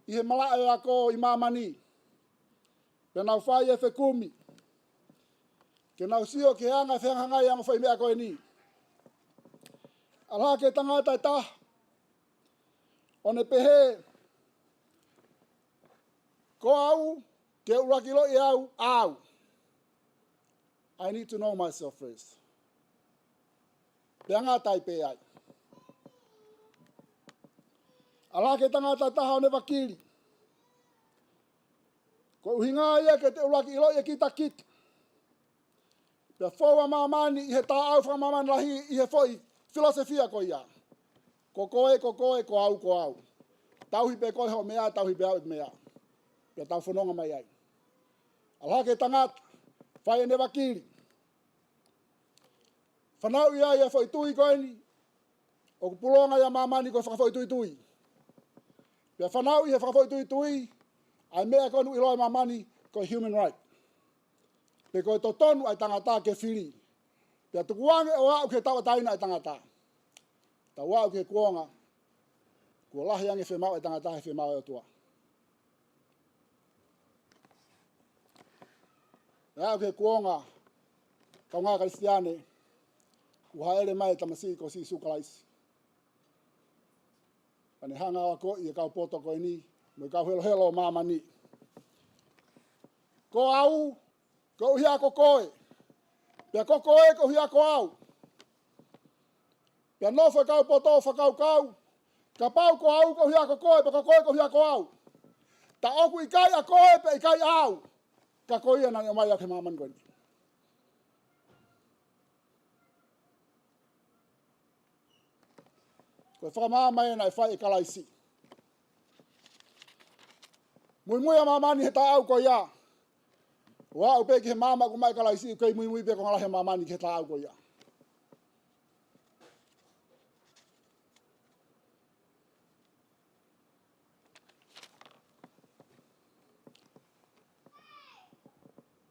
ʻi he malaʻe ako ʻi māmani, pea nau fai e fekumi ke nau sio ki he anga e fehangahangai ʻa e ongo foʻi meʻa ko eni. ʻAlu hake e tangata ʻe taha ʻo ne pehē, ko au, ke ʻuluaki ʻiloʻi au, au. I need to know myself first. Pea ngata ai pē ai. ʻAlu hake e tangata ʻe taha ʻo ne vakili, ko e ʻuhinga ia ke te ʻuluaki ʻiloʻi ʻe kita kita. Pea fou ʻa māmani ʻi he taʻau fakamāmani lahi ʻi he foʻi filosofia ko ia. Ko koe, ko koe, ko au, ko au. Tauhi pē koe hoʻo meʻa, tauhi pē au ʻeku meʻa. Pea tau fononga mai ai. ʻAlu hake e tangata, fai ʻene vakili. Fanauʻi ai ʻa e foʻi tui ko eni ʻoku pulonga ʻi māmani ko e fakafoʻituitui. Pea fanauʻi ʻe he fakafoʻituitui ʻa e meʻa ko eni ʻoku ʻiloa ʻi māmani ko e human right, pe ko e totonu ʻa e tangata ke fili. Pea tukuange ʻo aʻu ki he tauʻatāina ʻa e tangata. Tau aʻu ki he kuonga kuo lahi ange e fiemaʻu ʻa e tangata he fiemaʻu ʻa e ʻOtua. Pea aʻu ki he kuonga, kaungā Kalisitiane, kuo hāʻele mai e tamasiʻi ko Sīsū Kalaisi. Pea ne hanga ʻo akoʻi e kau poto ko eni mo e kau helohelo ʻo māmani, ko au, koeʻuhi ʻa ko koe. Pea ko koe, koeʻuhi ʻa ko au. Pea nofo e kau poto ʻo fakakaukau, kapau ko au koeʻuhi ʻa ko koe, pea ko koe koeʻuhi ʻa ko au, ta ʻoku ʻikai ʻa koe pea ʻikai ʻa au, ka ko ia naʻa ne ʻomai au ki he māmani ko eni. Ko e fakamaama ē naʻe fai ʻe Kalaisi. Muimui ʻa māmani he taʻau ko ia, ʻo aʻu pē ki he maama ʻoku maʻu ʻe Kalaisi, ʻoku kei muimui pē e konga lahi ʻo māmani ki he taʻau ko ia.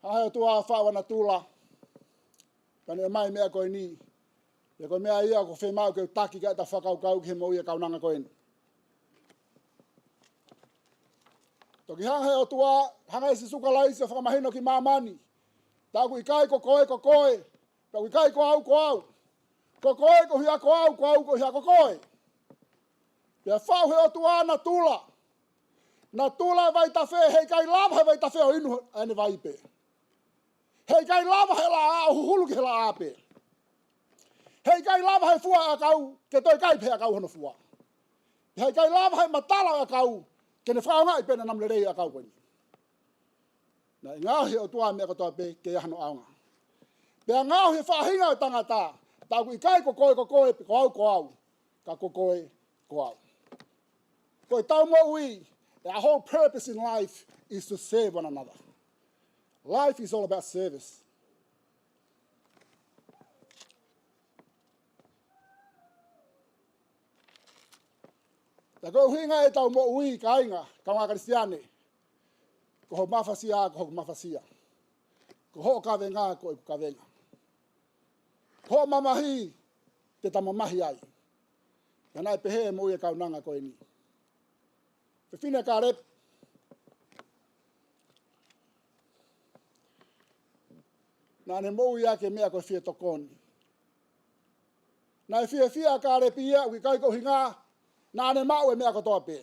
Hanga ʻe he ʻOtua ʻo faʻu ʻa natula, pea ne ʻomai e meʻa ko eni. Pea ko e meʻa ia ʻoku fiemaʻu ke u taki ki ai ʻetau fakakaukau ki he moʻui ʻa e kaunanga ko eni. Toki hanga ʻe he ʻOtua, hanga ʻe Sīsū Kalaisi ʻo fakamahino ki māmani, ta ʻoku ʻikai ko koe ko koe, pea ʻoku ʻikai ko au ko au. Ko koe koeʻuhi ʻa ko au, ko au koeʻuhi ʻa ko koe. Pea faʻu ʻe he ʻOtua natula. Natula e vaitafe, heʻikai lava ʻe he vaitafe ʻo inu ʻa ʻene vai pē. Heʻikai lava ʻe he laʻā ʻo huhulu ki he laʻā pē. Heʻikai lava ʻe he fua ʻo e ʻakau ke toe kai pē ʻe he ʻakau hono fua. Heʻikai lava ʻe he matala ʻo e ʻakau ke ne fakaʻaongaʻi pē ʻene namu lelei ʻo e ʻakau ko eni. Naʻe ngaohi ʻe he ʻOtua e meʻa kotoa pē ke ʻi ai hano ʻaonga. Pea ngaohi e faʻahinga ʻo e tangata, ta ʻoku ʻikai ko koe ko koe, pe ko au ko au, ka ko koe ko au. Ko ʻetau moʻui, our whole purpose in life is to serve one another. Life is all about service. Pea ko e ʻuhinga ʻetau moʻui, kāinga, kaungā Kalisitiane, ko hoʻo mafasia ko hoku mafasia, ko hoʻo kavenga ko ʻeku kavenga, ko hoʻo mamahi te ta mamahi ai. Pea naʻe pehē e moʻui ʻa e kaunanga ko eni. Fefine Kālepi, naʻa ne moʻui ʻaki e meʻa ko e fie tokoni. Naʻe fiefia ʻa Kālepi ia, ʻoku ʻikai ko e ʻuhinga naʻa ne maʻu e meʻa kotoa pē.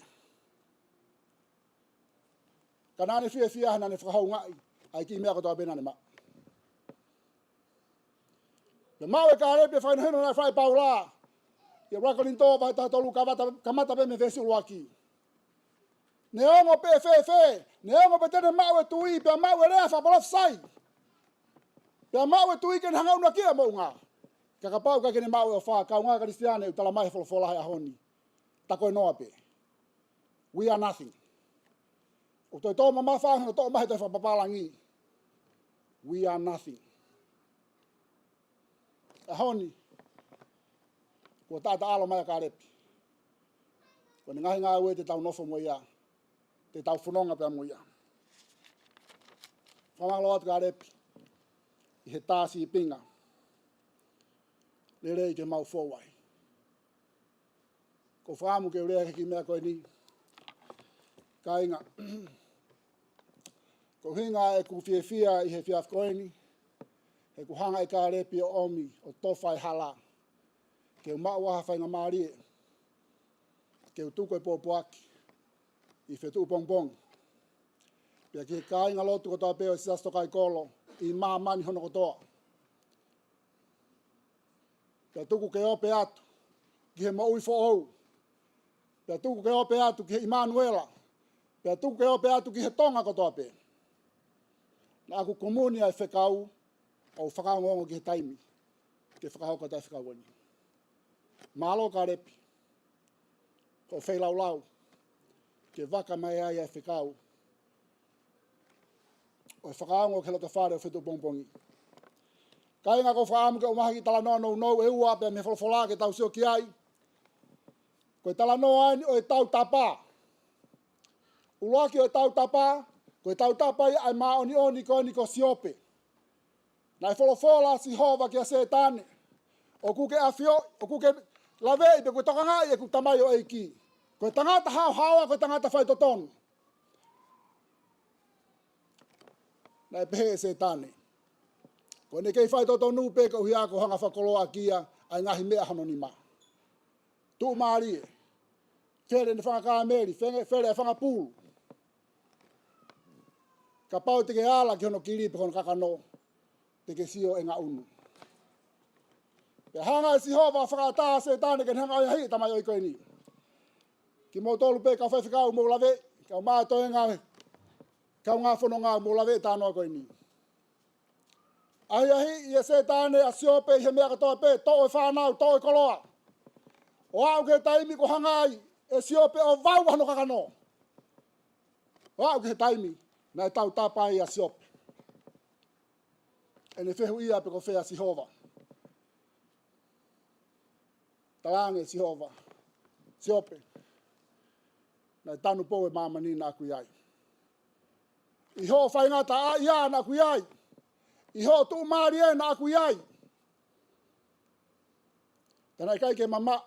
Ka naʻa ne fiefia he naʻa ne fakahoungaʻi ʻa e kiʻi meʻa kotoa pē naʻa ne maʻu. Pea maʻu ʻe Kālepi e fakahinohino naʻe fai ʻe Paula ʻia ʻuluaki Kolinitō vahe taha tolu, kamata, kamata pē mei he veesi ʻuluaki. Neongo pe fēfē, neongo pe te ne maʻu e tui, pea maʻu e lea fakapalōfisai, pea maʻu e tui ke ne hanga ʻo unakiʻi e moʻunga, ka kapau ʻoku ʻikai ke ne maʻu e ʻofa, kaungā Kalisitiane, ʻoku talamai ʻe he folofola ʻa e ʻaho ni, tā ko e noa pē. We are nothing. ʻOku toe tō mamafa ange hono toʻo mai he toe fakapapālangi. We are nothing. ʻAho ni, kuo taʻataʻalo mai ʻa Kālepi. Ko ʻene ngaahi ngāue te tau nofo mo ia, te tau fononga pea mo ia. Fakamālō atu Kālepi ʻi he tā sīpinga lelei ke mau fou ai. Ko e fakaʻamu ke u lea ki he kiʻi meʻa ko eni, kāinga. Ko e ʻuhinga ʻeku fiefia ʻi he efiafi ko eni, he kuo hanga ʻe Kālepi ʻo ʻomi, ʻo tofa e hala, ke u maʻu ha faingamālie ke u tuku e pōpoaki ʻi Fetuʻupongipongi, pea ki he kāingalotu kotoa pē ʻo e Siasi Tokaikolo ʻi māmani hono kotoa. Pea tuku ke ope atu ki he moʻui foʻou. Pea tuku ke ope atu ki he ʻImanuela. Pea tuku ke ope atu ki he Tonga kotoa pē. Naʻa ku kumuni ʻa e fekau, ʻo fakaongoongo ki he taimi ke fakahoko atu ʻa e fekau ko eni. Mālō Kālepi, ko e feilaulau ke vaka mai ai ʻa e fekau ʻo e fakaongo ki he loto fale ʻo Fetuʻupongipongi. Kāinga, ko e fakaʻamu ke u ʻomai ha kiʻi talanoa nounou ʻe ua pē mei he folofola ke tau sio ki ai. Ko e talanoa eni ʻo e tautapa. ʻUluaki ʻo e tautapa, ko e tautapa ia ʻa e māʻoniʻoni ko eni ko Siope. Naʻe folofola ʻa Sihova kia Sētane, ʻoku ke ʻafioʻi, ʻoku ke laveʻi, pe ʻoku ke tokangaʻi ʻeku tamaioʻeiki, ko e tangata haohaoa, ko e tangata faitotonu. Naʻe pehē ʻe Sētane, ko ʻene kei faitotonu pē koeʻuhi ko e hanga fakakoloaʻaki ia ʻa e ngaahi meʻa hono nima. Tuʻumālie, fele ʻene fanga kāmeli, fele, fele ʻa e fanga pulu. Kapau te ke ala ki hono kili pe ko hono kakano, te ke sio ʻe ngaʻunu. Pea hanga ʻe Sihova ʻo fakaʻatā ʻa Sētane ke ne hanga ʻo ʻahiʻahiʻi e tamaioʻeiki ko eni. Kimoutolu pē kau faifekau mou laveʻi, kau mā toenga, kau ngā fononga mou laveʻi e talanoa ko eni. ʻAhiʻahiʻi ʻe Sētane ʻa Siope ʻi he meʻa kotoa pē, toʻo e fānau, toʻo e koloa. ʻO aʻu ki he taimi kuo hanga ai ʻe Siope ʻo vau ʻa hono kakano. ʻO aʻu ki he taimi naʻe tautapa ai ʻa Siope. ʻEne fehuʻia pe ko fē ʻa Sihova. Talaange ʻe Sihova, Siope, naʻe tanupou e māmani naʻa ku ʻi ai. ʻI hoʻo faingataʻaʻia naʻa ku ʻi ai. ʻI hoʻo tuʻumālie naʻa ku ʻi ai. Ka naʻe ʻikai ke mamaʻo.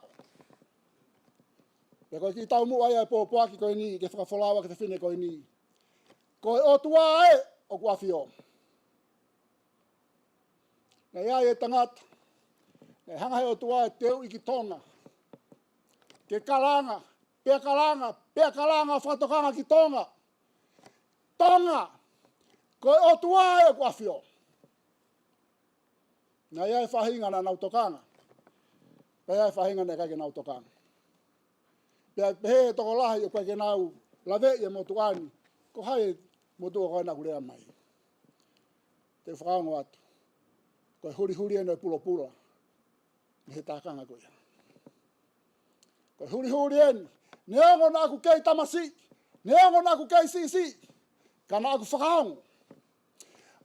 Pea ko e kiʻi taumuʻa ia ʻo e pōpoaki ko eni ke fakafolau ʻaki e fefine ko eni. Ko e ʻOtua ē ʻoku ʻafio. Naʻe ʻi ai e tangata naʻe hanga he ʻOtua ʻo teuʻi ki Tonga, ke kalanga, pea kalanga, pea kalanga fakatokanga ki Tonga. Tonga, ko e ʻOtua ē ʻoku ʻafio. Naʻe ʻi ai e faʻahinga naʻa nau tokanga, pea ʻi ai e faʻahinga naʻe ʻikai ke nau tokanga. Pea pehē ʻe he tokolahi ʻoku ʻikai ke nau laveʻi e motuʻa ni, ko hai e motuʻa ko ē naʻa ku lea mai. Te u fakaongo atu, ko e hulihuli eni ʻo e pulopula mei he tākanga ko ia. Ko e hulihuli eni, neongo naʻa ku kei tamasiʻi, neongo naʻa ku kei siʻisiʻi, ka naʻa ku fakaongo.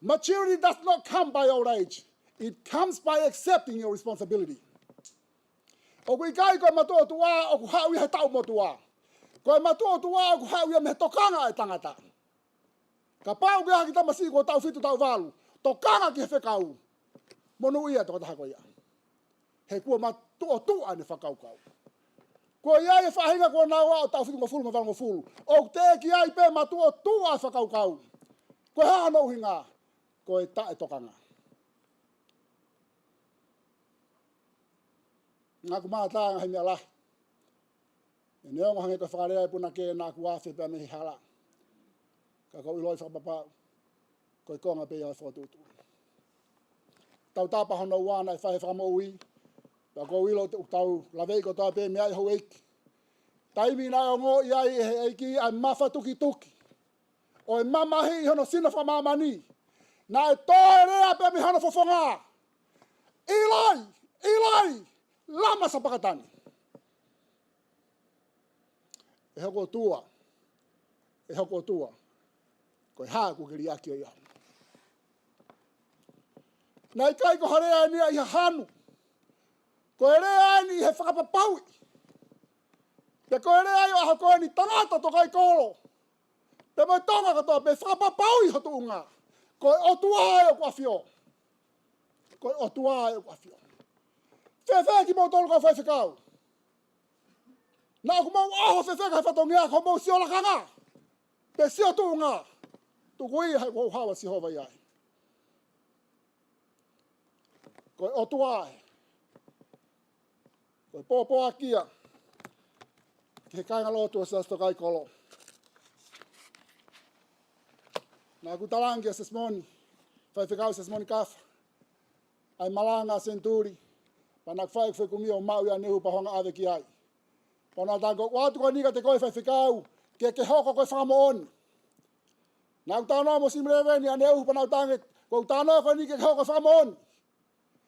Maturity does not come by old age. It comes by accepting your responsibility. ʻOku ʻikai ko e matuʻotuʻa ʻoku haʻu ia he taʻu motuʻa. Ko e matuʻotuʻa ʻoku haʻu ia mei he tokanga ʻa e tangata. Kapau ʻoku ʻi ai ha kiʻi tamasiʻi kuo taʻu fitu, taʻu valu, tokanga ki he fekau, monūʻia e tokotaha ko ia. He kuo matuʻotuʻa ʻene fakakaukau. Ko ia e faʻahinga ko ē naʻa nau ʻi ai ʻo taʻu fitungofulu mo e valungofulu. ʻOku teʻeki ai pē mātuʻa ʻo tuʻu ʻa e fakakaukau. Ko e hā hono ʻuhinga? Ko e taʻetokanga. Naʻa ku mātā ngaahi meʻa lahi. ʻE neongo hangē ko e fakalea ʻa e punake naʻa ku afe pē mei he hala. Ka ʻoku ou ʻiloʻi fakapapau ko e konga pē ia ʻo e fokotuʻutuʻu. Tautapa hono ua naʻe fai he Fakamoʻui. Pea ʻoku ou ʻilo ʻoku tau laveʻi kotoa pē meʻa ʻi he houʻeiki. Taimi naʻe ongoʻi ai ʻe he ʻEiki ʻa e mafatukituki ʻo e mamahi ʻi hono sino fakamāmani, naʻe toe lea pē mei hono fofonga: ʻIloi, ʻIloi, lama sapakatani? ʻE hoku ʻOtua, ʻe hoku ʻOtua, ko e hā ʻoku ke liʻaki ai au? Naʻe ʻikai ko ha lea eni ia ʻi ha hanu. Ko e lea eni ʻi he fakapapauʻi. Pea ko e lea ia ʻo e ʻaho ko eni, tangata, tokaikolo, pea mo e Tonga kotoa pē, fakapapauʻi ho tuʻunga. Ko e ʻOtua ē ʻoku ʻafio. Ko e ʻOtua ē ʻoku ʻafio. Fēfē kimoutolu kau faifekau? Naʻa ʻoku mou ʻoho fēfē ki he fatongia, ko hoʻomou sio lakanga, pe sio tuʻunga? Tuku ia he ʻoku ou haʻu ʻa Sihova ʻi ai. Ko e ʻOtua ē. Ko e pōpoaki ia ki he kāingalotu ʻo e Siasi Tokaikolo. Naʻa ku talaange kia Siaosi Moni, Faifekau Siaosi Moni Kafa, ʻa e malanga ʻa Senituli, pea naʻa ku fai ʻeku fekumi ʻo maʻu ia ʻa Neu pea u hanga ʻo ʻave ki ai. Pea naʻa ku talaange, ʻoatu ko eni kiate koe Faifekau, ke ke hoko ko e fakamoʻoni. Naʻa ku talanoa mo Simu Leveni ʻaneuhu pea naʻa ku talaange, ko ʻeku talanoa ko eni ke ke hoko ko e fakamoʻoni.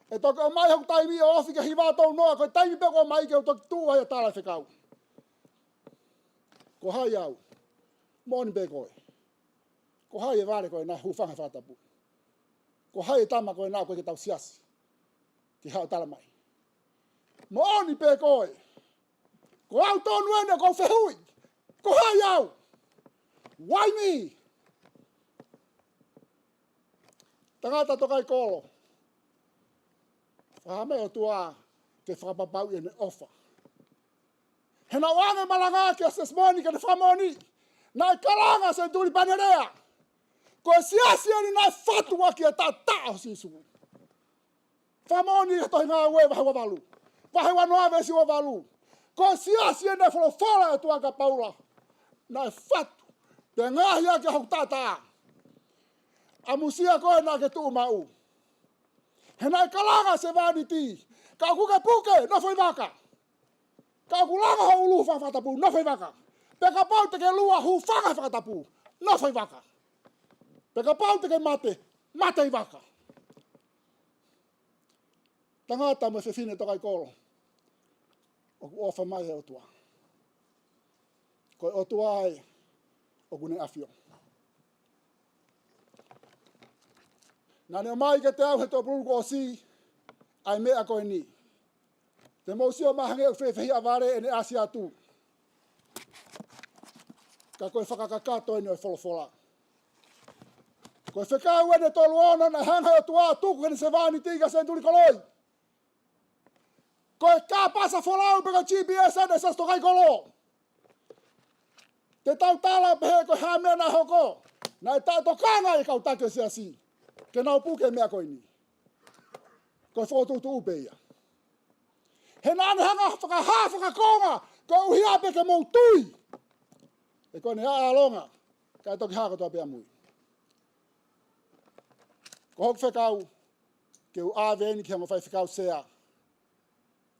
ʻE toki ʻomai hoku taimi ʻo ofi ki he hiva ʻo tounoa, ko e taimi pē ʻoku ʻomai ke u toki tuʻu ai ʻo tala e fekau. Ko hai au? Moʻoni pē koe. Ko hai e vale ko ē naʻe hūfanga he fakatapu? Ko hai e tama ko ē naʻe ʻikai ke tau siasi ke haʻu ʻo tala mai? Moʻoni pē koe. Ko au tonu eni ʻoku ou fehuʻi. Ko hai au? Why me? Tangata, tokaikolo, fakahaame ʻOtua ke fakapapauʻi ʻene ʻofa. He naʻa ku ʻoange malanga kia Siaosi Moni ke ne fakamoʻoni. Naʻe kalanga Senituli pea ne lea: Ko e siasi eni naʻe fatu ʻaki e taʻataʻa ʻo Sīsū. Fakamoʻoni he tohi Ngāue vahe ua valu, vahe ua noa veesi ua valu. Ko e siasi eni naʻe folofola ʻa e ʻOtua kia Paula naʻe fatu, pea ngaohi ʻaki ʻa hoku taʻataʻa. ʻAmusia koe naʻa ke tuʻu maʻu. He naʻe kalanga sevāniti: Kapau ʻoku ke puke, nofo ʻi vaka. Kapau ʻoku langa ho ʻulu, hūfanga he fakatapu, nofo ʻi vaka. Pea kapau te ke lua, hūfanga he fakatapu, nofo ʻi vaka. Pea kapau te ke mate, mate ʻi vaka. Tangata mo e fefine, tokaikolo, ʻoku ʻofa mai e ʻOtua. Ko e ʻOtua ē ʻoku ne ʻafio. Naʻa ne ʻomai kiate au he toʻu pululu kuo ʻosi ʻa e meʻa ko eni. Te mou sio mai hangē ʻoku fefehiʻa vale ʻene ʻasi atu. Ka ko e fakakakato eni ʻo e folofola. Ko e fekau eni ʻe tolu ono naʻe hanga ʻe he ʻOtua ʻo tuku ki heʻene sevāniti kia Senituli Koloi. Ko e kāpasa folau pe ko e G P S eni ʻa e Siasi Tokaikolo. Te tau tala pehē ko e hā e meʻa naʻe hoko. Naʻe taʻetokanga e kau taki ʻo e siasi ke nau puke e meʻa ko eni. Ko e fokotuʻutuʻu pē ia. He naʻa ne hanga ʻo fakahā fakakonga, koeʻuhi pē ke mou tui. He ko ʻene ʻaʻalo ia, kae toki hā kotoa pē ʻamui. Ko hoku fekau, ke u ʻave eni ki he ongo faifekau sea.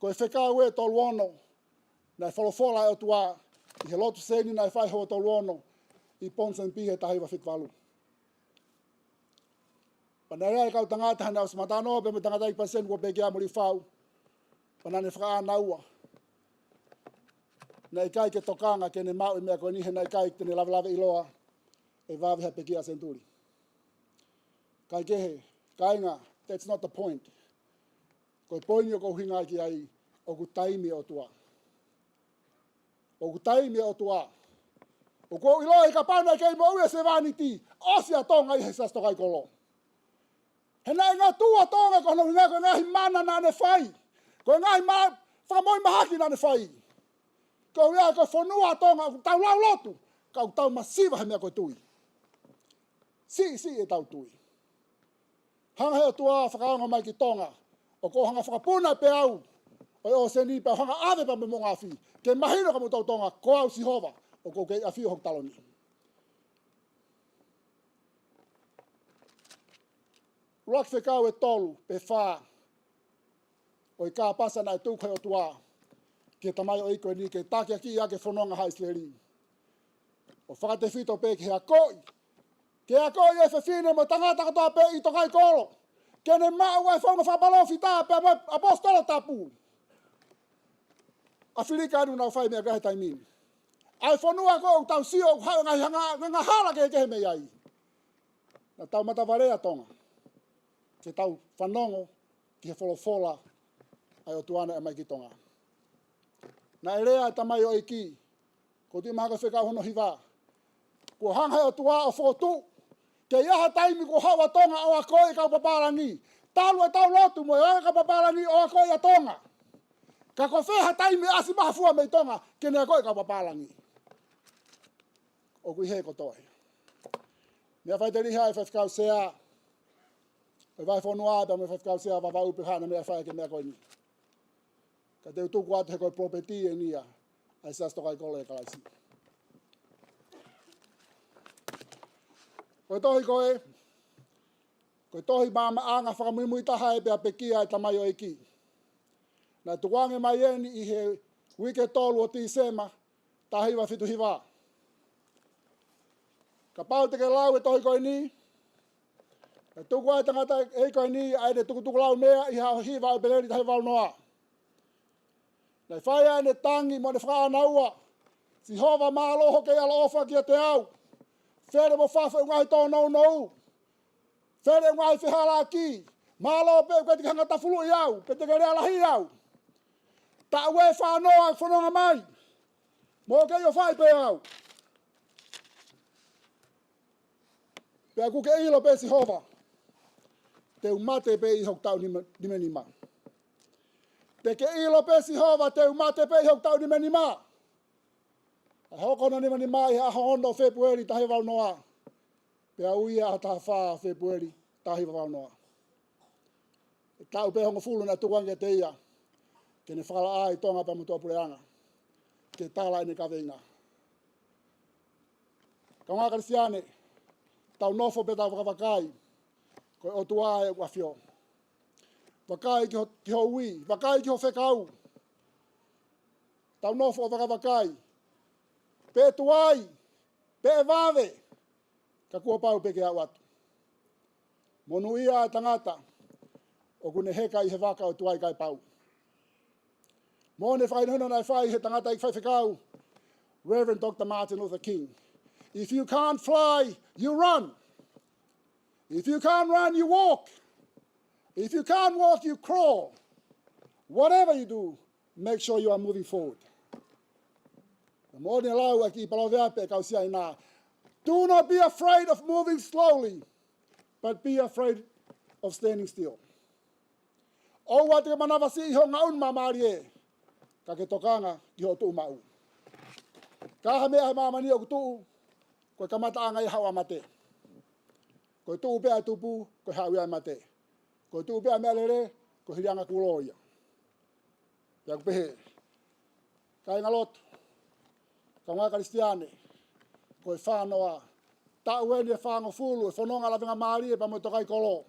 Ko e fekau ē tolu ono naʻe folofola e ʻOtua ʻi he lotu sēini naʻe fai he ua tolu ono ʻi Ponsonby he taha hiva fitu valu. Pea naʻe ʻi ai e kau tangata, naʻe ʻosi matanoa pē mo e tangataʻeiki palesiteni kuo pekia, Moliʻifau. Pea naʻa ne fakaʻānaua. Naʻe ʻikai ke tokanga ke ne maʻu e meʻa ko eni he naʻe ʻikai te ne lavelave ʻiloa e vave ha pekia ʻa Senituli. Kaikehe, kāinga, that's not the point. Ko e poini ʻoku ou ʻuhinga ki ai, ʻoku taimi e ʻOtua. ʻOku taimi e ʻOtua. ʻOku ou ʻiloʻi kapau naʻe kei moʻui e sevāniti, ʻosi ʻa Tonga ʻi he Siasi Tokaikolo. He naʻe ngatu ʻa Tonga ko hono ʻuhinga ko e ngaahi mana naʻa ne fai. Ko e ngaahi ma-, fakamoʻui mahaki naʻa ne fai. Pea ʻoku ʻi ai ko e fonua ʻa Tonga ʻoku tau lau lotu, ka ʻoku tau masiva he meʻa ko e tui. Siʻisiʻi ʻetau tui. Hanga he ʻOtua ʻo fakaongo mai ki Tonga, ʻoku ou hanga ʻo fakapuna e peau ʻo e ʻōseni pea u hanga ʻo ʻave pea mo e moʻunga afi, ke mahino kia moutolu Tonga, ko au Sihova ʻoku ou kei ʻafio ʻi hoku taloni. ʻUluaki fekau ʻe tolu pe fā ʻo e kāpasa naʻe tuku he ʻOtua ki he tamaioʻeiki ko eni ke takiekina ʻaki e fononga ʻa ʻIsileli. ʻO fakatefito pē ki he akoʻi, ke akoʻi e fefine mo e tangata kotoa pē ʻi Tokaikolo, ke ne maʻu ʻa e founga fakapalōfita pea mo e ʻaposetolo tapu. ʻAfilika ʻoku nau fai meʻa ki ai he taimi ni. ʻA e fonua ko ē ʻoku tau sio ʻoku haʻu e ngaahi hanga-, ngaahi angahala kehekehe mei ai. Naʻa tau matavalea Tonga ke tau fanongo ki he folofola ʻa e ʻOtua naʻe ʻomai ki Tonga. Naʻe lea ʻa e tamaioʻeiki, ʻoku ou tui mahalo ko e fekau hono hiva: Kuo hanga he ʻOtua ʻo fokotuʻu ke ʻi ai ha taimi kuo haʻu ʻa Tonga ʻo akoʻi e kau papālangi. Talu ʻetau lotu mo e kau papālangi ʻo akoʻi ʻa Tonga. Ka ko fē ha taimi ʻe ʻasi mai ha fua mei Tonga ke ne akoʻi e kau papālangi? ʻOku ʻi hē kotoa ia. Meʻa faiteliha ʻa e faifekau sea ʻo e Vahefonua pea mo e faifekau sea ʻo Vavaʻu pe ko e hā ʻena meʻa ʻe fai ki he meʻa ko eni. Ka te u tuku atu he ko e polopeti eni ia ʻa e Siasi Tokaikolo ʻia Kalaisi. Ko e tohi ko ē, ko e tohi maʻamaʻanga fakamuimui taha ē pea pekia ʻa e tamaioʻeiki. Naʻe tukuange mai eni ʻi he uike tolu ʻo Tīsema, taha hiva fitu hiva. Kapau te ke lau e tohi ko eni, naʻe tuku ʻa e tangataʻeiki ko eni ʻa ʻene tukutukulaumea ʻi he ʻaho hiva ʻo ʻEpeleli taha hiva valu noa. Naʻe fai ʻa ʻene tangi mo ʻene fakaʻānaua: Sihova, mālō hoʻo kei ʻaloʻofa kiate au. Fele mo fafo ʻeku ngaahi tōnounou. Fele ʻeku ngaahi fehālaaki. Mālō pē ʻoku ʻikai te ke hanga ʻo tafuluʻi au, pe te ke lea lahi au. Taʻu ʻe fā noa ʻeku fononga mai, mo kei ʻofaʻi pē au. Pea ʻoku ke ʻilo pē Sihova, te u mate pē ʻi hoku taʻu nima, nima nima. Te ke ʻilo pē Sihova, te u mate pē ʻi hoku taʻu nima nima. ʻA e hoko hono nima nima ʻi he ʻaho ono ʻo Fēpueli taha hiva valu noa. Pea ui ia ʻaho taha fā ʻo Fēpueli taha hiva valu noa. ʻE taʻu pē hongofulu naʻe tukuange kiate ia ke ne fakalaʻā ʻi Tonga pea mo tuʻapuleʻanga ke tala ʻene kaveinga. Kaungā Kalisitiane, tau nofo pē tau vakavakai ko e ʻOtua ʻoku ʻafio. Vakai ki ho, ki ho ui, vakai ki ho fekau. Tau nofo ʻo vakavakai. Pe tuai, pe vave, ka kuo pau pē ke aʻu atu. Monūʻia ʻa e tangata ʻoku ne heka ʻi he vaka ʻo e tuai kae pau. Mo ʻene fakahinohino naʻe fai he tangataʻeiki faifekau, Reverend Doctor Martin Luther King: If you can't fly, you run. If you can't run, you walk. If you can't walk, you crawl. Whatever you do, make sure you are moving forward. Mo ʻene lau ʻa e kiʻi paloveape ʻa e kau Siaina: Do not be afraid of moving slowly, but be afraid of standing still. ʻOua te ke manavasiʻi hoʻo ngaʻunu māmālie, ka ke tokanga ki hoʻo tuʻu maʻu. Ka ʻi he meʻa he māmani ʻoku tuʻu, ko e kamataʻanga ia ʻa e haʻu ʻa e mate. Ko e tuʻu pē ʻa e tupu, ko e haʻu ia ʻa e mate. Ko e tuʻu pē ʻa e meʻalele, ko e hiliʻanga kulo ia. Pea ʻoku pehē, kāingalotu, kaungā Kalisitiane, ko e fā noa, taʻu eni ʻe fāngofulu ʻo e fononga lavengamālie pea mo e Tokaikolo.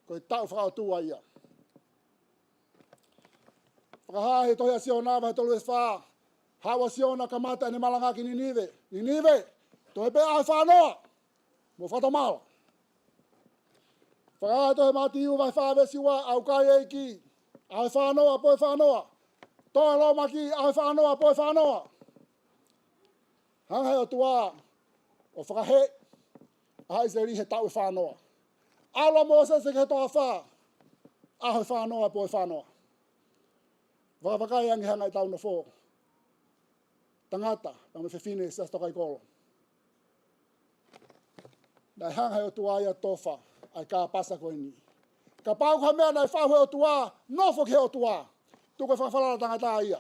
Ko e taʻu fakaʻotua ia. Fakahā he tohi ʻa Siona vahe tolu veesi fā, haʻu ʻa Siona kamata ʻene malanga ki Ninive: Ninive, toe pē ʻaho ʻe fā noa mo fakatomala. Fakahā he tohi ʻa Mātiu vahe fā veesi ua, ʻaukai ʻEiki, ʻaho ʻe fā noa, pō ʻe fā noa. Toe lōmaki, ʻaho ʻe fā noa, pō ʻe fā noa. Hanga he ʻOtua ʻo fakahē ʻa ʻIsileli he taʻu ʻe fā noa. ʻAlu ʻa Mōsese ki he toafa, ʻaho ʻe fā noa, pō ʻe fā noa. Vakavakai ange hanga ʻetau nofo, tangata pea mo e fefine Siasi Tokaikolo. Naʻe hanga he ʻOtua ia ʻo tofa ʻa e kāpasa ko eni. Kapau ko ha meʻa naʻe faʻu he ʻOtua, nofo ki he ʻOtua. Tuku e fakafalala tangata ia.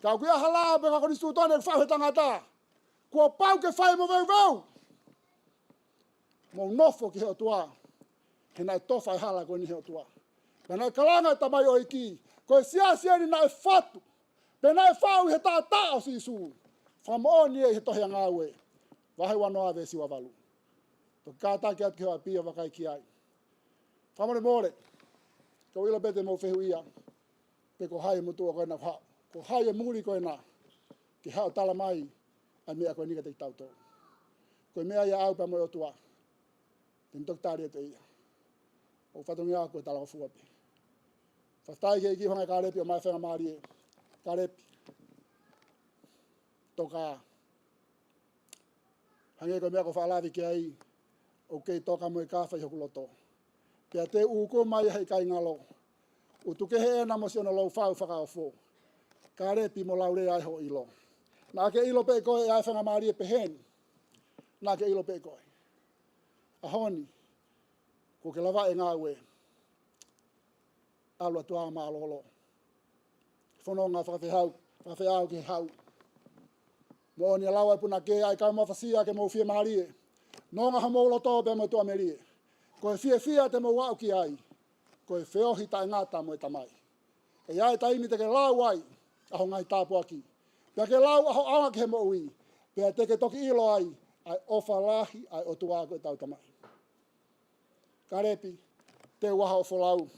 Ka ʻoku ʻi ai ha lao pē ʻa e konisitūtone ʻoku faʻu ʻe he tangata. Kuo pau ke fai e moveuveu. Mou nofo ki he ʻOtua. He naʻe tofa e hala ko eni ʻe he ʻOtua. Pea naʻe kalanga e tamaioʻeiki. Ko e siasi eni naʻe fatu. Pea naʻe faʻu ʻi he taʻataʻa ʻo Sīsū. Fakamoʻoni ia ʻi he tohi ʻa Ngāue. Vahe uanoa veesi uavalu. Toki kātaki atu ki ho ʻapi ʻo vakai ki ai. Fakamolemole. Ka u ʻilo pē te mou fehuʻia. Pe ko hai e motuʻa ko ena ʻoku haʻu. Ko hai e muli ko ena. Ke haʻu ʻo tala mai ʻa e meʻa ko eni kiate kitautolu. Ko e meʻa ia ʻaʻau pea mo e ʻOtua. Te ne toki tali atu ʻe ia. ʻOku fatongia ko e talangofua pē. Fakafetaʻi ki he ʻEiki ʻi he ʻuhinga ʻa Kālepi ʻo maʻu e faingamālie. Kālepi. Toka. Hangē ko e meʻa ko e fakalave ki ai, ʻoku kei toka mo e kafa ʻi hoku loto. Pea te u uku mai ʻa e ʻikai ngalo. ʻUtu kehe ena mo siʻono lou fau fakaofo. Kālepi mo laulea ai ho ʻilo. Naʻa ke ʻilo pē koe ʻa e faingamālie pehē ni. Naʻa ke ʻilo pē koe. ʻAho ni, kuo ke lava e ngāue. ʻAlu atu ā mālōlō. Fononga fakafehau, fakafeau ki he hau. Moʻoni ʻa e lau ʻa e punake ʻa e kau mafasia ke mou fiemālie. Nonga homou loto pea mo e tuʻamelie. Ko e fiefia te mou aʻu ki ai. Ko e feohi taʻengata mo e Tamai. ʻE ʻi ai e taimi te ke lau ai ʻa ho ngaahi tāpuaki. Pea ke lau ʻa ho ʻaonga ki he moʻui. Pea te ke toki ʻilo ai ʻa e ʻofa lahi ʻa e ʻOtua ko ʻetau Tamai. Kālepi, te u ʻaho ʻo folau.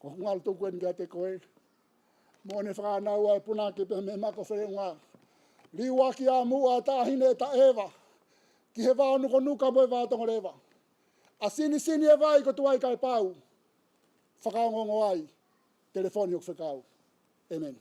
Ko hoku ngalo tuku eni kiate koe. Moʻoni e fakaʻānaua ʻa e punake pea mei he mako feleʻunga. Liuaki ʻa muʻa taʻahine ʻe taʻeva. Ki he vao nukanuka mo e vao tongoleva. ʻA sinisini e vai ko e tuai kae pau. Fakaongoongo ai, telefoni hoku fekau. ʻĒmeni.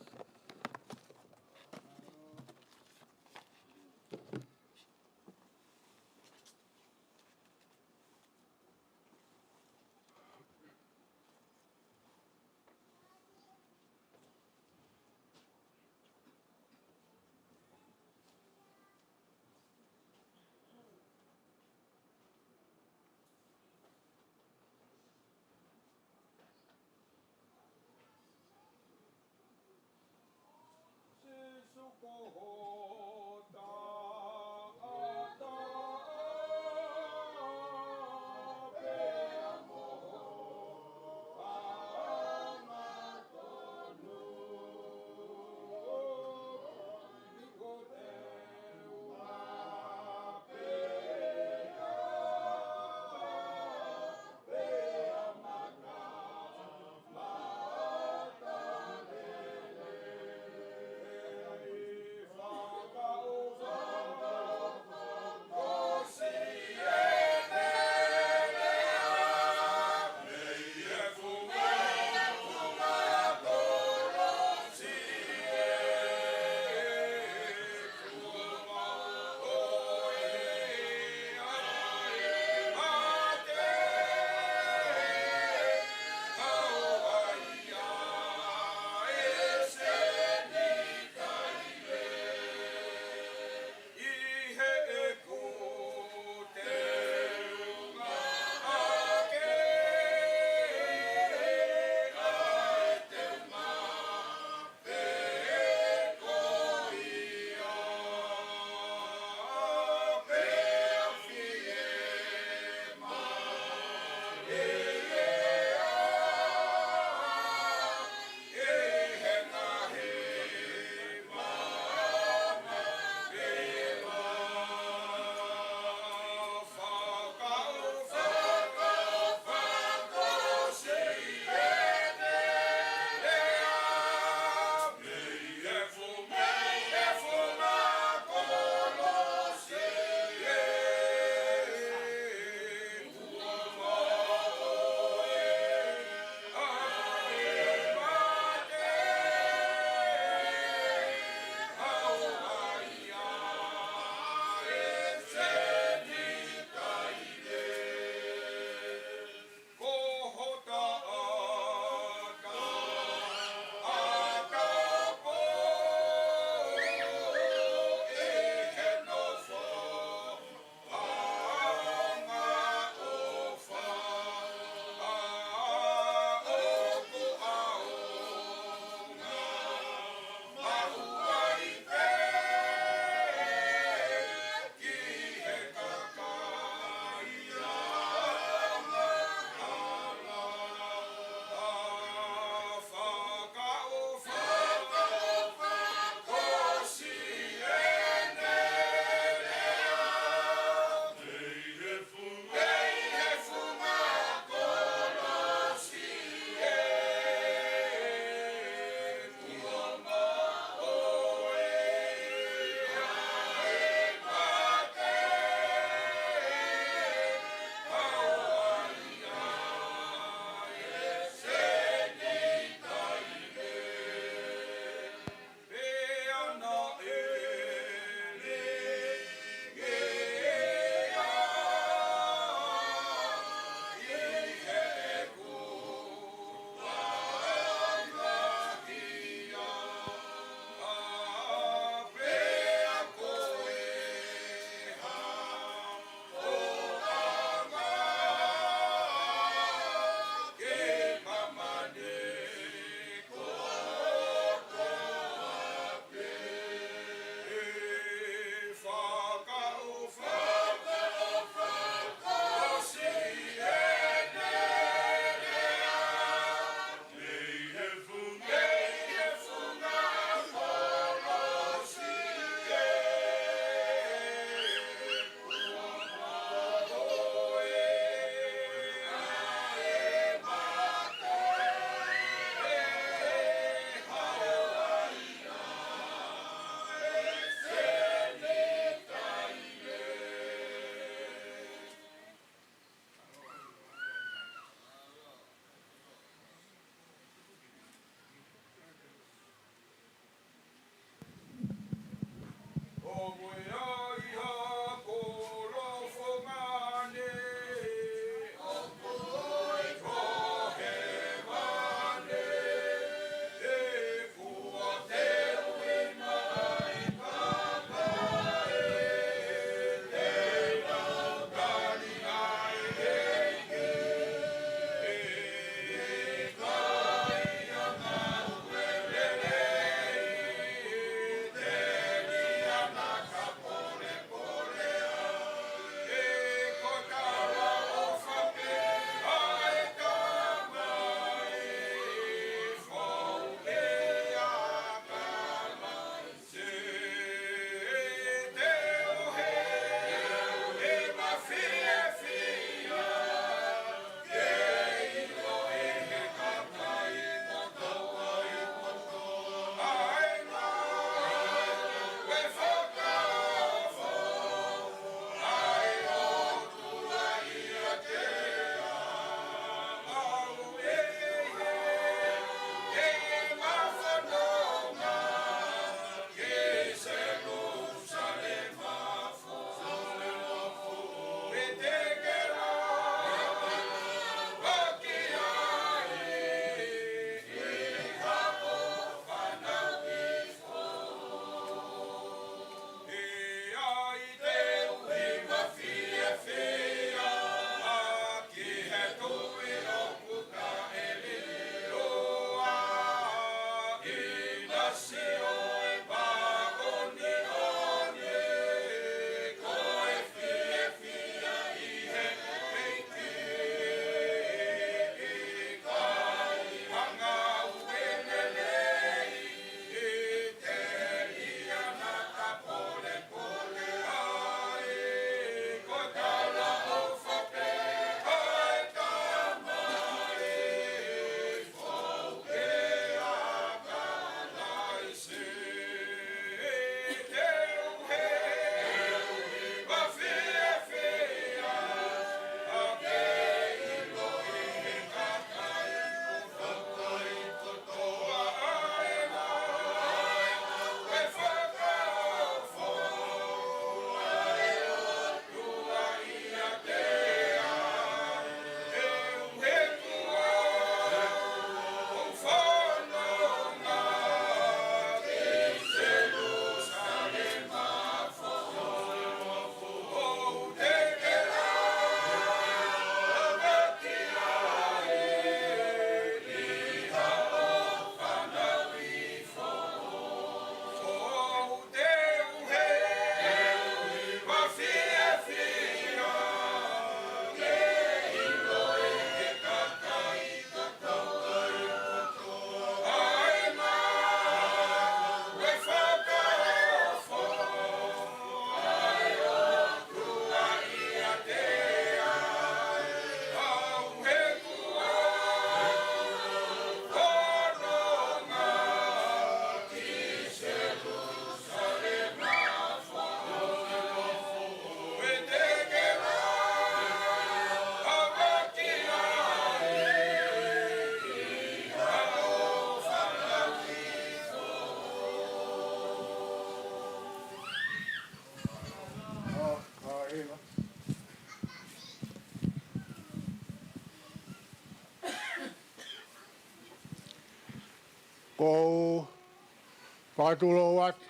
Fakatulou atu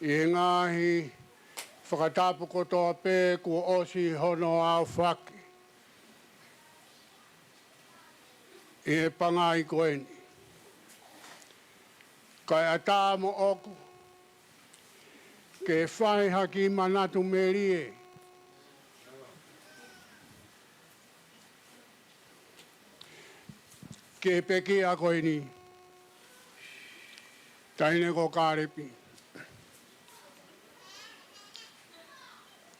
ʻi he ngaahi fakatapu kotoa pē kuo ʻosi hono aofaki ʻi he pangai ko eni. Kae ʻatā moʻoku ke fai ha kiʻi manatu melie ki he pekia ko eni, taʻahine ko Kālepi.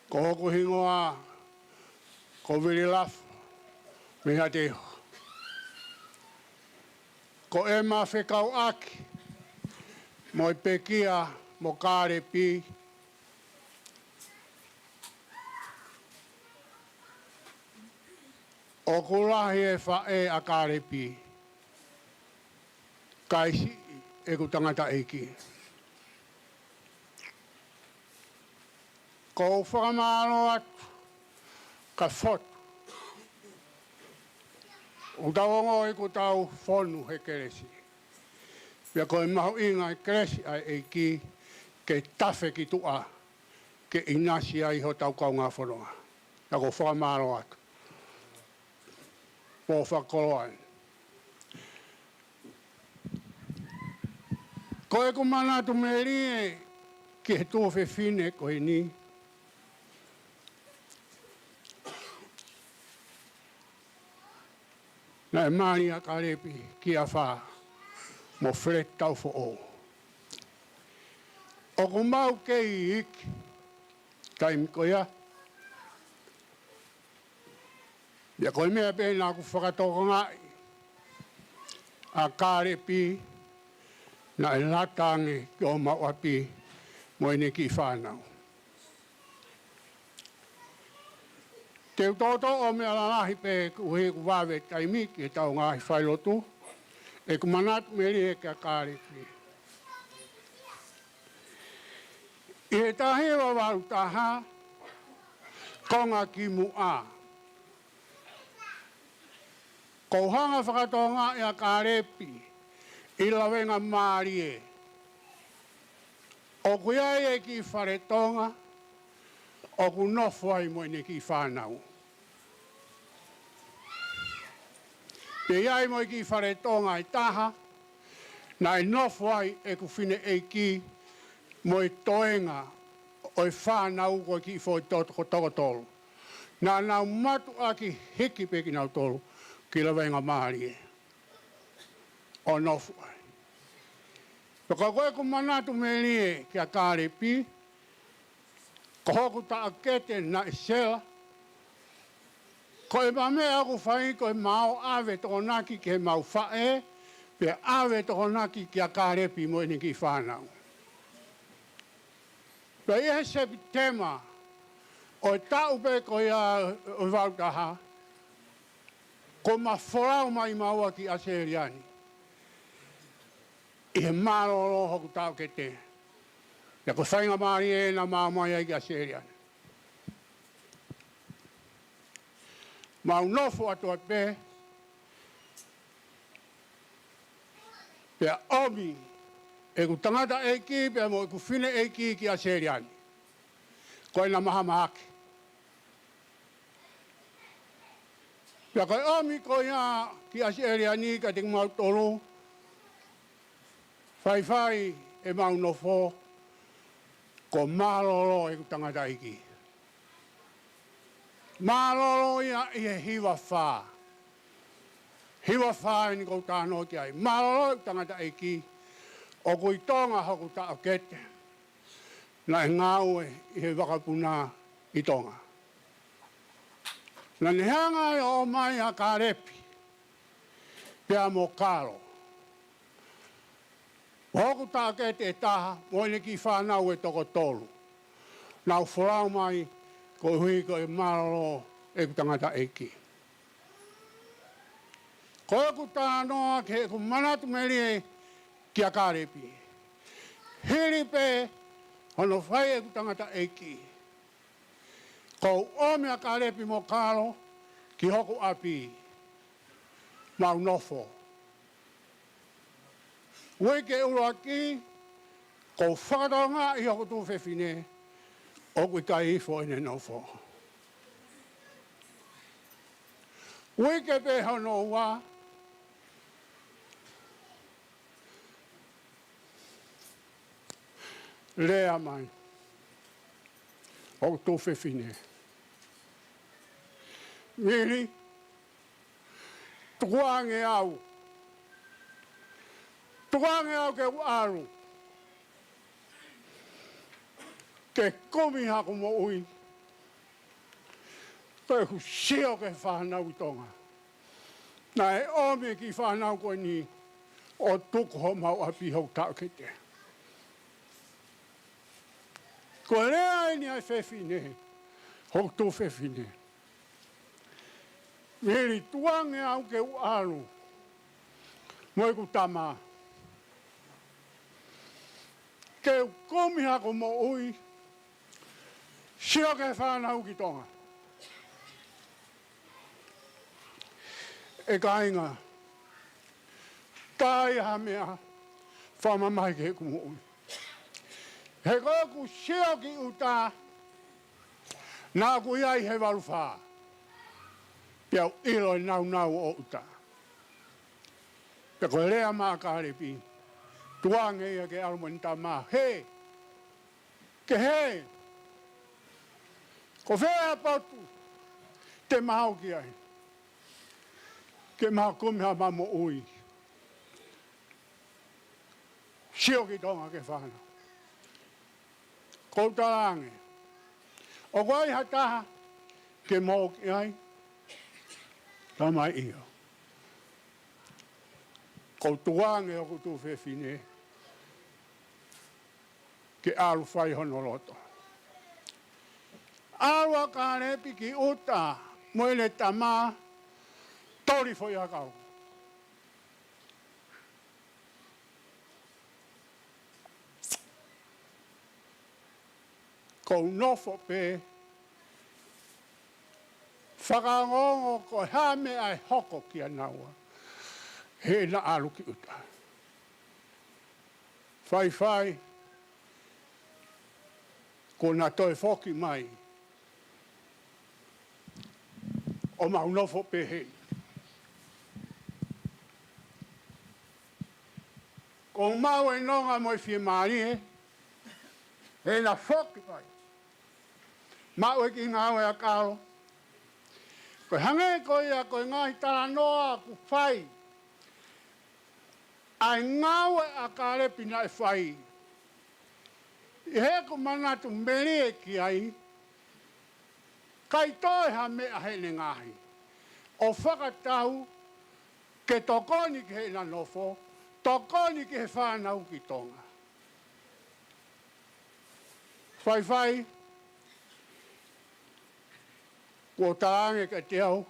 Ko hoku hingoa ko Vili Lafo mei Haʻateiho. Ko ʻema fekauʻaki mo e pekia mo Kālepi, ʻoku lahi e faʻē ʻa Kālepi kae siʻi ʻeku tangataʻeiki. ʻOku ou fakamālō atu ka fotu ʻoku tau ongoʻi kuo tau fonu he kelesi. Pea ko e mahuʻinga e kelesi ʻa e ʻEiki ke tafe ki tuʻa ke ʻinasi ai hotau kaungā fononga. Pea ʻoku ou fakamālō atu. Pō fakakoloa ē. Ko ʻeku manatu melie ki he tuofefine ko eni, naʻe mali ʻa Kālepi ki he afā mo Feleti Taufoʻou. ʻOku mau kei iiki taimi ko ia. Pea ko e meʻa pē naʻa ku fakatokangaʻi ʻa Kālepi naʻe lata ange ki homau ʻapi mo ʻene kiʻi fānau. Te u toʻotoʻo ʻo meʻa lalahi pē koeʻuhi ʻoku vave taimi ki heʻetau ngaahi failotu. ʻEku manatu melie kia Kālepi. ʻI he taha hiva valu taha, konga kimuʻa, ʻoku ou hanga ʻo fakatokangaʻi ʻa Kālepi ʻi Lavengamālie. ʻOku ʻi ai e kiʻi fale Tonga ʻoku nofo ai mo ʻene kiʻi fānau. Pea ʻi ai mo e kiʻi fale Tonga ʻe taha naʻe nofo ai ʻeku fineʻeiki mo e toenga ʻo e fānau ko e kiʻi foʻi toko, toko tolu. Naʻa nau mātuʻaki hiki pē kinautolu ki Lavengamālie ʻo nofo ai. Pea ko ʻeku manatu melie kia Kālepi, ko hoku taʻokete naʻe sela. Ko ʻema meʻa ʻoku fai ko ʻema ō ʻave Tokonaki ki heʻemau faʻē, pea ʻave Tokonaki kia Kālepi mo ʻene kiʻi fānau. Pea ʻi he Sepitema ʻo e taʻu pē ko ia ʻo e valu taha, kuo ma folau mai maua ki ʻAositelēlia ni ʻi he mālōlō hoku taʻokete. Pea ko e faingamālie ē naʻa ma ō mai ai ki ʻAositelēlia ni. Mau nofo atu ai pē, pea ʻomi ʻeku tangataʻeiki pea mo ʻeku fineʻeiki ki ʻAositelēlia ni. Ko ʻena mahamahaki. Pea ko e ʻomi ko ia ki ʻAositelēlia ni kiate kimautolu, faifai ʻemau nofo, kuo mālōlō ʻeku tangataʻeiki. Mālōlō ia ʻi he hiva fā. Hiva fā eni ʻoku ou talanoa ki ai. Mālōlō ʻeku tangataʻeiki, ʻoku ʻi Tonga hoku taʻokete. Naʻe ngāue ʻi he vakapuna ʻi Tonga. Naʻa ne hanga ai ʻo ʻomai ʻa Kālepi pea mo Kalo, hoku taʻokete ʻe taha mo ʻene kiʻi fānau ʻe toko tolu. Nau folau mai koeʻuhi ko e mālōlō ʻeku tangataʻeiki. Ko ʻeku talanoa ki heʻeku manatu melie kia Kālepi. Hili pē hono fai ʻeku tangataʻeiki, kuo u ʻomi ʻa Kālepi mo Kalo ki hoku ʻapi. Mau nofo. Uike ʻuluaki, ko e fakatokanga ʻi hoku tuofefine, ʻoku ʻikai ifo ʻene nofo. Uike pē hono ua, lea mai hoku tuofefine, Vili, tukuange au. Tukuange au ke u ʻalu ke kumi haku moʻui, ke u sio ki he fānau ʻi Tonga. Naʻe ʻomi e kiʻi fānau ko eni ʻo tuku homau ʻapi ʻi hoku taʻokete. Ko e lea eni ʻa e fefine, hoku tuofefine, Vili, tukuange au ke u ʻalu mo ʻeku tama ke u kumi haku moʻui, sio ki he fānau ʻi Tonga. ʻE kāinga, ʻikai ha meʻa fakamamahi ki heʻeku moʻui. He ko ʻeku sio ki ʻuta, naʻá ku ʻi ai he valu fā, pea u ʻilo e nāunau ʻo ʻuta. Pea ko e lea mai ʻa Kālepi, tukuange ia ke ʻalu mo ʻene tama, hē, ke hē, ko fē ha potu te mau ō ki ai, ke mau kumi haʻamau moʻui, sio ki Tonga ki he fānau. Ko u talaange, ʻoku ʻi ai ha taha ke mau ō ki ai? Talamai ʻio. Ko u tukuange hoku tuofefine ke ʻalu fai hono loto. ʻAlu ʻa Kālepi ki ʻuta mo ʻene tama, toli foʻiʻakau. Ko u nofo pē fakaongoongo ko e hā e meʻa ʻe hoko kia naua heʻena ʻalu ki ʻuta. Faifai, kuo na toe foki mai ʻo mau nofo pehē. Ko u maʻu e nonga mo e fiemālie heʻena foki mai, maʻu e kiʻi ngāue ʻakau. Ko e hangē ko ia ko e ngaahi talanoa kuo fai, ʻa e ngāue ʻa Kālepi naʻe fai, ʻi heʻeku manatu melie ki ai, ʻikai toe ha meʻa heʻene ngaohi, ʻo fakatau ke tokoni ki heʻena nofo, tokoni ki he fānau ʻi Tonga. Faifai, kuo talaange kiate au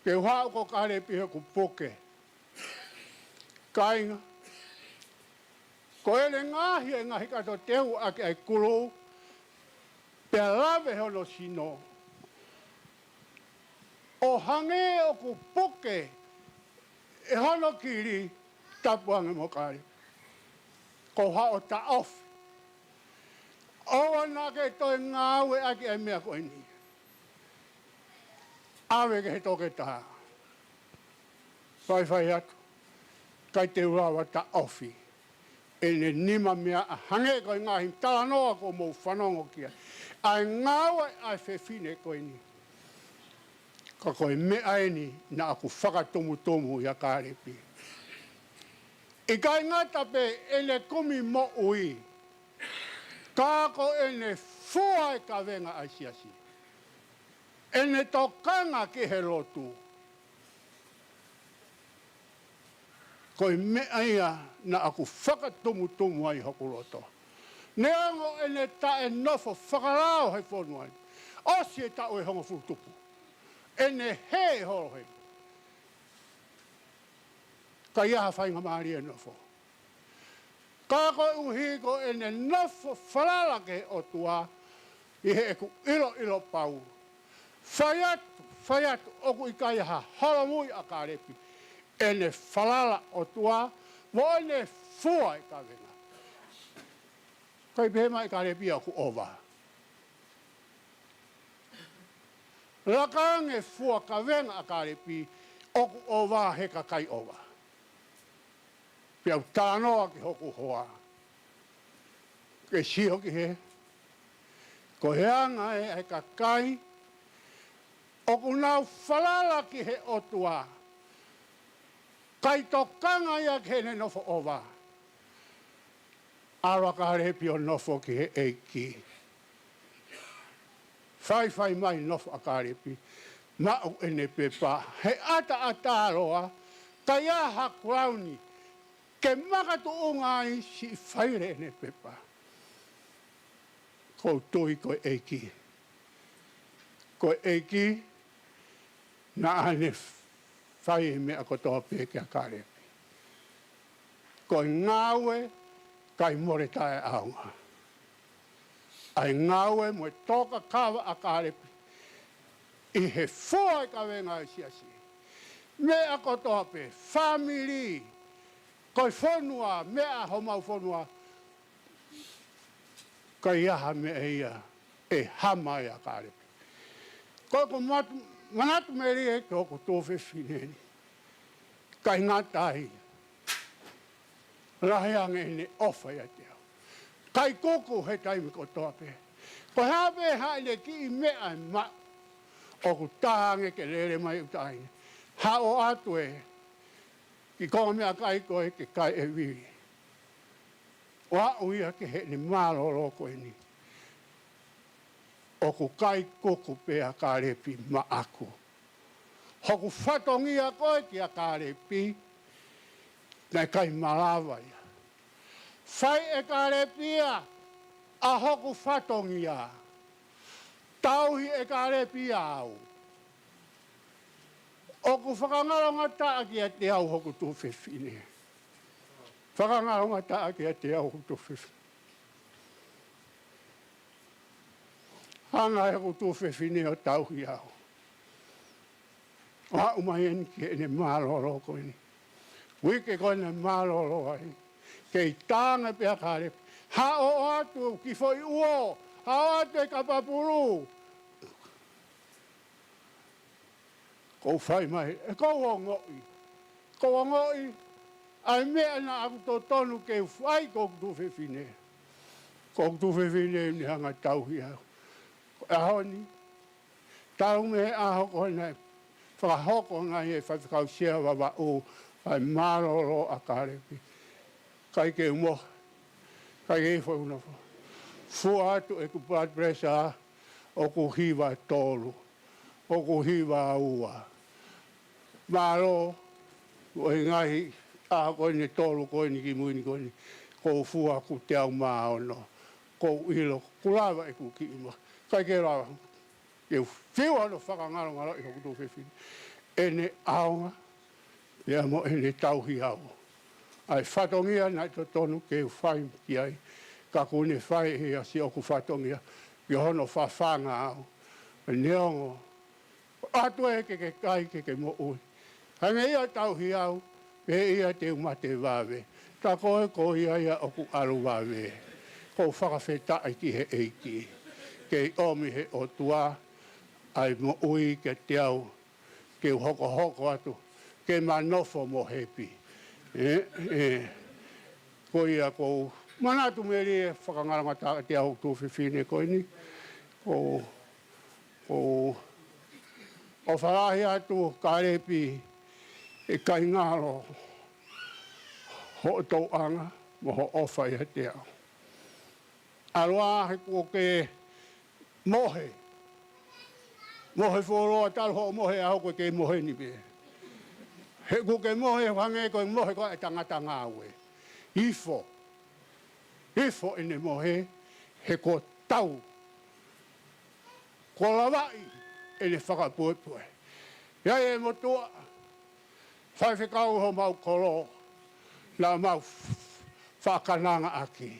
ke u haʻu ko Kālepi heʻeku puke. Kāinga, ko ʻene ngaohi e ngaahi kato teu ʻaki ʻa e kulu, pea lave hono sino, ʻo hangē ʻoku puke ʻe hono kili, tapu ange mo Kālepi. Ko u haʻu ʻo taʻofi. ʻOua naʻá ke toe ngāueʻaki ʻa e meʻa ko eni. ʻAve ki he toketā. Faifai atu, ʻikai te u lava taʻofi ʻene nima meaʻa hangē ko e ngaahi talanoa kuo mou fanongo ki ai, ʻa e ngāue ʻa e fefine ko eni. Ka ko e meʻa eni naʻá ku fakatumutumu ʻia Kālepi. ʻIkai ngata pē ʻene kumi moʻui, ka ko ʻene fua e kavenga ʻa e siasi, ʻene tokanga ki he lotu. Ko e meʻa ia naʻá ku fakatumutumu ai hoku loto. Neongo ʻene taʻenofo fakalao he fonua ni, ʻosi e taʻu ʻe hongofulu tupu, ʻene hē holo heni, ka ʻi ai ha faingamālie ʻene nofo. Ka koeʻuhi ko ʻene nofo falala ki he ʻOtua, ʻi heʻeku ʻiloʻilo pau, fai atu, fai atu, ʻoku ʻikai ha holomui ʻa Kālepi. ʻEne falala ʻOtua, Mo ʻene fua e kavenga. ʻIkai pehē mai ʻe Kālepi ia ʻoku ʻova. Laka ange fua kavenga ʻa Kālepi ʻoku ʻova he kakai ʻova. Pea u talanoa ki hoku hoa. Ke sio ki he. Ko e anga ē ʻa e kakai ʻoku nau falala ki he ʻOtua. ʻIkai tokanga ia ki heʻene nofo ʻova. ʻAlu ʻa Kālepi ʻo nofo ki he ʻEiki. Faifai mai nofo ʻa Kālepi. Maʻu ʻene pepa. He ʻataʻatā loa. ʻIkai ha kulauni ke makatuʻunga ai siʻi faile ʻene pepa. ʻOku ou tui ko e ʻEiki. Ko e ʻEiki naʻa ne fai e meʻa kotoa pē kia Kālepi. Ko e ngāue ʻikai mole taʻeʻaonga. ʻA e ngāue mo e tō kakava ʻa Kālepi ʻi he fua e kavenga ʻo e siasi. Meʻa kotoa pē, fāmili, ko e fonua, meʻa homau fonua, ʻikai ha meʻa ia ʻe hā mai ʻa Kālepi. Ko ʻeku matu-, manatu melie ki hoku tuofefine ni. ʻIkai ngata ai, lahi ange ʻene ʻofa ʻiate au. ʻIkai kuku he taimi kotoa pē. Ko e hā pē haʻane kiʻi meʻa ʻe maʻu, ʻoku tā ange ke lele mai ʻuta ai. Haʻu atu ē ki konga meʻakai ko ē ke kai e vili. ʻO aʻu ia ki heʻene mālōlō ko eni. ʻOku ʻikai kuku pē ʻa Kālepi maʻaku. Hoku fatongia ko ē kia Kālepi, naʻe ʻikai malava ia. Fai ʻe Kālepi ia ʻa hoku fatongia. Tauhi ʻe Kālepi ia au. ʻOku fakangalongataʻa kiate au hoku tuofefine. Fakangalongataʻa kiate au hoku tuofefine. Hanga ʻe hoku tuofefine ʻo tauhi au. ʻO aʻu mai eni ki heʻene mālōlō ko eni. Uike ko ē naʻe mālōlō ai. Kei tā ange pē ʻa Kālepi. Haʻu atu ki Foʻi ʻUo. Haʻu atu e kapa pulu. ʻOku ou fai mai, ʻoku ou ongoʻi. ʻOku ou ongoʻi ʻa e meʻa naʻa ku totonu ke u fai ki hoku tuofefine. Ko hoku tuofefine ne hanga ʻo tauhi au. Ko e ʻaho ni, talu mei he ʻaho ko ē naʻe fakahoko ai ʻe he faifekau sea Vavaʻu ʻa e mālōlō ʻa Kālepi. ʻIkai ke u mohe, ʻikai ke u ifo ʻi hoku nofo. Fua atu ʻeku blood pressure, ʻoku hiva tolu, ʻoku hiva ua. Mālō, ʻo e ngaahi ʻaho ko eni ʻe tolu ko eni kimui ni ko eni, ʻoku ou fua ʻoku teau mā ono. ʻOku ou ʻilo, ʻoku lava ʻeku kiʻi mohe. ʻIkai ke lava ke u fiu hono fakangalongaloʻi hoku tuofefine. ʻEne ʻaonga, pea mo ʻene tauhi au. ʻA e fatongia naʻe totonu ke u fai ki ai. Ka kuo ne fai ʻe ia siʻoku fatongia, ki hono fafanga au. Neongo, ʻatu ē ke ke kai ke ke moʻui. Hangē ia ʻo tauhi au, pehē ia te u mate vave. Tā ko ē ko ia ia ʻoku ʻalu vave. ʻOku ou fakafetaʻi ki he ʻEiki. Kei ʻomi he ʻOtua ʻa e moʻui kiate au, ke u hokohoko atu, ke ma nofo mo hepi. ʻE, ʻe, ko ia ʻoku ou manatu melie fakangalongataʻa kiate au tuofefine ko eni. ʻOku ou, ʻoku ou ʻofa lahi atu Kālepi, ʻikai ngalo hoʻo tauʻanga mo hoʻo ʻofa ʻiate au. ʻAlu ā he kuo ke mohe. Mohe fuoloa talu hoʻo mohe ʻaho ko ē ke mohe ni pē. He kuo ke mohe hangē ko e mohe ko ē ʻa e tangata ngāue. Ifo. Ifo ʻene mohe, he kuo tau. Kuo lavaʻi ʻene fakapuepue. ʻI ai e motuʻa, faifekau homau kolo, naʻa mau fakanangaʻaki.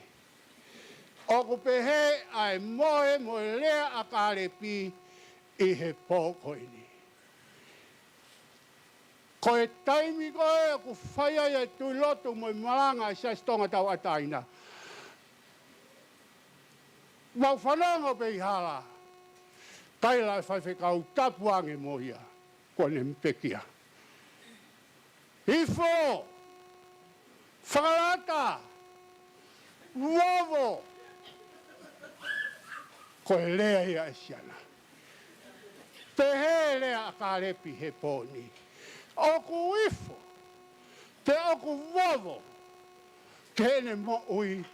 ʻOku pehē ʻa e mohe mo e lea ʻa Kālepi ʻi he pō ko eni. Ko e taimi ko ē ʻoku fai ai e tui lotu mo e malanga ʻa e Siasi Tonga Tauʻatāina, mau fanongo pē ʻi hala, kaila e faifekau tapu ange mo ia, kuo ne pekia. Ifo, fakalata, vovo. Ko e lea ia ʻa e siana. Pehē e lea ʻa Kālepi he pō ni, ʻoku ifo, pea ʻoku vovo ki heʻene moʻui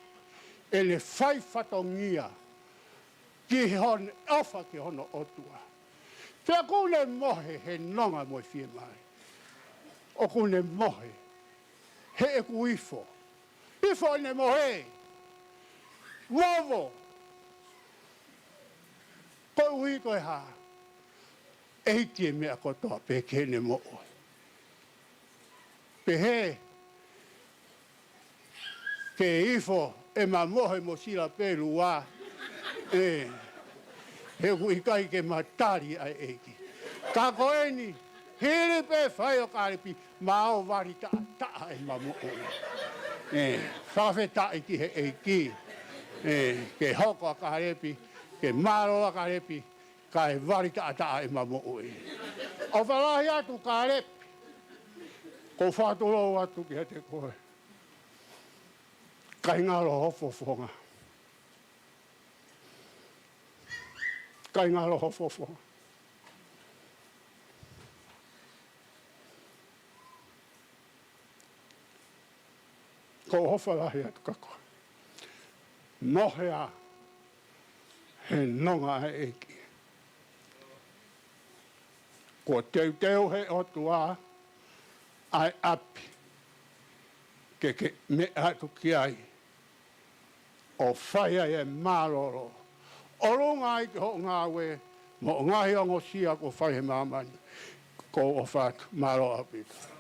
ʻene fai fatongia ki hono ʻofa ki hono ʻOtua. Pea ʻoku ne mohe he nonga mo e fiemālie. ʻOku ne mohe he ʻoku ifo. Ifo ʻene mohe. Vovo. Koeʻuhi ko e hā? ʻEiki e meʻa kotoa pē ki heʻene moʻui. Pehē, ke ifo ʻema mohe mo sila pē lua. ʻE, he ʻoku ʻikai ke ma tali ʻa e ʻEiki. Ka ko eni, hili pē fai ʻo Kālepi, ma ō vali taʻataʻa ʻema moʻui. ʻE, fakafetaʻi ki he ʻEiki. ʻE, ke hoko ʻa Kālepi, ke mālō ʻa Kālepi, kae vali taʻataʻa ʻema moʻui. ʻOfa lahi atu Kālepi, ʻoku ou fakatulou atu kiate koe. Kae ngalo ho fofonga. Kae ngalo ho fofonga. ʻOku ou ʻofa lahi atu kia koe. Mohe ā he nonga ʻa e ʻEiki. Kuo teuteu he ʻOtua ʻa e ʻapi ke ke meʻa atu ki ai ʻo fai ai e mālōlō, ʻolunga ai ki hoʻo ngāue mo hoʻo ngaahi ongosia kuo fai he māmani. ʻOku ou ʻofa atu, mālō ʻaupito.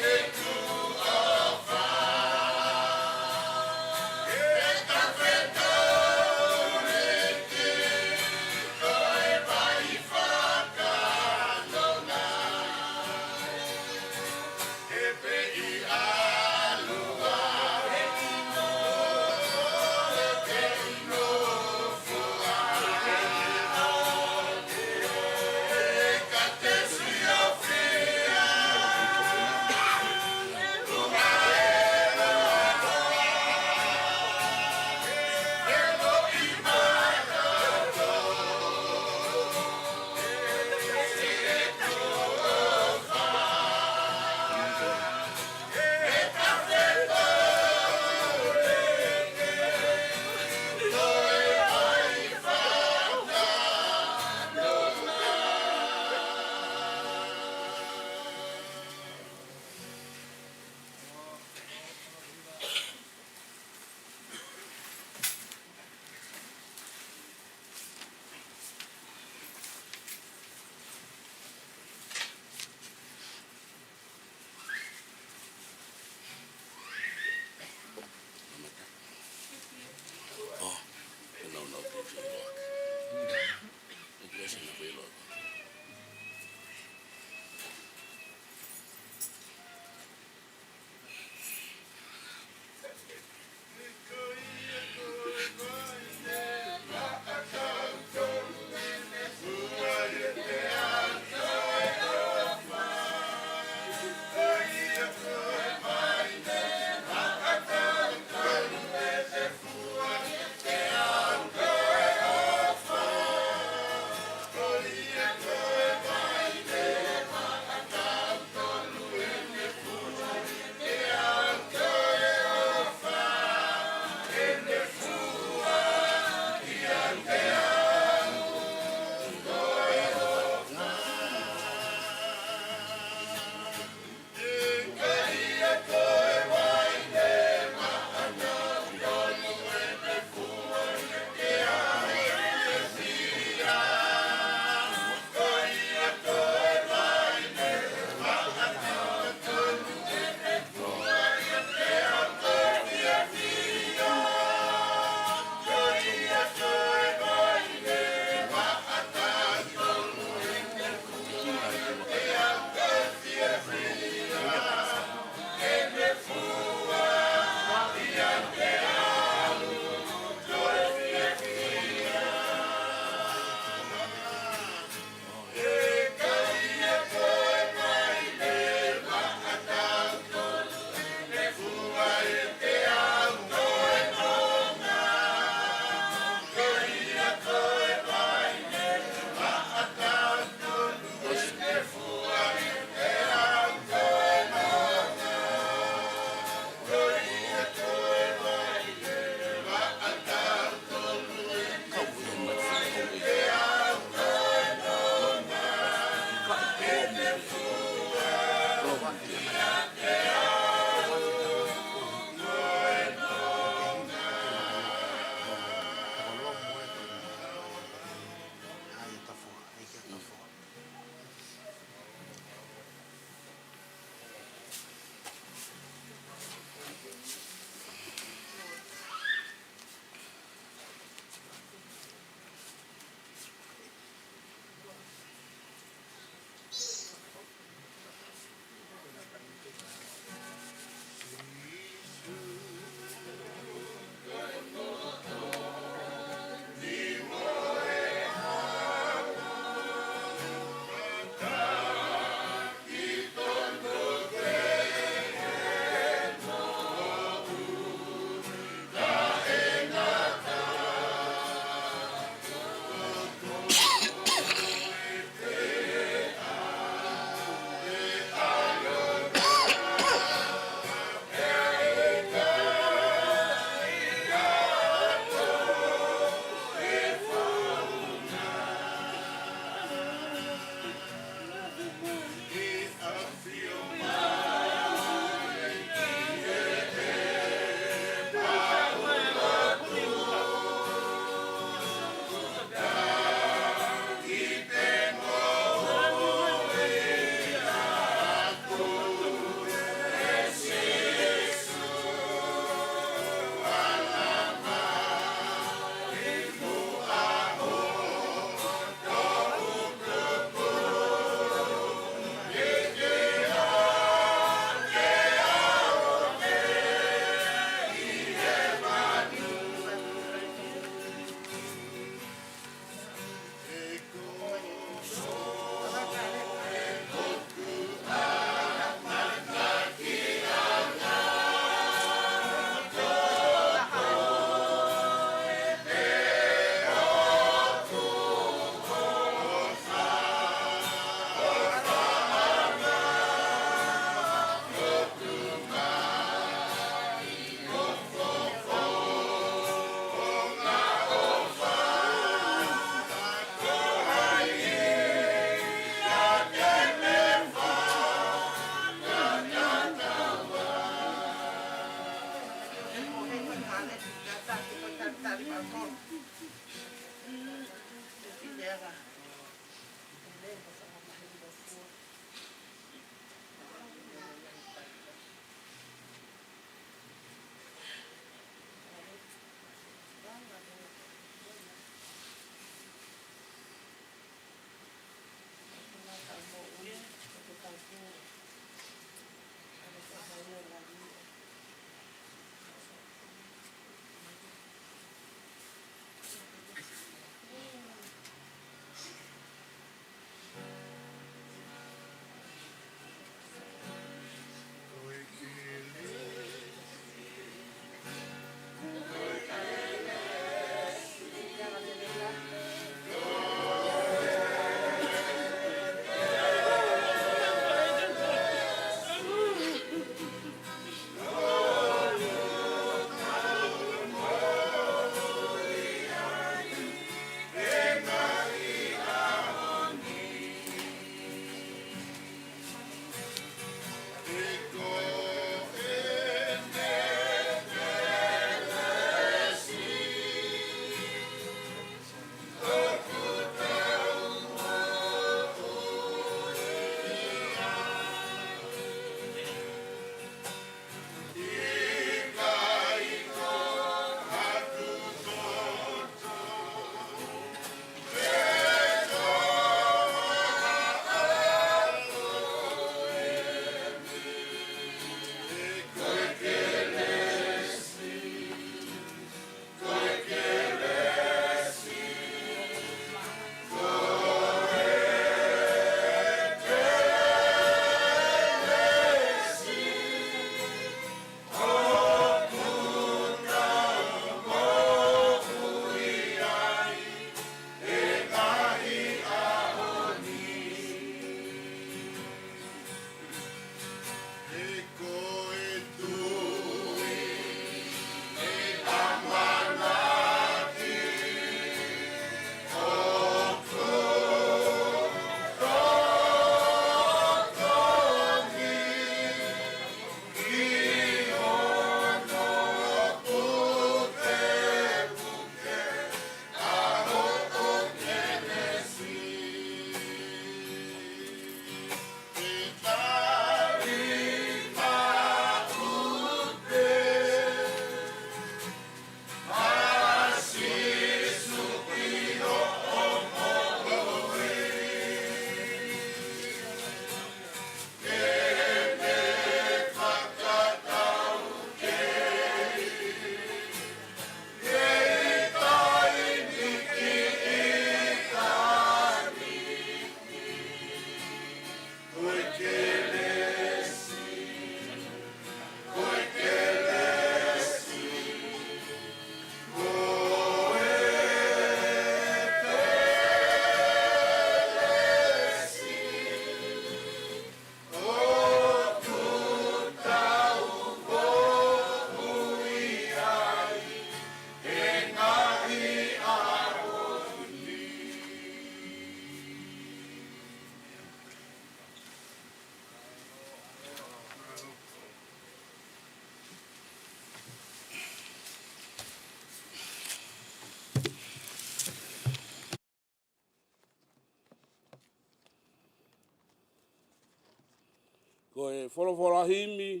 Ko e folofola himi,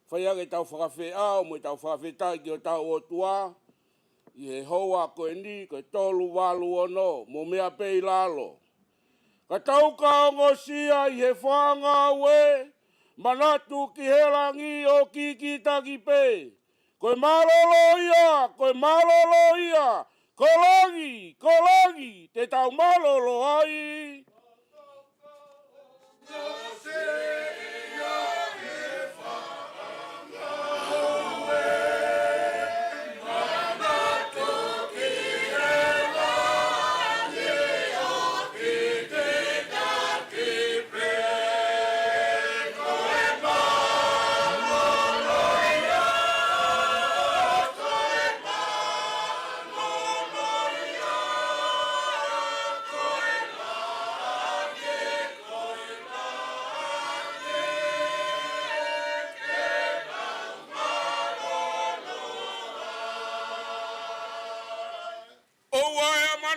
fai ʻaki ʻetau fakafeʻao mo ʻetau fakafetaʻi ki hotau ʻOtua, ʻi he houa ko eni, ko e tolu valu ono, mo meʻa pē ʻi lalo. Ka tau ka ongosia ʻi he fanga ue, manatu ki he langi ʻo kikitaki pē. Ko e mālōlō ia, ko e mālōlō ia, ko langi, ko langi, te tau mālōlō ai.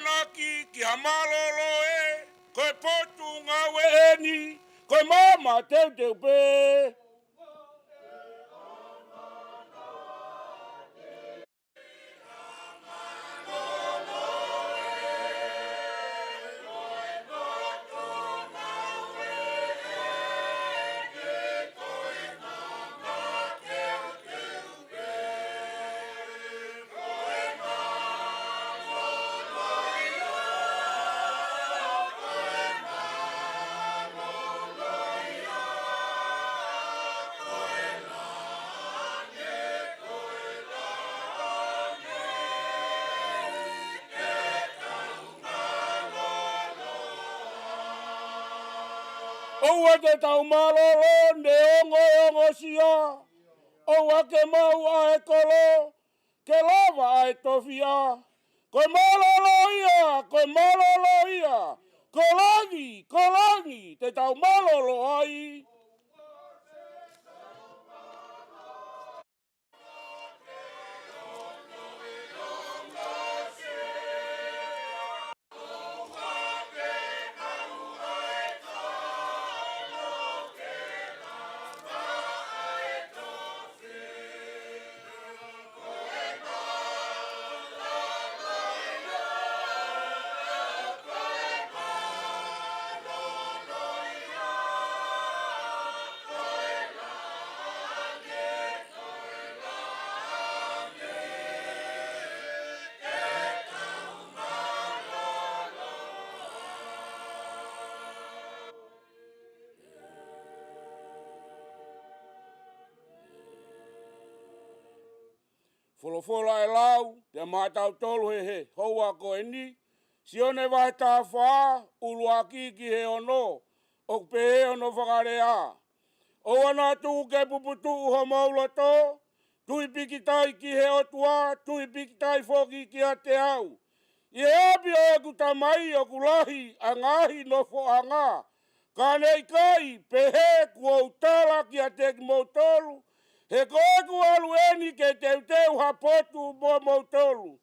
Naki ki ha mālōlō ē, ko e potungāue ʻeni, ko e maama teuteu pē. ʻOua te tau mālōlō neongo e ongosia. ʻOua ke maʻu ʻa e kolo, ke lava ʻa e tofiʻa. Ko e mālōlō ia, ko e mālōlō ia. Ko langi, ko langi, te tau mālōlō ai. Folofola ʻe lau, pea maʻatautolu he, he houa ko eni, Sione vahe taha fā, ʻuluaki ki he ono, ʻoku pehē hono fakalea. ʻOua naʻa tuku ke puputuʻu homou loto, tui pikitai ki he ʻOtua, tui pikitai foki kiate au. ʻI he ʻapi ʻo ʻeku Tamai ʻoku lahi ʻa e ngaahi nofoʻanga. Ka ne ʻikai, pehē kuo u tala kiate kimoutolu, he ko ʻeku ʻalu eni ke teuteu ha potu moʻomoutolu.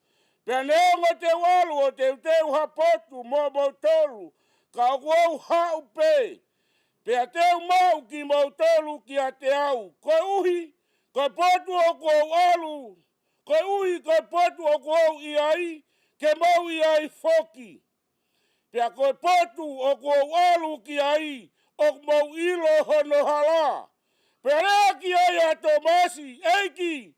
Pea neongo te u ʻalu ʻo teuteu ha potu moʻomoutolu, ka ʻoku ou haʻu pē, pea te u maʻu kimoutolu kiate au. Koeʻuhi, ko e potu ʻoku ou ʻalu, koeʻuhi ko e potu ʻoku ou ʻi ai, ke mou ʻi ai foki. Pea ko e potu ʻoku ou ʻalu ki ai, ʻoku mou ʻilo hono hala. Pea lea ki ai ʻa Tōmasi, ʻEiki,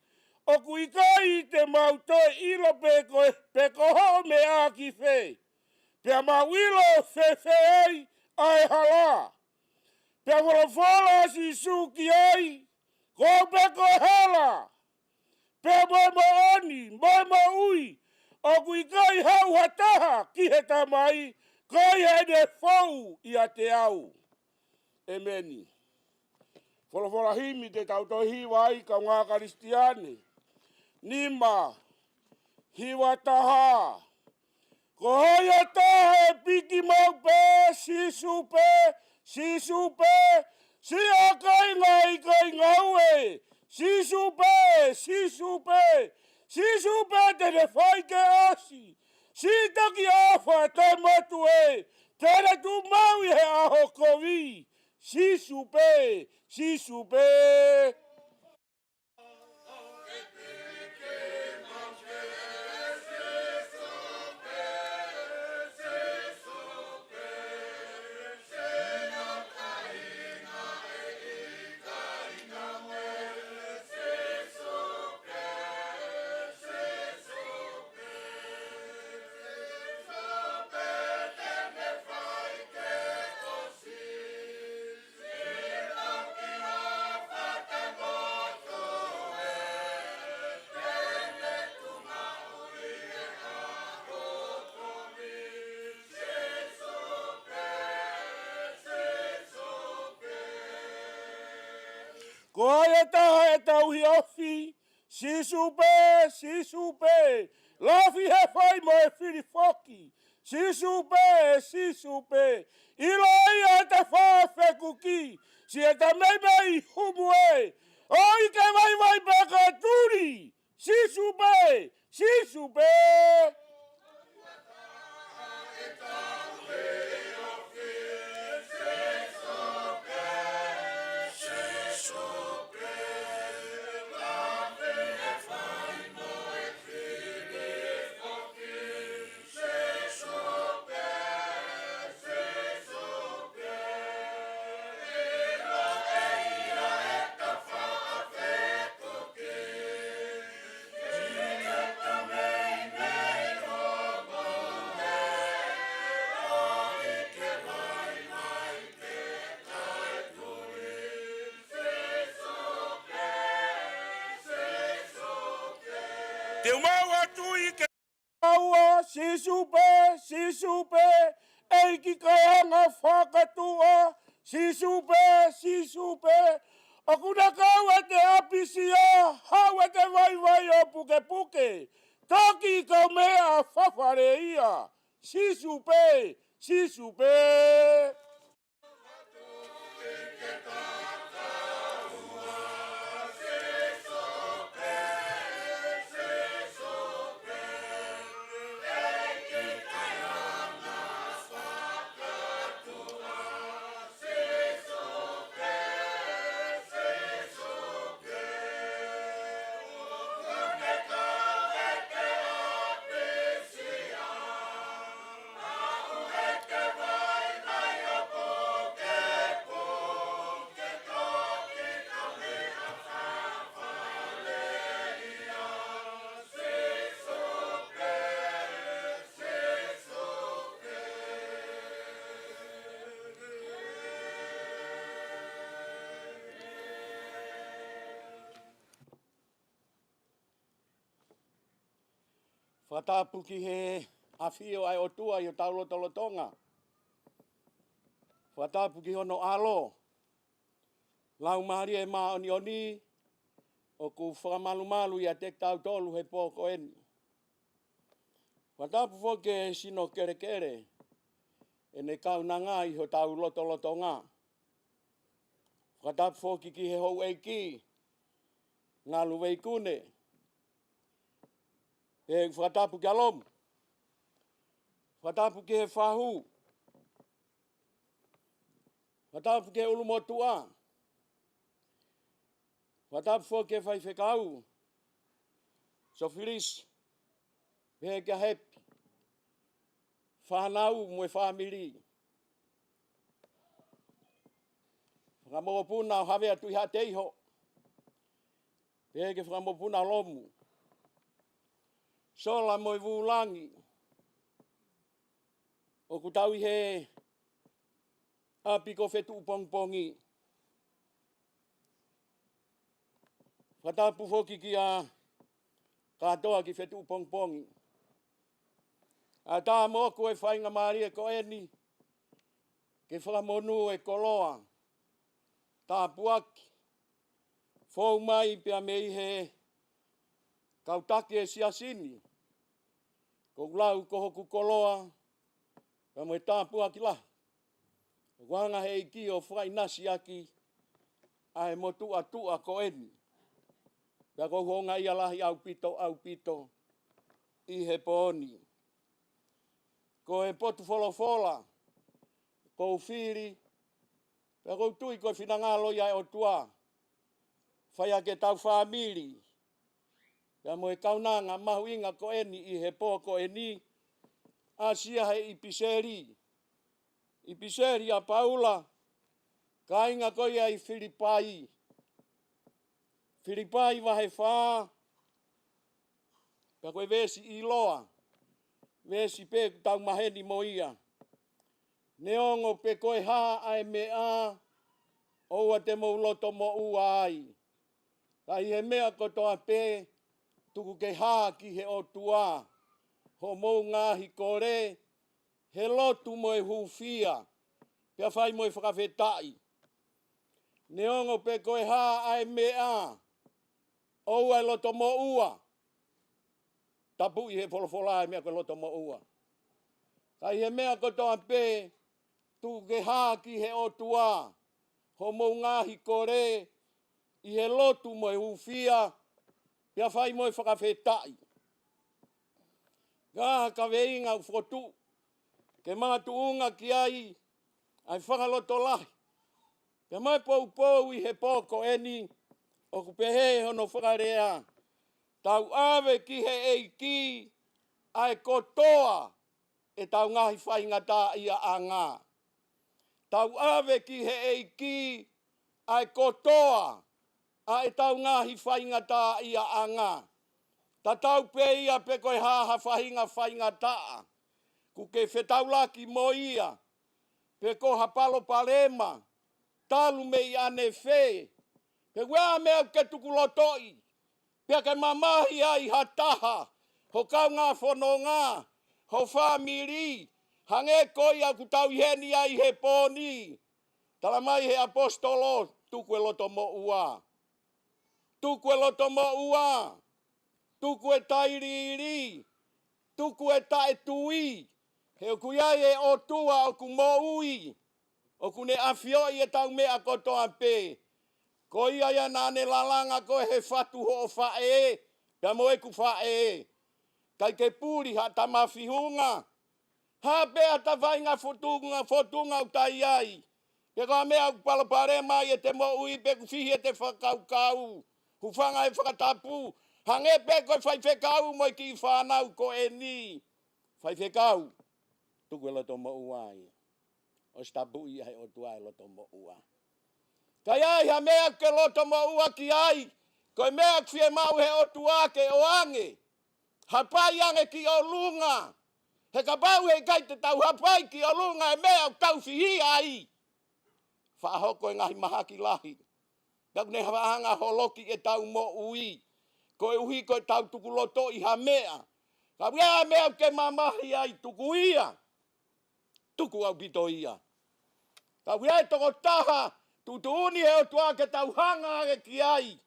ʻoku ʻikai te mau toe ʻilo pe ko, pe ko hoʻo meʻa ki fē. Pea mau ʻilo fēfē ai ʻa e hala. Pea folofola ʻa Sīsū ki ai, Ko au pē ko e hala, pea mo e moʻoni, mo e moʻui, ʻoku ʻikai haʻu ha taha ki he Tamai, ko ia ʻe ne fou ʻiate au. ʻEmeni. Folofola himi te tau toe hiva ai, kaungā Kalisitiane. Nima, hiva taha. Ko hai ha taha ʻe piki maʻu pē, Sīsū pē, Sīsū pē, siʻa kāinga ʻi kāinga ue, Sīsū pē, Sīsū pē, Sīsū pē te ne fai ke ʻosi, siʻi toki ʻofa toe motu ē, te ne tuʻu maʻu ʻi he ʻaho kovi, Sīsū pē, Sīsū pē. Ko hai ha taha ʻe tauhi ofi, Sīsū pē, Sīsū pē, lafi he fai mo e fili foki, Sīsū pē, Sīsū pē, ʻiloʻi ʻa e tafā fekuki, siʻeta meimei humu ē, ʻoi ke vaivai pē ka tuli, Sīsū pē, Sīsū pē. Te u maʻu atu ʻi he ʻOtua, Sīsū pē, Sīsū pē, ʻEiki kaeʻanga fakatuʻa, Sīsū pē, Sīsū pē, ʻoku na kau ʻa e ʻapisia, haʻu ʻa e vaivai ʻo pukepuke, toki kaumeʻa fafale ia, Sīsū pē, Sīsū pē. Fakatapu ki he ʻafio ʻa e ʻOtua ʻi hotau lotolotonga. Fakatapu ki hono ʻAlo, Laumālie Māʻoniʻoni, ʻoku fakamalumalu ʻiate kitautolu he pō ko eni. Fakatapu foki ki he sino kelekele, ʻene kaunanga ʻi hotau lotolotonga. Fakatapu foki ki he houʻeiki, Ngaluveikune. Pea fakatapu ki Alomu. Fakatapu ki he fahu. Fakatapu ki he ʻulumotuʻa. Fakatapu foki ki he faifekau, Sofilisi. Pea kia Hepi. Fānau mo e fāmili. Fakamokopuna ʻo Havea Tuʻihaʻateiho. Pea ki he fakamokopuna ʻo Lomu. Sola mo e Vulangi. ʻOku tau ʻi he ʻapi ko Fetuʻupongipongi. Fakatapu foki kia kātoa ki Fetuʻupongipongi. ʻA e tā moʻoku e faingamālie ko eni, ke fakamonū e koloa, tāpuaki, fou mai pea mei he kau taki e siasi ni, ʻoku lau ko hoku koloa, pea mo e tāpuaki lahi. ʻOku hanga he ʻEiki ʻo fakaʻinasi ʻaki ʻa e motuʻa tuʻa ko eni. Pea ʻoku houngaʻia lahi ʻaupito, ʻaupito ʻi he pō ni. Ko e potu folofola, ʻoku ou fili, pea ʻoku ou tui ko e finangalo ia ʻa e ʻOtua. Fai ʻaki ʻetau fāmili, pea mo e kaunanga mahuʻinga ko eni ʻi he pō ko eni, ʻasi ia he ʻipiseli. ʻIpiseli ʻa Paula, kāinga ko ia ʻi Filipai. Filipai vahe fā, pea ko e veesi ʻiloa, veesi pē ʻoku tau maheni mo ia. Neongo pe ko e hā ʻa e meʻa, ʻoua te mou loto moʻua ai. Ka ʻi he meʻa kotoa pē, tuku ke hā ki he ʻOtua hoʻomou ngaahi kole, he lotu mo e hūfia, pea fai mo e fakafetaʻi. Neongo pe ko e hā ʻa e meʻa, ʻoua ʻe loto moʻua. Tapuʻi he folofola ʻa e meʻa ko e loto moʻua. Ka ʻi he meʻa kotoa pē, tuku ke hā ki he ʻOtua hoʻomou ngaahi kole, ʻi he lotu mo e hūfia, pea fai mo e fakafetaʻi. Ka ko e kaveinga ʻoku fokotuʻu ke makatuʻunga ki ai ʻa e fakalotolahi, pea mo e poupou ʻi he pō ko eni, ʻoku pehē hono fakalea: Tau ʻave ki he ʻEiki ʻa e kotoa ʻetau ngaahi faingataʻaʻiaʻanga. Tau ʻave ki he ʻEiki ʻa e kotoa ʻa ʻetau ngaahi faingataʻaʻiaʻanga. Tatau pē ia pe ko e hā ha faʻahinga faingataʻa ʻoku ke fetaulaki mo ia, pe ko ha palopalema, talu mei ʻanefē, pe ko e hā ha meʻa ʻoku ke tukulotoʻi, Pea ke mamahi ai ha taha, ho kaungā fononga, ho fāmili, hangē ko ia ʻoku tau ʻi heni ai he pō ni. Tala mai he ʻaposetolo, tuku e loto moʻua. Tuku e loto moʻua. Tuku e tailiili. Tuku e taʻetui. He ʻoku ʻi ai e ʻOtua ʻoku moʻui. ʻOku ne ʻafioʻi ʻetau meʻa kotoa pē. Ko ia ia naʻa ne lalanga koe he fatu hoʻo faʻē, pea mo ʻeku faʻē. ʻIkai ke puli ha tama fihunga. Hā pē ʻa e faʻahinga fotunga, fotunga ʻoku ta ʻi ai. Pe ko ha meʻa ʻoku palopalema ai ʻete moʻui, pe ʻoku fihi ʻete fakakaukau. Hūfanga he fakatapu. Hangē pē ko e faifekau mo e kiʻi fānau ko eni. Faifekau, tuku e loto moʻua ia. ʻOsi tapuʻi ia he ʻOtua e loto moʻua. Ka ʻi ai ha meʻa ke loto moʻua ki ai, ko e meʻa ʻoku fiemaʻu he ʻOtua ke ʻoange. Hapai ange ki ʻolunga. He kapau heʻikai te tau hapai ki ʻolunga e meʻa ʻoku tau fihia ai, faʻa hoko e ngaahi mahaki lahi. Pea ʻoku ne hanga ʻo holoki ʻetau moʻui. Koeʻuhi ko ʻetau tukulotoʻi ha meʻa. Ka ʻi ai ha meʻa ʻoku ke mamahi ai, tuku ia. Tuku ʻaupito ia. Ka ʻi ai ha tokotaha tuʻutuʻuni he ʻOtua ke tau hanga ange ki ai.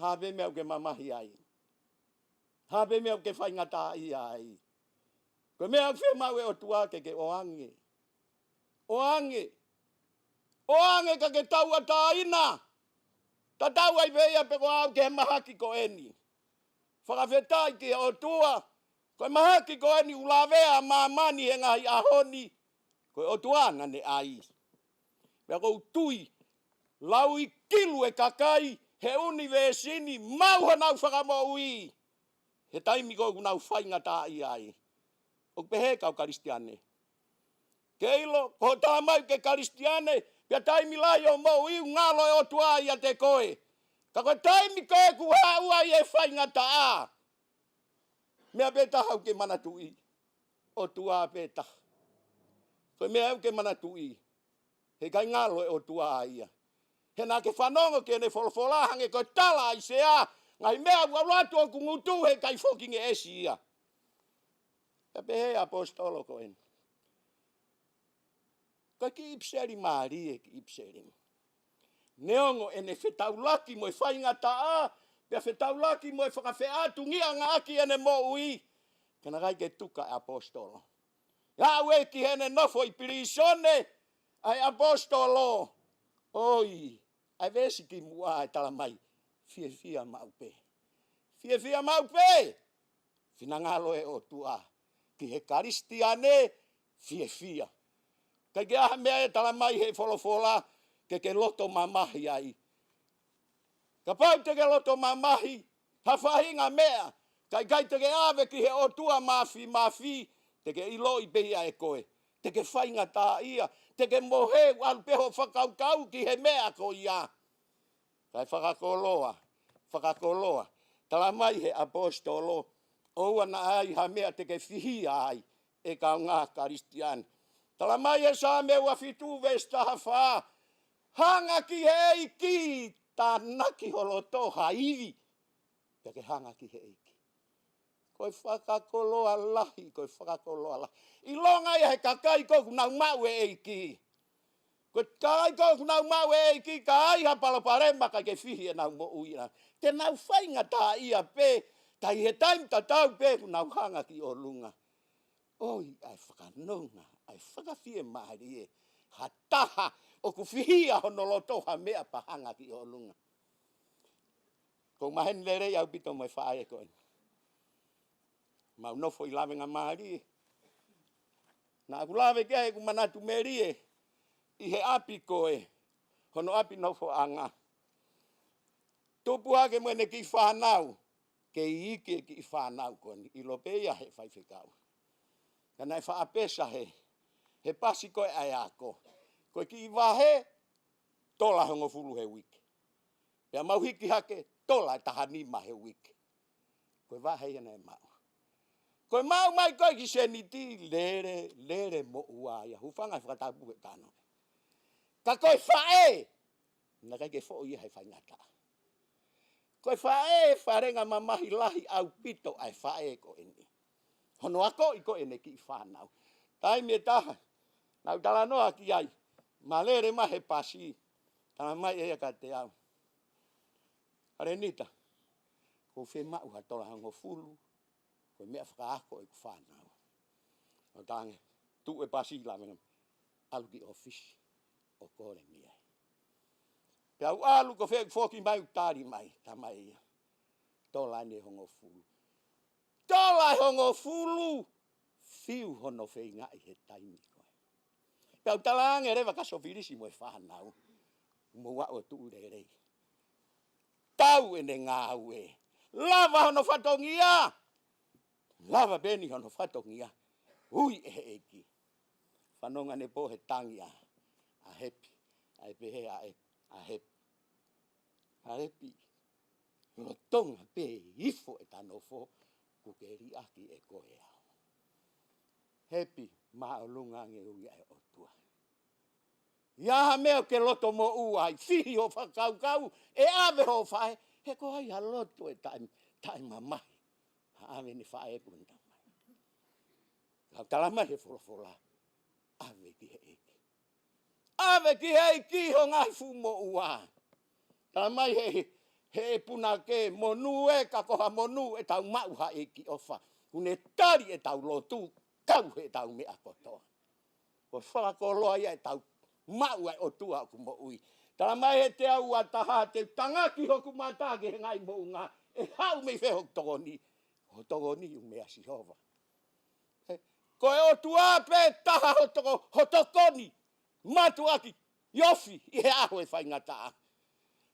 Hā pē meʻa ʻoku ke mamahi ai. Hā pē meʻa ʻoku ke faingataʻaʻia ai. Ko e meʻa ʻoku fiemaʻu e ʻOtua ke ke ʻoange. ʻOange. ʻOange ka ke tauʻatāina. Tatau ai pē ia pe ko au ki he mahaki ko eni. Fakafetaʻi ki he ʻOtua. Ko e mahaki ko eni ʻoku lavea ʻa māmani he ngaahi ʻaho ni, ko e ʻOtua naʻa ne ʻai. Pea ʻoku ou tui, lau ʻi kilu e kakai he ʻunivēsi ni, maʻu honau fakamoʻui he taimi ko ē ʻoku nau faingataʻaʻia ai. ʻOku pehē kau Kalisitiane. Ke ʻilo, ko hoʻo tala mai ʻoku ke Kalisitiane, pea taimi lahi hoʻo moʻui ʻoku ngalo e ʻOtua ʻiate koe. Ka ko e taimi ko ē ʻoku haʻu ai e faingataʻa, meʻa pē taha ʻoku ke manatuʻi, ʻOtua pē taha. Ko e meʻa ʻoku ke manatuʻi, heʻikai ngalo e ʻOtua ia. He naʻa ke fanongo ki heʻene folofola hangē ko e tala ʻa ʻAisea, ngaahi meʻa ʻoku ʻalu atu ʻoku ngutu heʻikai foki ngeʻesi ia. Pea pehē ʻaposetolo ko eni. Ko e kiʻi ʻipiseli mālie, kiʻi ʻipiseli. Neongo ʻene fetaulaki mo e faingataʻa, pea fetaulaki mo e fakafeʻātungiaʻanga ʻaki ʻene moʻui, ka naʻe ʻikai ke tuka e ʻaposetolo. Aʻu ē ki heʻene nofo ʻi pilīsone ʻa e ʻaposetolo. ʻOi, ʻa e veesi kimuʻa ʻe tala mai, fiefia maʻu pē. Fiefia maʻu pē. Finangalo e ʻOtua ki he Kalisitiane fiefia. ʻIkai ke ʻi ai ha meʻa ʻe tala mai he folofola ke ke loto mamahi ai. Kapau te ke loto mamahi ha faʻahinga meʻa, ka ʻikai te ke ʻave ki he ʻOtua Māfimafi, te ke ʻiloʻi pē ia ʻe koe. Te ke faingataʻaʻia, te ke mohe, ʻalu pē hoʻo fakakaukau ki he meʻa ko ia. Kae fakakoloa, fakakoloa. Tala mai he ʻaposetolo, ʻoua naʻa ʻi ai ha meʻa te ke fihia ai, ʻe kaungā Kalisitiane. Tala mai he Saame ua fitu veesi taha fā, hanga ki he ʻEiki, tānaki ho loto ha ivi, pea ke hanga ki he ʻEiki. Ko e fakakoloa lahi, ko e fakakoloa lahi. ʻIlonga ia he kakai ko ē ʻoku nau maʻu e ʻEiki. Ko e kakai ko ē ʻoku nau maʻu e ʻEiki, ka ʻi ai ha palopalema ʻikai ke fihi ʻenau moʻui na. Te nau faingataʻaʻia pē, ka ʻi he taimi tatau pē ʻoku nau hanga ki ʻolunga. ʻOi, ʻa e fakanonga, ʻa e fakafiemālie, ha taha ʻoku fihia hono loto ha meʻa pea hanga ki ʻolunga. ʻOku ou maheni lelei ʻaupito mo e faʻē ko eni. Mau nofo ʻi lavengamālie. Naʻa ku lave ki ai ʻeku manatu melie ʻi he ʻapi ko ē, hono ʻapi nofoʻanga. Tupu hake mo ʻene kiʻi fānau, kei iiki e kiʻi fānau ko eni, ʻilo pē ia he faifekau. Ka naʻe faʻa pesa he, he pasi ko ē ʻa e ako. Ko e kiʻi vahe, tola hongofulu he uike. Pea mau hiki hake, tola ʻe taha nima he uike. Ko e vahe ia naʻe maʻu. Ko e maʻu mai ko ē kiʻi seniti, lele, lele moʻua ia. Hūfanga he fakatapu he kano. Ka ko e faʻē, naʻe ʻikai ke foʻi ia he faingataʻa. Ko e faʻē falengamamahi lahi ʻaupito ʻa e faʻē ko eni. Hono akoʻi ko ē ʻene kiʻi fānau. Taimi ʻe taha, naʻá ku talanoa ki ai, ma lele mai he pasi, talamai ʻe ia kiate au, Alenita, ʻoku ou fie maʻu ha tola hongofulu, ko e meʻa fakaako ʻeku fānau. ʻO talaange, tuʻu e pasi, lave ange, ʻalu ki ʻōfisi ʻo kole mei ai. Pea u ʻalu, ko fē ʻeku foki mai, ʻoku tali mai, talamai ʻe ia, tola eni ʻe hongofulu. Tola ʻe hongofulu, fiu hono feingaʻi he taimi ko ē. Pea u talaange leva kia Sōfilisi mo e fānau, mou ō ʻo tuʻu lelei. Tau ʻene ngāue. Lava hono fatongia. Lava pē eni hono fatongia. Ui ʻe he ʻEiki. Fanongo ange pē he tangi ʻa, ʻa Hepi. ʻA e pehē ʻa e, ʻa Hepi. ʻA Hepi. Lolotonga pē ifo ʻeta nofo, ʻoku ke liʻaki ʻe koe au. Hepi, māʻolunga ange ui ʻa e ʻOtua. ʻI ai ha meʻa ʻoku ke loto moʻua ai, fihi hoʻo fakakaukau, ʻe ʻave hoʻo faʻē, he ko hai ha loto ʻe taʻe, taʻemamahi, ha ʻave ʻene faʻē ʻoku ne tamai. Ka talamai he folofola, ʻave ki he ʻEiki. ʻAve ki he ʻEiki ho ngaahi fuʻu moʻua. Talamai he, he punake, monū ē, ka ko ha monū ʻetau maʻu ha ʻEiki ʻofa. ʻOku ne tali ʻetau lotu, kau heʻetau meʻa kotoa. Ko e fakakoloa ia ʻetau maʻu ʻa e ʻOtua ʻoku moʻui. Talamai he teau ua taha, te u tangaki hoku mata ki he ngaahi moʻunga, ʻe haʻu mei fē hoku tokoni, hoku tokoni ʻoku meia Sihova. Ē, ko e ʻOtua pē taha ho toko-, ho tokoni, mātuʻaki, ʻi ofi, ʻi he ʻaho ʻe faingataʻa.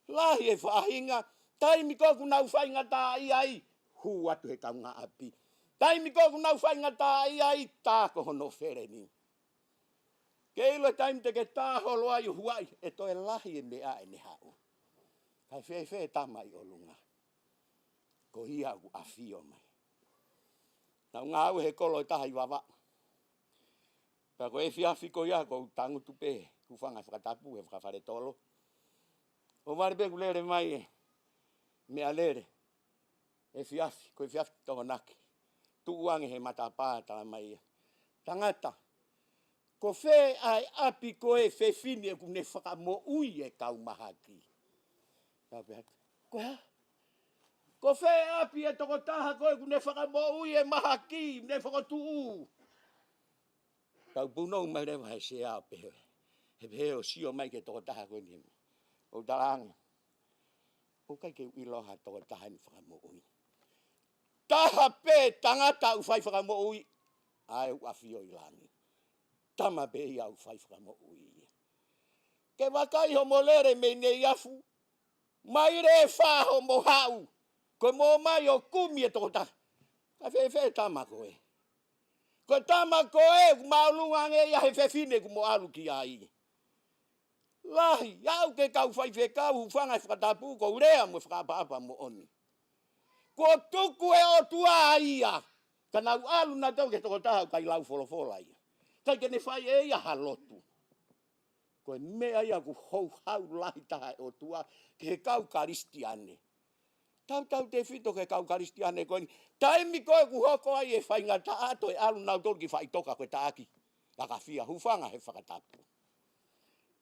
Lahi e faʻahinga, taimi ko ē ʻoku nau faingataʻaʻia ai, hū atu he kaungāʻapi. Taimi ko ē ʻoku nau faingataʻaʻia ai, tā ko hono feleni. Ke ʻilo e taimi te ke tā holo ai ʻo huaʻi, ʻe toe lahi e meʻa ʻe ne haʻu. Kae fēfē tama ʻi ʻolunga? Ko ia ʻoku ʻafio mai. Naʻá ku ngāue he kolo ʻe taha ʻi Vavaʻu. Pea ko e efiafi ko ia ʻoku ou tangutu pē, hūfanga he fakatapu he fakafaletolo. ʻO vale pē kuo lele mai e meʻalele. Efiafi, ko e efiafi Tokonaki. Tuʻu ange he matapā, talamai ia, tangata, ko fē ʻa e ʻapi ko ē fefine ʻoku ne fakamoʻui e kau mahaki? Tau pehē, ko e hā? Ko fē ʻapi e tokotaha ko ē ʻoku ne fakamoʻui e mahaki, ne fakatuʻu? Tau punou mai leva he sea ʻo pehē, he pehē ʻo sio mai ki he tokotaha ko eni. ʻOku talaange, ʻoku ʻikai ke u ʻilo ha tokotaha ʻe fakamoʻui. Taha pē tangata ʻoku fai fakamoʻui, ʻa ē ʻoku ʻafio ʻi langi. Tama pē ia ʻoku fai fakamoʻui ia. Ke vakai homo lele mei Neiafu, maile ʻe fā homo haʻu, ko e mo mai ʻo kumi e tokotaha. Kae fēfē tama ko ē? Ko e tama ko ē, ʻoku māʻolunga ange ia he fefine ʻoku mo ʻalu ki ai. Lahi, aʻu ki he kau faifekau, hūfanga he fakatapu, ʻoku ou lea mo e fakaʻapaʻapa moʻoni. Kuo tuku ʻe he ʻOtua ia, ka nau ʻalu nautolu ki he tokotaha ʻoku ʻikai lau folofola ia. ʻIkai ke ne fai ʻe ia ha lotu. Ko e meʻa ia ʻoku houhau lahi taha ʻa e ʻOtua ki he kau Kalisitiane. Tautautefito ki he kau Kalisitiane ko eni. Taimi ko ē ʻoku hoko ai e faingataʻa, toe ʻalu nautolu ki faʻitoka ko e taʻaki. Ka ka fia, hūfanga he fakatapu.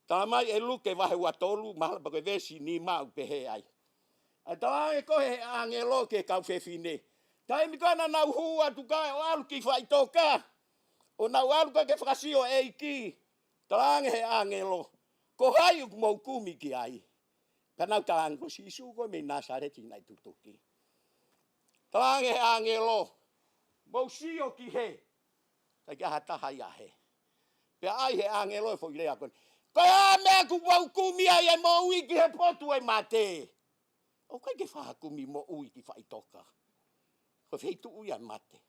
Talamai ʻe Luke vahe ua tolu, mahalo pē ko e veesi nima ʻoku pehē ai. ʻA e talaange ko ē he ʻāngelo ki he kau fefine. Taimi ko ē naʻa nau hū atu ki ai ʻo ʻalu ki faʻitoka, ʻo nau ʻalu ki ai ke fakasio e ʻEiki. Talaange he ʻāngelo, ko hai ʻoku mou kumi ki ai? Pea nau talaange ko Sīsū ko ē mei Nāsaleti naʻe tutuki. Talaange he ʻāngelo, mou sio ki hē. ʻIkai ke ʻi ai ha taha ia hē. Pea ʻai he ʻāngelo e foʻi lea ko eni. Ko e hā e meʻa ʻoku mou kumi ai e moʻui ki he potu ʻo e mate? ʻOku ʻikai ke fakakumi moʻui ki faʻitoka. Ko e feituʻu ia e mate.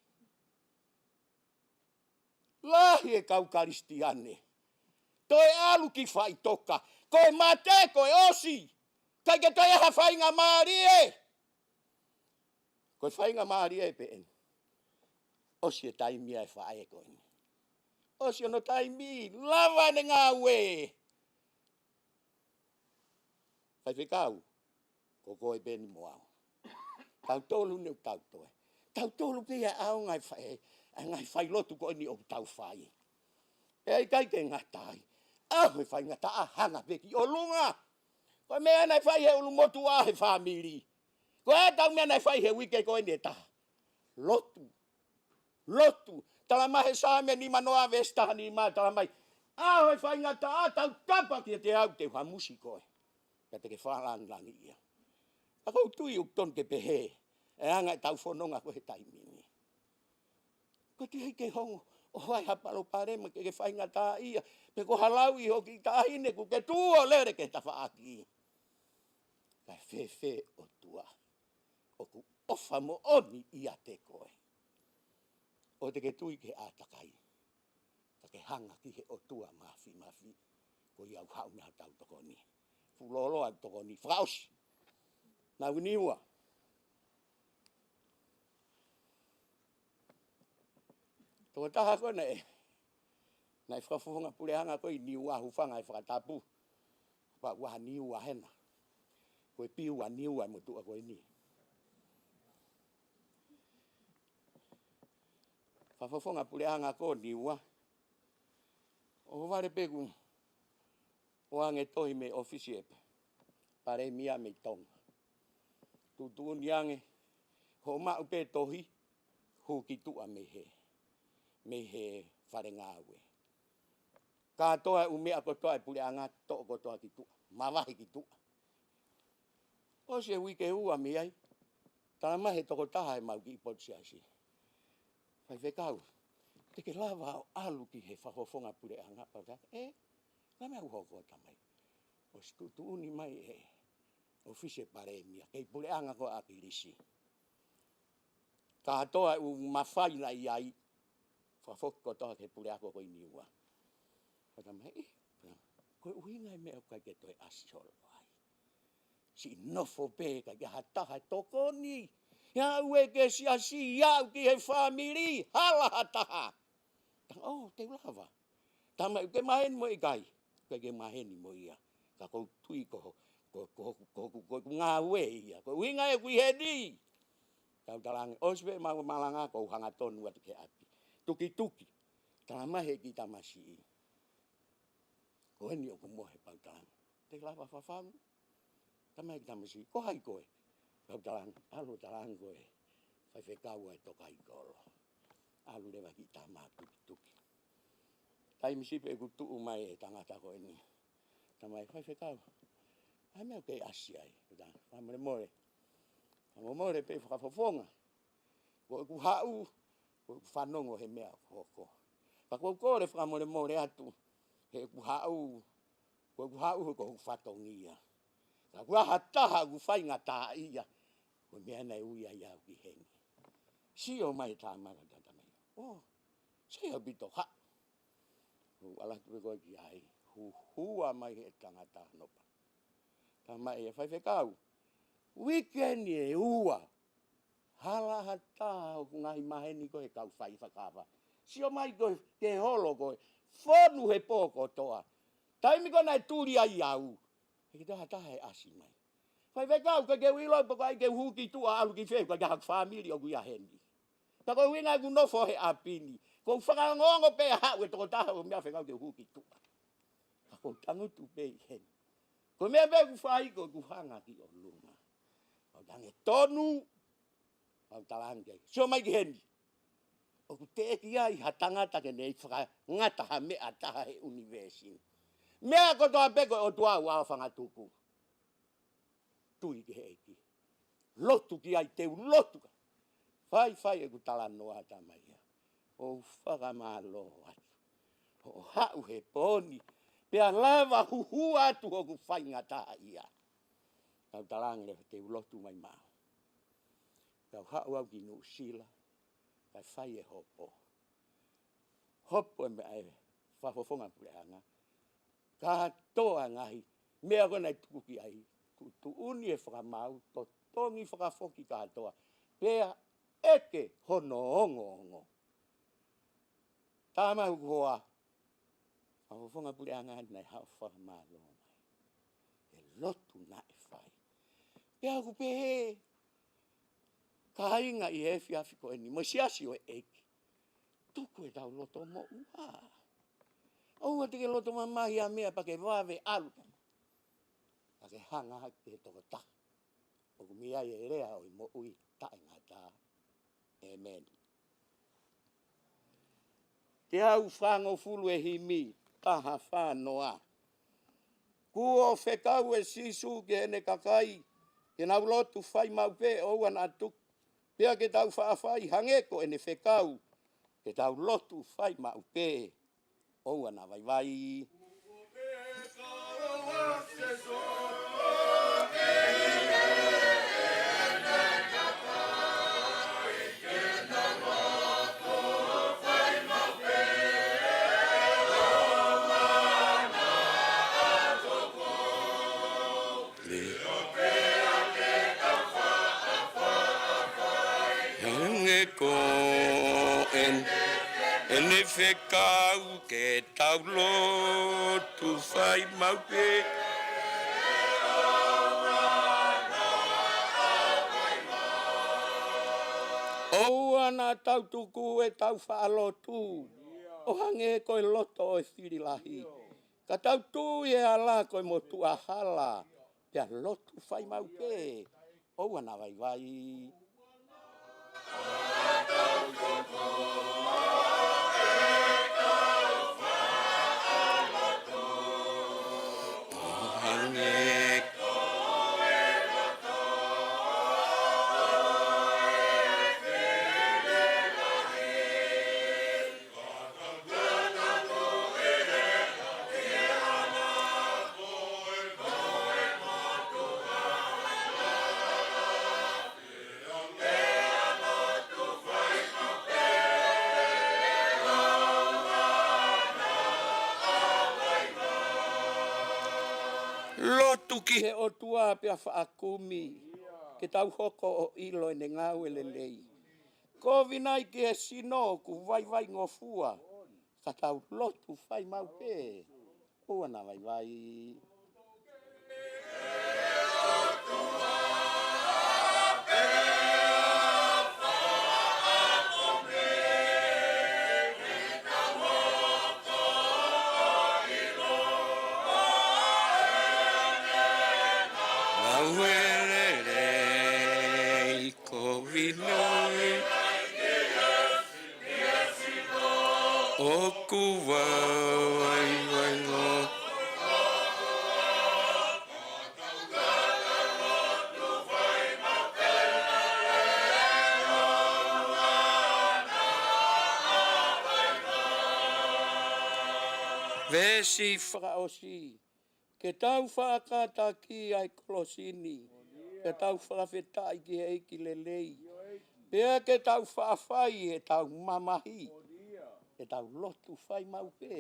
Lahi e kau Kalisitiane. Toe ʻalu ki faʻitoka. Ko e mate, ko e ʻosi. ʻIkai ke toe ʻi ai ha faingamālie. Ko e faingamālie pē eni. ʻOsi e taimi ʻa e faʻē ko eni. ʻOsi hono taimi, lava ʻene ngāue. Faifekau, ko koe pē eni mo au. Tautolu ne u tau toe. Tautolu pē ia ʻaonga e fai, ʻa e ngaahi failotu ko eni ʻoku tau fai. ʻE ʻikai ke ngata ai. ʻAho e faingataʻa hanga pē ki ʻolunga. Ko e meʻa naʻe fai he ʻulumotuʻa he fāmili. Ko e ʻetau meʻa naʻe fai he uike ko eni ʻe taha. Lotu. Lotu. Talamai he Saame nimanoa veesi taha nima, talamai, ʻaho e faingataʻa tautapa kiate au te u hamusi koe. Ka te ke fakalangilangiʻia. Ka ʻoku ou tui ʻoku tonu ke pehē ʻa e anga ʻetau fononga ko ē he taimi ni. Ko e teʻeki ke hongo ʻo fai ha palopalema ke ke faingataʻaʻia, pe ko ha lau ʻi hoʻo kiʻi taʻahine kuo ke tuʻu ʻo lele ki he tafaʻaki. Kae fēfē ʻOtua? ʻOku ʻofa moʻoni ʻiate koe. ʻOua te ke tui ki he ʻātakai, ka ke hanga ki he ʻOtua Māfimafi. Ko ia ʻoku haʻu mei ai hotau tokoni. Fuʻu lōloa ʻa e tokoni. Fakaʻosi. Naʻa ku Niua. Tokotaha ko ē naʻe, naʻe fakafofonga puleʻanga ko ē ʻi Niua, hūfanga he fakatapu. Pea ʻoku ʻi ai ha Niua hena. Ko e piu ʻa Niua e motuʻa ko eni. Fakafofonga puleʻanga ko ē ʻo Niua. ʻOhovale pē kuo ʻoange tohi mei he ʻōfisi ʻo e Palēmia mei Tonga. Tuʻutuʻuni ange, hoʻo maʻu pē tohi, hū ki tuʻa mei he, mei he fale ngāue. Kātoa e ʻū meʻa kotoa e puleʻanga, toʻo kotoa ki tuʻa. Mavahe ki tuʻa. ʻOsi e uike ʻe ua mei ai, talamai he tokotaha ʻemau kiʻi potu siasi, Faifekau, te ke lava ʻo ʻalu ki he fakafofonga puleʻanga? Pea u talaange, ʻe, ko e meʻa ʻoku hoko, tamai? ʻOsi tuʻutuʻuni mai ʻe he ʻōfisi ʻo e Palēmia, kei puleʻanga ko ē ʻa ʻAkilisi. Kātoa e ʻū mafai naʻe ʻi ai, fakafoki kotoa ki he puleako ko ē ʻi Niua. Pea u talaange, ʻe, ko e ʻuhinga e meʻa ʻoku ʻikai ke toe ʻasi holo ai. Siʻi nofo pē, ʻikai ke ʻi ai ha taha ʻe tokoni. ʻE aʻu ē ki he siasi, ʻe aʻu ki he fāmili, hala ha taha. Talaange, ʻō, te u lava. Tamai, ʻoku ke maheni mo ia? ʻIkai, ʻikai ke maheni mo ia. Ka ʻoku ou tui ko, ko, ko, ko, ko, ko, ko e ngāue ia. Ko e ʻuhinga ia ʻoku ʻi heni. Pea u talaange, ʻosi pē ʻemau malanga, ʻoku ou hangatonu atu ki he ʻapi. Tukituki. Talamai he kiʻi tamasiʻi, ko eni ʻoku mohe. Pea u talaange, te ke lava ʻo fafanga? Talamai he kiʻi tamasiʻi, ko hai koe? Pea u talaange, ʻalu ʻo talaange ko e faifekau ʻa e Tokaikolo. ʻAlu leva e kiʻi tama ʻo tukituki. Taimi siʻi pē kuo tuʻu mai e tangata ko eni. Talamai, faifekau, ʻa e meʻa ʻoku kei ʻasi ai? Pea u talaange, fakamolemole. Fakamolemole pē fakafofonga. Ko ʻeku haʻu, ko ʻeku fanongo he meʻa ʻoku hoko. Ka ʻoku ou kole fakamolemole atu, he ʻeku haʻu, ko ʻeku haʻu he ko hoku fatongia. Ka ʻoku ʻi ai ha taha ʻoku faingataʻaʻia, ko e meʻa naʻe ui ai au ki heni. Sio mai e tama, ka tata mai. ʻŌ, sio ʻaupito, haʻu. ʻOku ala atu pē ko ē ki ai, huhua mai he tangata nopa. Talamai ʻe ia, faifekau, uike ni ʻe ua, hala ha taha ʻoku ngaahi maheni ko ē he kau fai fakava. Sio mai ko ē ki he holo ko ē, fonu he pō kotoa. Taimi ko ē naʻe tuli ai au, ʻikai ke toe ʻi ai ha taha ʻe ʻasi mai. Faifekau, ʻikai ke u ʻilo pe ko hai ke u hū ki tuʻa, ʻalu ki fē, ʻikai ke ʻi ai haku fāmili ʻoku ʻi ai heni. Pea ko e ʻuhinga ʻeku nofo he ʻapi ni, ʻoku ou fakaongoongo pē ʻe haʻu e tokotaha ʻo meʻa fekau ke u hū ki tuʻa. Ka ʻoku ou tangutu pē ʻi heni. Ko e meʻa pē ʻoku fai, ko ʻeku hanga ki ʻolunga. Pea u talaange, tonu. Pea u talaange, sio mai ki heni. ʻOku teʻeki ai ha tangata ke ne fakangata ha meʻa ʻe taha he ʻunivēsi ni. Meʻa kotoa pē ko e ʻOtua ʻoku ʻafangatuku. Tui ki he ʻEiki. Lotu ki ai, te u lotu ka. Faifai ʻeku talanoa, tamai ia. ʻOku ou fakamālō atu hoʻo haʻu he pō ni, pea lava huhua atu hoku faingataʻaʻia. Pea u talaange leva, te u lotu mai maʻau. Pea u haʻu au ki Nuʻusila, kae fai e hopo. Hopo e meʻa e fakafofonga puleʻanga. Kātoa e ngaahi meʻa ko ē naʻe tuku ki ai, tuʻutuʻuni e fakamaau, totongi fakafoki kātoa. Pea ʻeke hono ongoongo. Talamai ʻe hoku hoa, fakafofonga puleʻanga, naʻe haʻu ʻo fakamālō mai he lotu naʻe fai. Pea ʻoku pehē, kāinga ʻi he efiafi ko eni, mo e siasi ʻo e ʻEiki. Tuku ʻetau loto moʻua. ʻOua te ke loto mamahi ʻa meʻa pea ke vave ʻalu. Pea ke hanga hake he tokotaha. ʻOku mei ai e lea ʻo e moʻui taʻengata. ʻĒmeni. Teau fāngofulu e himi, taha fā noa. Kuo fekau ʻe Sīsū ki heʻene kakai, ke nau lotu fai maʻu pē ʻoua naʻa tuku. Pea ke tau faʻa fai hangē ko ʻene fekau, ke tau lotu fai maʻu pē ʻoua naʻa vaivai. Hangē ko ʻen-, ʻene fekau ke tau lotu fai maʻu pē. ʻOua naʻa tau tuku ʻetau faʻa lotu ʻo hangē ko e loto ʻo e fili lahi. Ka tau tui ʻi he hala ko e motuʻa hala, pea lotu fai maʻu pē, ʻoua naʻa vaivai. Lotu ki he ʻOtua pea faʻa kumi, ke tau hoko ʻo ʻilo ʻene ngāue lelei. Kovi nai ki he sino ʻoku vaivaingofua, ka tau lotu fai maʻu pē, ʻoua naʻa vaivai. Ngāue lelei ko Vinoe. ʻOku vaivaingofua. Veesi fakaʻosi. Ke tau faʻa kātaki ʻa e kolosi ni, ke tau fakafetaʻi ki he ʻEiki lelei, pea ke tau faʻa fai ʻetau mamahi, ke tau lotu fai maʻu pē,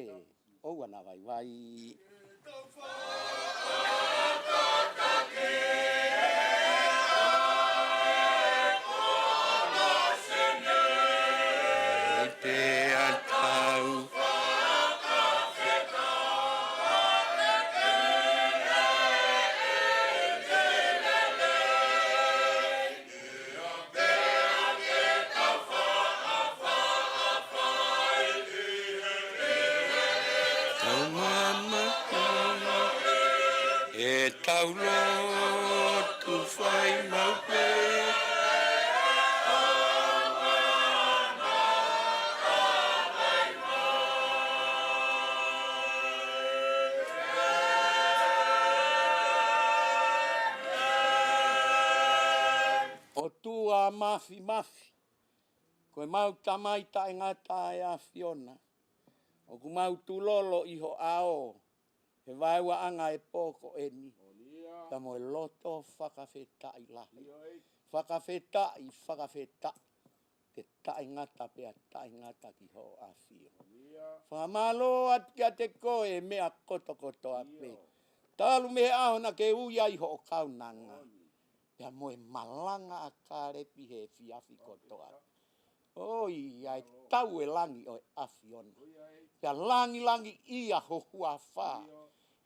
ʻoua naʻa vaivai. Pea tau Tau mamahi, ʻetau lotu fai maʻu pē. ʻOtua Mafimafi, ko ʻemau Tamai taʻengata ʻa e ʻAfiona, ʻoku mau tulolo ʻi ho ʻao he vaeuaʻanga ʻo e pō ko eni, ka mo e loto fakafetaʻi lahi. Fakafetaʻi, fakafetaʻi, ke taʻengata pea taʻengata ki hoʻo ʻAfio. Fakamālō atu kiate koe ʻi he meʻa kotokotoa pē. Talu mei he ʻaho naʻa ke ui ai hoʻo kaunanga, pea mo e malanga ʻa Kālepi he efiafi kotoa. ʻOi, ʻa e tau e langi ʻo e ʻAfiona, pea langilangiʻia ho huafa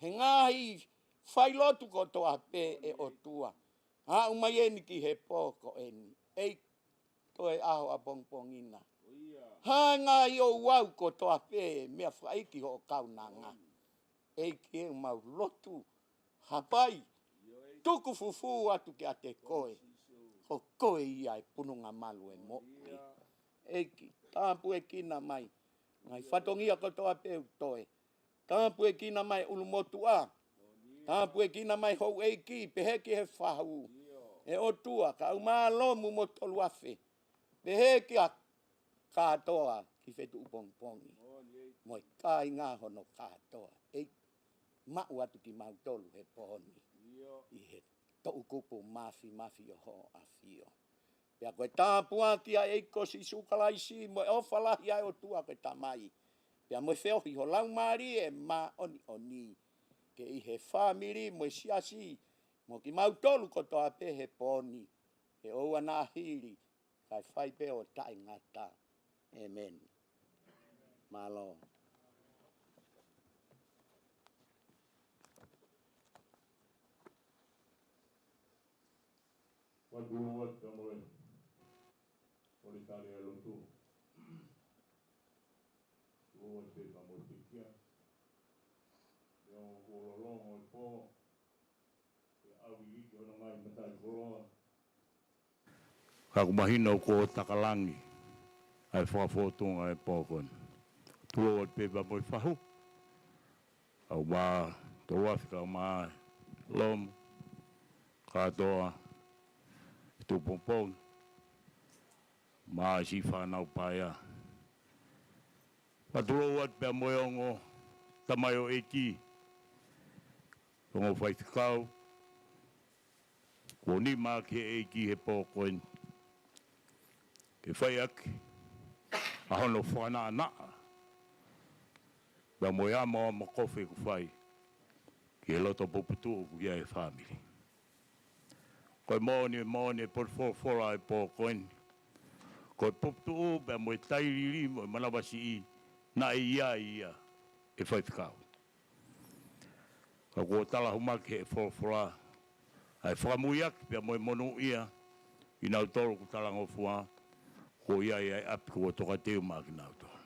he ngaahi failotu kotoa pē, ʻe ʻOtua. Aʻu mai eni ki he pō ko eni, ʻEiki, ʻo e ʻaho ʻapongipongi na. Hanga ʻi ʻo ʻoatu kotoa pē meʻa fakaʻeiki hoʻo kaunanga. ʻEiki ē, mau lotu, hapai, tuku fufū atu kiate koe. Ko koe ia e pununga malu e moʻui. ʻEiki, tāpuekina mai ngaahi fatongia kotoa pē ʻoku toe. Tāpuekina mai ʻulumotuʻa. Tāpuekina mai houʻeiki, pehē ki he fahu. ʻE ʻOtua, kau mālomu mo Toluafe. Pehē kia Kātoa ki Fetuʻupongipongi. Mo e kāinga hono kātoa. ʻEiki, maʻu atu kimautolu he pō ni. ʻI he toʻukupu māfimafi ʻo hoʻo ʻAfio. Pea ko e tāpuaki ʻa e ʻEiki ko Sīsū Kalaisi mo e ʻofa lahi ʻa e ʻOtua ko e Tamai. Pea mo e feohi ho Laumālie Māʻoniʻoni. Ke ʻi he fāmili mo e siasi, mo kimautolu kotoa pē he pō ni. He ʻoua naʻa hili, kae fai pē ʻo taʻengata. ʻĒmeni. Mālō. Fakatulou atu pea mo e Sekelitali ʻa e lotu. Tulou atu pē pea mo e pekia. Neongo kuo lolongo e pō, ke ʻalu ki hono ngaahi mataʻikoloa. Ka ʻoku mahino kuo takalangi ʻa e fakafōtunga ʻo e pō ko eni. Tulou atu pē pea mo e fahu. Kau mā Toluafe, kau mālomu, kātoa, Fetuʻupongipongi, mā siʻi fānau paea. Fakatulou atu pea mo e ongo tamaioʻeiki, ongo faifekau, kuo nima ki he ʻEiki he pō ko eni. Ke fai ʻaki ʻa hono fakanaʻanaʻa, pea mo e amo ʻa e mokofi ʻoku fai ki he loto puputuʻu ʻoku ʻi ai e fāmili. Ko e moʻoni, moʻoni e potu folofola ʻo e pō ko eni. Ko e puputuʻu pea mo e tailiili mo e manavasiʻi naʻe ʻi ai ia ʻe faifekau. Ka kuo tala hū mai ki he folofola ʻa e fakamuiaki pea mo e monūʻia kinautolu ʻoku talangofua, kuo ʻi ai ʻa e ʻapi kuo tokateu maʻa kinautolu.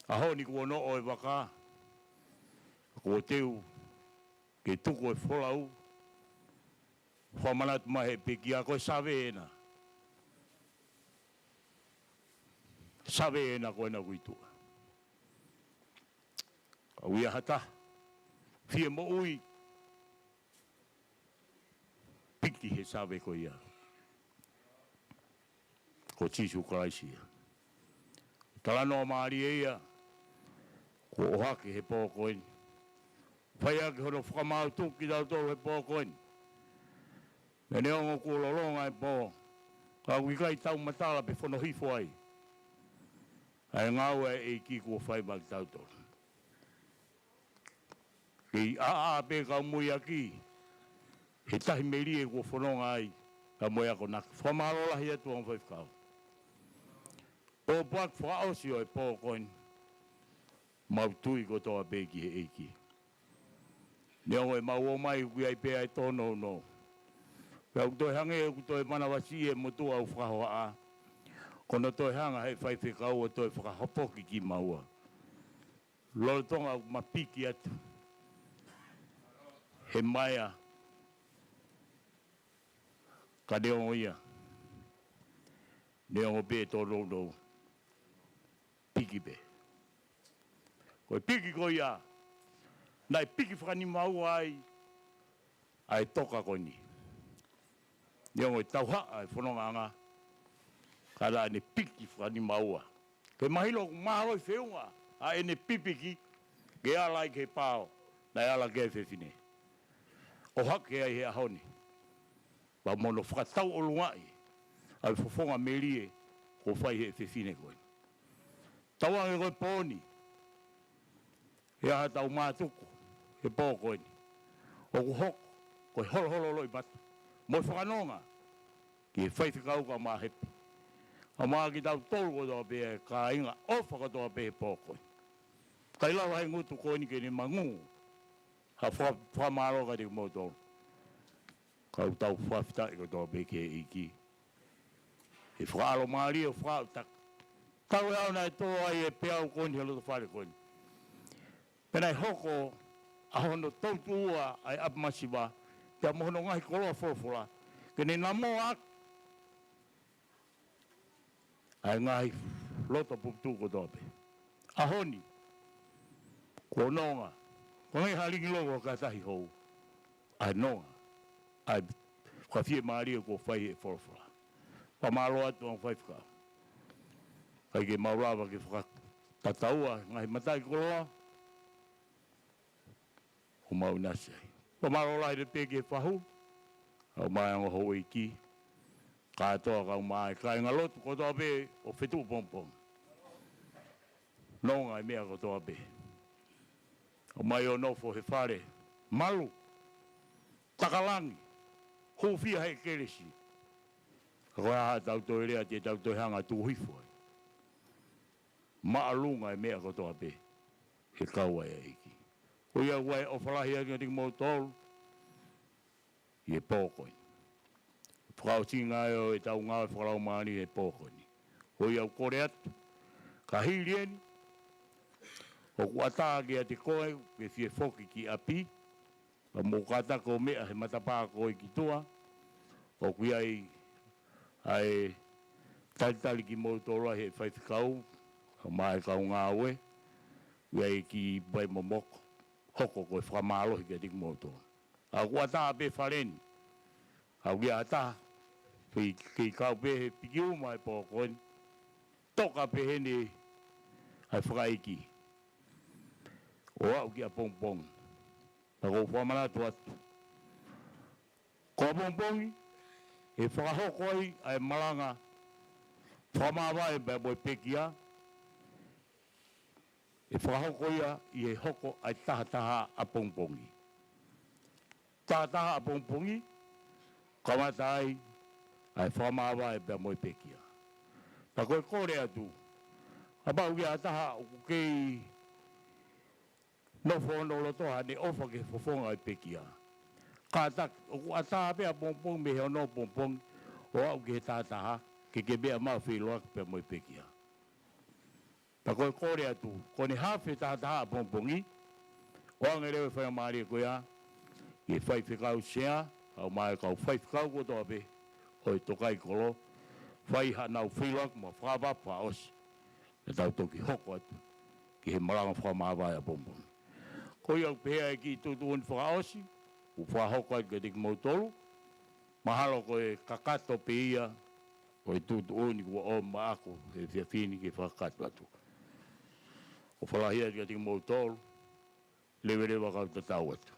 ʻAho ni kuo noʻo e vaka, kuo teu ke tuku e folau, fakamanatu mai he pekia ko e save ena. Save ena ko ena ʻoku ʻi tuʻa. Ka ʻoku ʻi ai ha taha fie moʻui, piki he save ko ia. Ko Sīsū Kalaisi ia. Talanoa mālie ia, kuo ʻohake he pō ko eni. Fai ʻaki hono fakamaau tuku kitautolu he pō ko eni. Neongo kuo lolonga e pō, ka ʻoku ʻikai tau matala pe fono hifo ai ʻa e ngāue ʻa e ʻEiki kuo fai maʻa kitautolu. Kei ʻaʻa pē kau muiaki he tahi melie kuo fononga ai, ka mo e akonaki. Fakamālō lahi atu ongo faifekau. Pōpoaki fakaʻosi ʻo e pō ko eni, mau tui kotoa pē ki he ʻEiki. Neongo ʻemau ō mai ʻoku ʻi ai pē ʻa e tōnounou. Pea ʻoku toe hangē ʻoku toe manavasiʻi e motuʻa ʻoku fakahohaʻa. Ko hono toe hanga he faifekau ʻo toe fakahopoki kimaua. Lolotonga ʻoku ma piki atu he maea, ka neongo ia, neongo pē tōnounou, piki pē. Ko e piki ko ia, naʻe piki fakanimaua ai ʻa e toka ko eni. Neongo e tauhaʻa e fonongaʻanga, ka naʻa ne piki fakanimaua. Ke mahino ʻoku mālohi feʻunga ʻa ʻene pipiki, ke ala ai ki he pao naʻe ala ki ai e fefine. ʻOhake ai he ʻaho ni, pea mo hono fakatauʻolungaʻi ʻa e fofonga melie kuo fai he fefine ko eni. Tauange ko e pō ni, ʻi ai haʻatau mātuku he pō ko eni, ʻoku hoko ko e holoholo loʻimata mo e fakanonga ki he faifekau ka mahepi, ka maʻa kitautolu kotoa pē ʻa e kāinga ʻofa kotoa pē he pō ko eni. ʻIkai lava he ngutu ko eni ke ne mangū ha faka-, fakamālō kiate kimoutolu. Ka ʻoku tau fakafetaʻi kotoa pē ki he ʻEiki. He fakaʻalomālie ʻo fakaʻautaki. Tau e ʻaho naʻe tō ai e peau ko eni he loto fale ko eni. Pea naʻe hoko ʻa hono toutuʻua ʻa e ʻapi masiva, pea mo hono ngaahi koloa folofola, ke ne namoa ʻaki ʻa e ngaahi loto puputuʻu kotoa pē. ʻAho ni, kuo nonga, ko e ngaahi halingi loko ka tahi hou, ʻa e nonga ʻa e fakafiemālie kuo fai he folofola. Fakamālō atu ʻa e faifekau. ʻIkai ke mau lava ke fakatataua ngaahi mataʻikoloa, ʻo mau ʻinasi ai. Fakamālō lahi pē ki he fahu, ʻa e ongo houʻeiki, kātoa kau mai, kāingalotu kotoa pē ʻo Fetuʻu pongipongi. Nonga e meʻa kotoa pē. ʻOmai ʻo nofo he fale malu, taka langi, hūfia he kelesi. Ka ko e hā haʻatau toe lea te tau toe hanga tuku hifo ai. Māʻolunga e meʻa kotoa pē he kau ai ʻa e ʻEiki. Ko ia ʻoku ʻofa lahi atu kiate kimoutolu ʻi he pō ko eni. Fakaʻosinga ʻo ʻetau ngāue fakalaumālie he pō ko eni. Ko ia ʻoku kole atu, ka hili eni, ʻoku ʻatā kiate koe ke fie foki ki ʻapi, ka mou kātaki ʻo meʻa he matapā ko ē ki tuʻa, ʻoku ʻi ai ʻa e talitali kimoutolu ʻa e faifekau, ʻa e kau ngāue, ʻi ai ki vai momoko, hoko ko e fakamālohi kiate kimoutolu. ʻA ʻoku ʻatā pē fale ni, ʻa ʻoku ʻi ai ha taha, kei, kei kau pē he piki uma e pō ko eni, toka pē heni ʻa e fakaʻeiki ʻo aʻu ki ʻapongipongi. Naʻa ku fakamanatu atu, ko ʻapongipongi ʻe fakahoko ai ʻa e malanga fakamāvae pea mo e pekia, ʻe fakahoko ia ʻi he hoko ʻa e tahataha ʻapongipongi. Tahataha ʻapongipongi, kamata ai ʻa e fakamāvae pea mo e pekia. Pea ko e kole atu, kapau ʻoku ʻi ai ha taha ʻoku kei nofo hono loto haʻane ʻofa ki he fofonga ʻo e pekia, kātaki, ʻoku ʻatā pē ʻapongipongi mei he ono pongipongi ʻo aʻu ki he tahataha, ke ke meʻa maʻu feʻiloaki pea mo e pekia. Pea ko e kole atu, ko ʻene hafe tahataha ʻapongipongi, ʻoange leva e faingamālie ko ia ki he faifekau sea, kau mai kau faifekau kotoa pē ʻo e tokaikoló, fai haʻanau feʻiloaki mo e fakatapu fakaʻosi, pea tau toki hoko atu ki he malanga fakamāvae ʻapongipongi. Ko ia ʻoku pehē ai e kiʻi tuʻutuʻuni fakaʻosi ʻoku fakahoko atu kiate kimoutolu, mahalo ko e kakato pē ia ʻo e tuʻutuʻuni kuo ʻomai ʻe au he efiafi ni ke fakakakato atu. ʻOfa lahi atu kiate kimoutolu, leveleva kau tatau atu.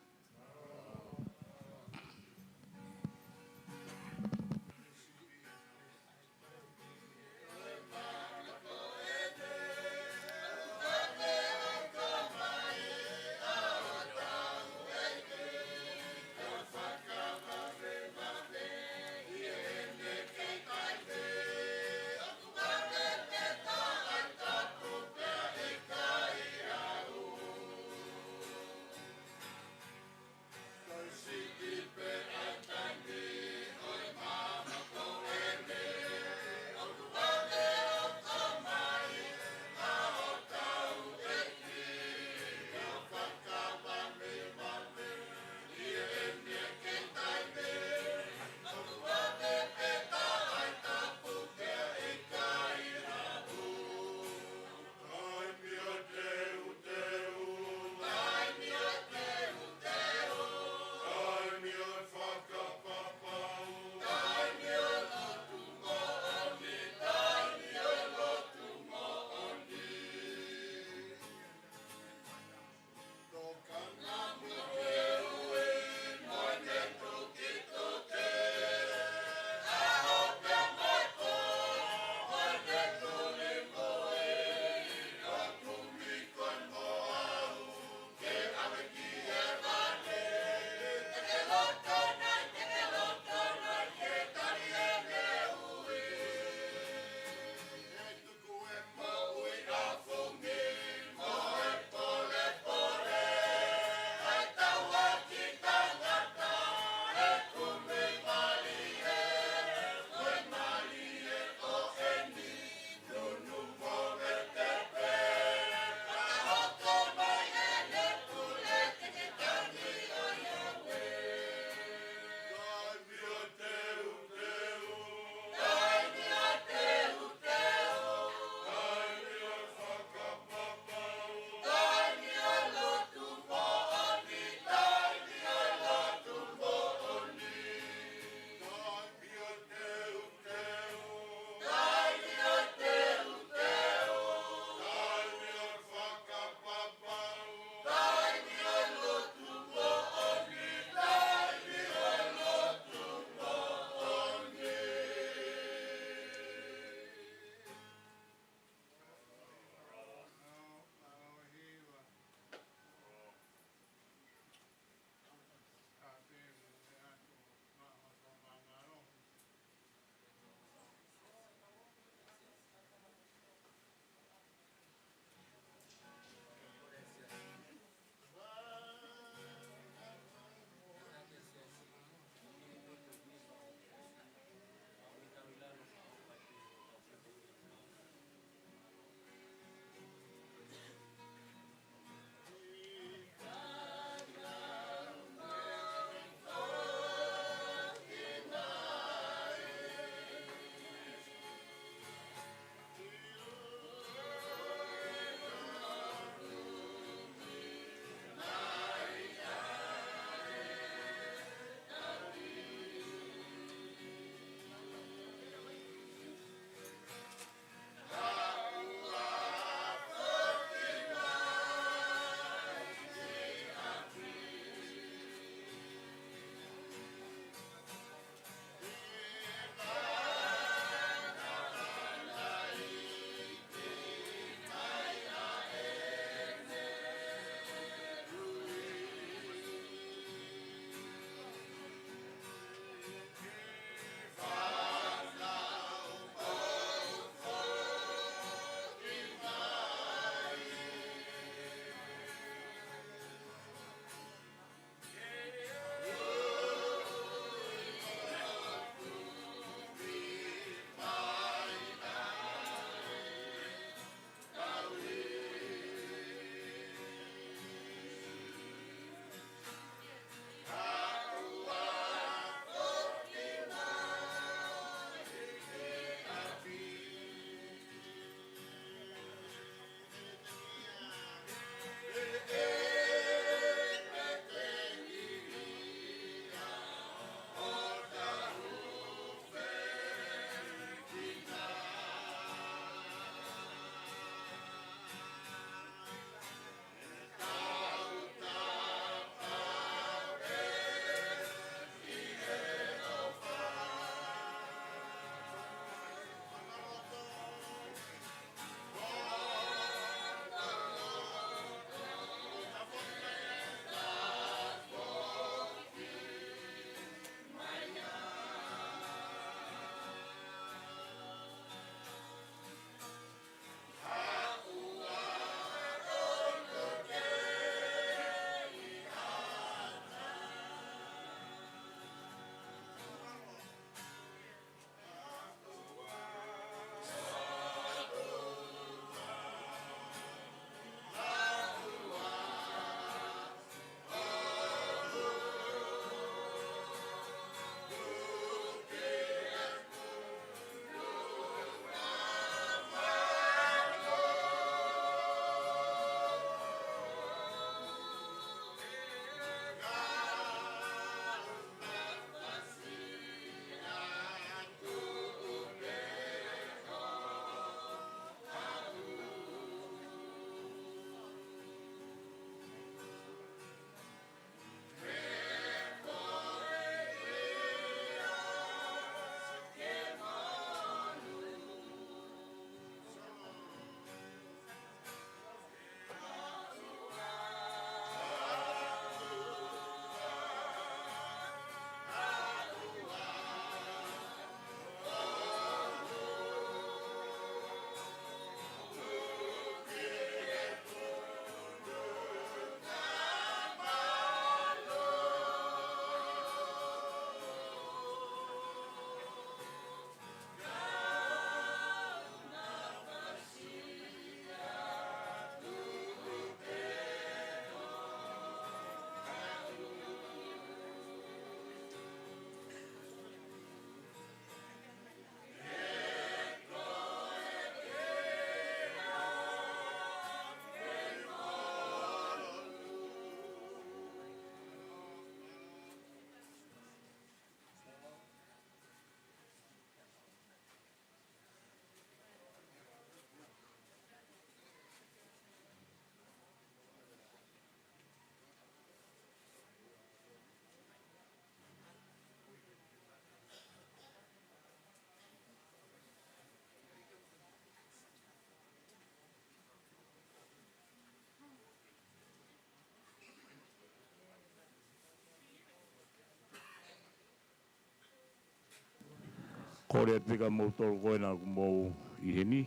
Kole atu pē kia moutolu ko ena ʻoku mou ʻi heni,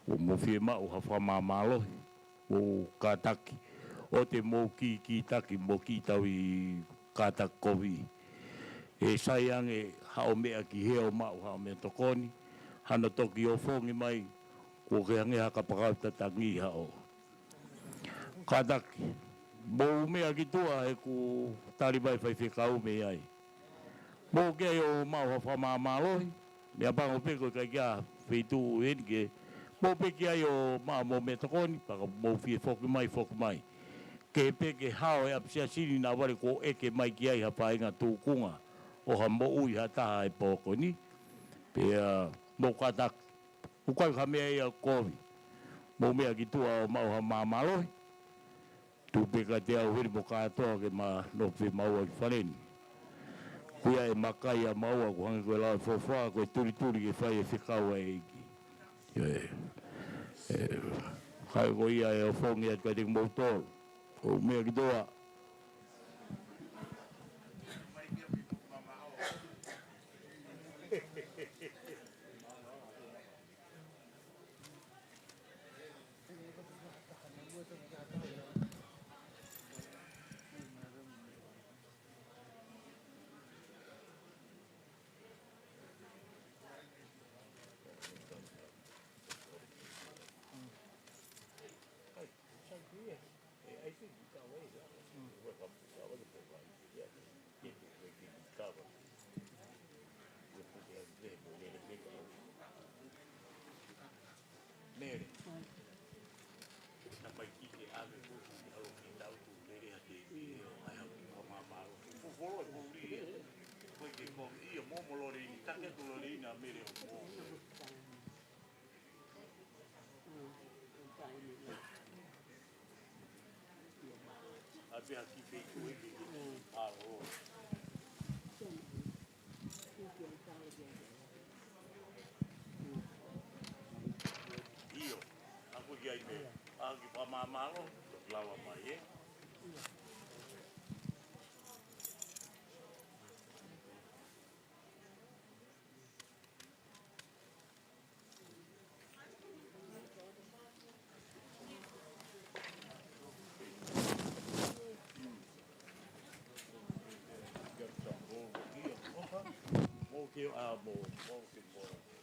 ʻoku mou fiemaʻu ha fakamāmālohi, mou kātaki, ʻoua te mou kīkītaki, mou kiʻi tauhi kātaki kovi. ʻE sai ange haʻo meʻa ki hē ʻo maʻu haʻo meʻatokoni, hano toki ofongi mai, kuo ke hangē ha kapakau tatangi haʻo. Kātaki, mou meʻa ki tuʻa he ʻoku tali mai faifekau mei ai. Mou kei ʻo maʻu ha fakamāmālohi, meʻapango pē ko e ʻikai ke ʻi ai ha feituʻu eni ke, mou pē kei ʻo maʻu mo meʻatokoni, pea ka mou fie foki mai, foki mai. Ke pē ke hao e ʻapisiasi ni naʻa vale kuo ʻeke mai ki ai ha faʻahinga tūkunga ʻo ha moʻui ha taha he pō ko eni. Pea mou kātaki, ʻoku ʻikai ha meʻa ia kovi. Mou meʻa ki tuʻa ʻo maʻu ha māmālohi. Tuku pē kiate au heni mo kātoa ke ma nofo pē maua ki fale ni. Ko ia ʻe makai ʻa maua ʻoku hangē ko e lau ʻe fofoa ko e tulituli ke fai ʻe fekau ʻa e ʻEiki. ʻE, ʻe, kae ko ia ʻe ofongi atu kiate kimoutolu. ʻO meʻa ki tuʻa. Mele. Tamaiki ke ave ko ki alo ki tau tu mele ha te mele ʻo ai ha ki ka mama alo. Fofolo e pouli e. Ko ke ko ia mo mo lore ini, take tu lore ini a mele ʻo mo. A pea ki fei kueke ki alo. ʻIo, a ko ki ai pē, a ki pa māmalo, lava mai e. Mo ke, a, mo, mo ke mo.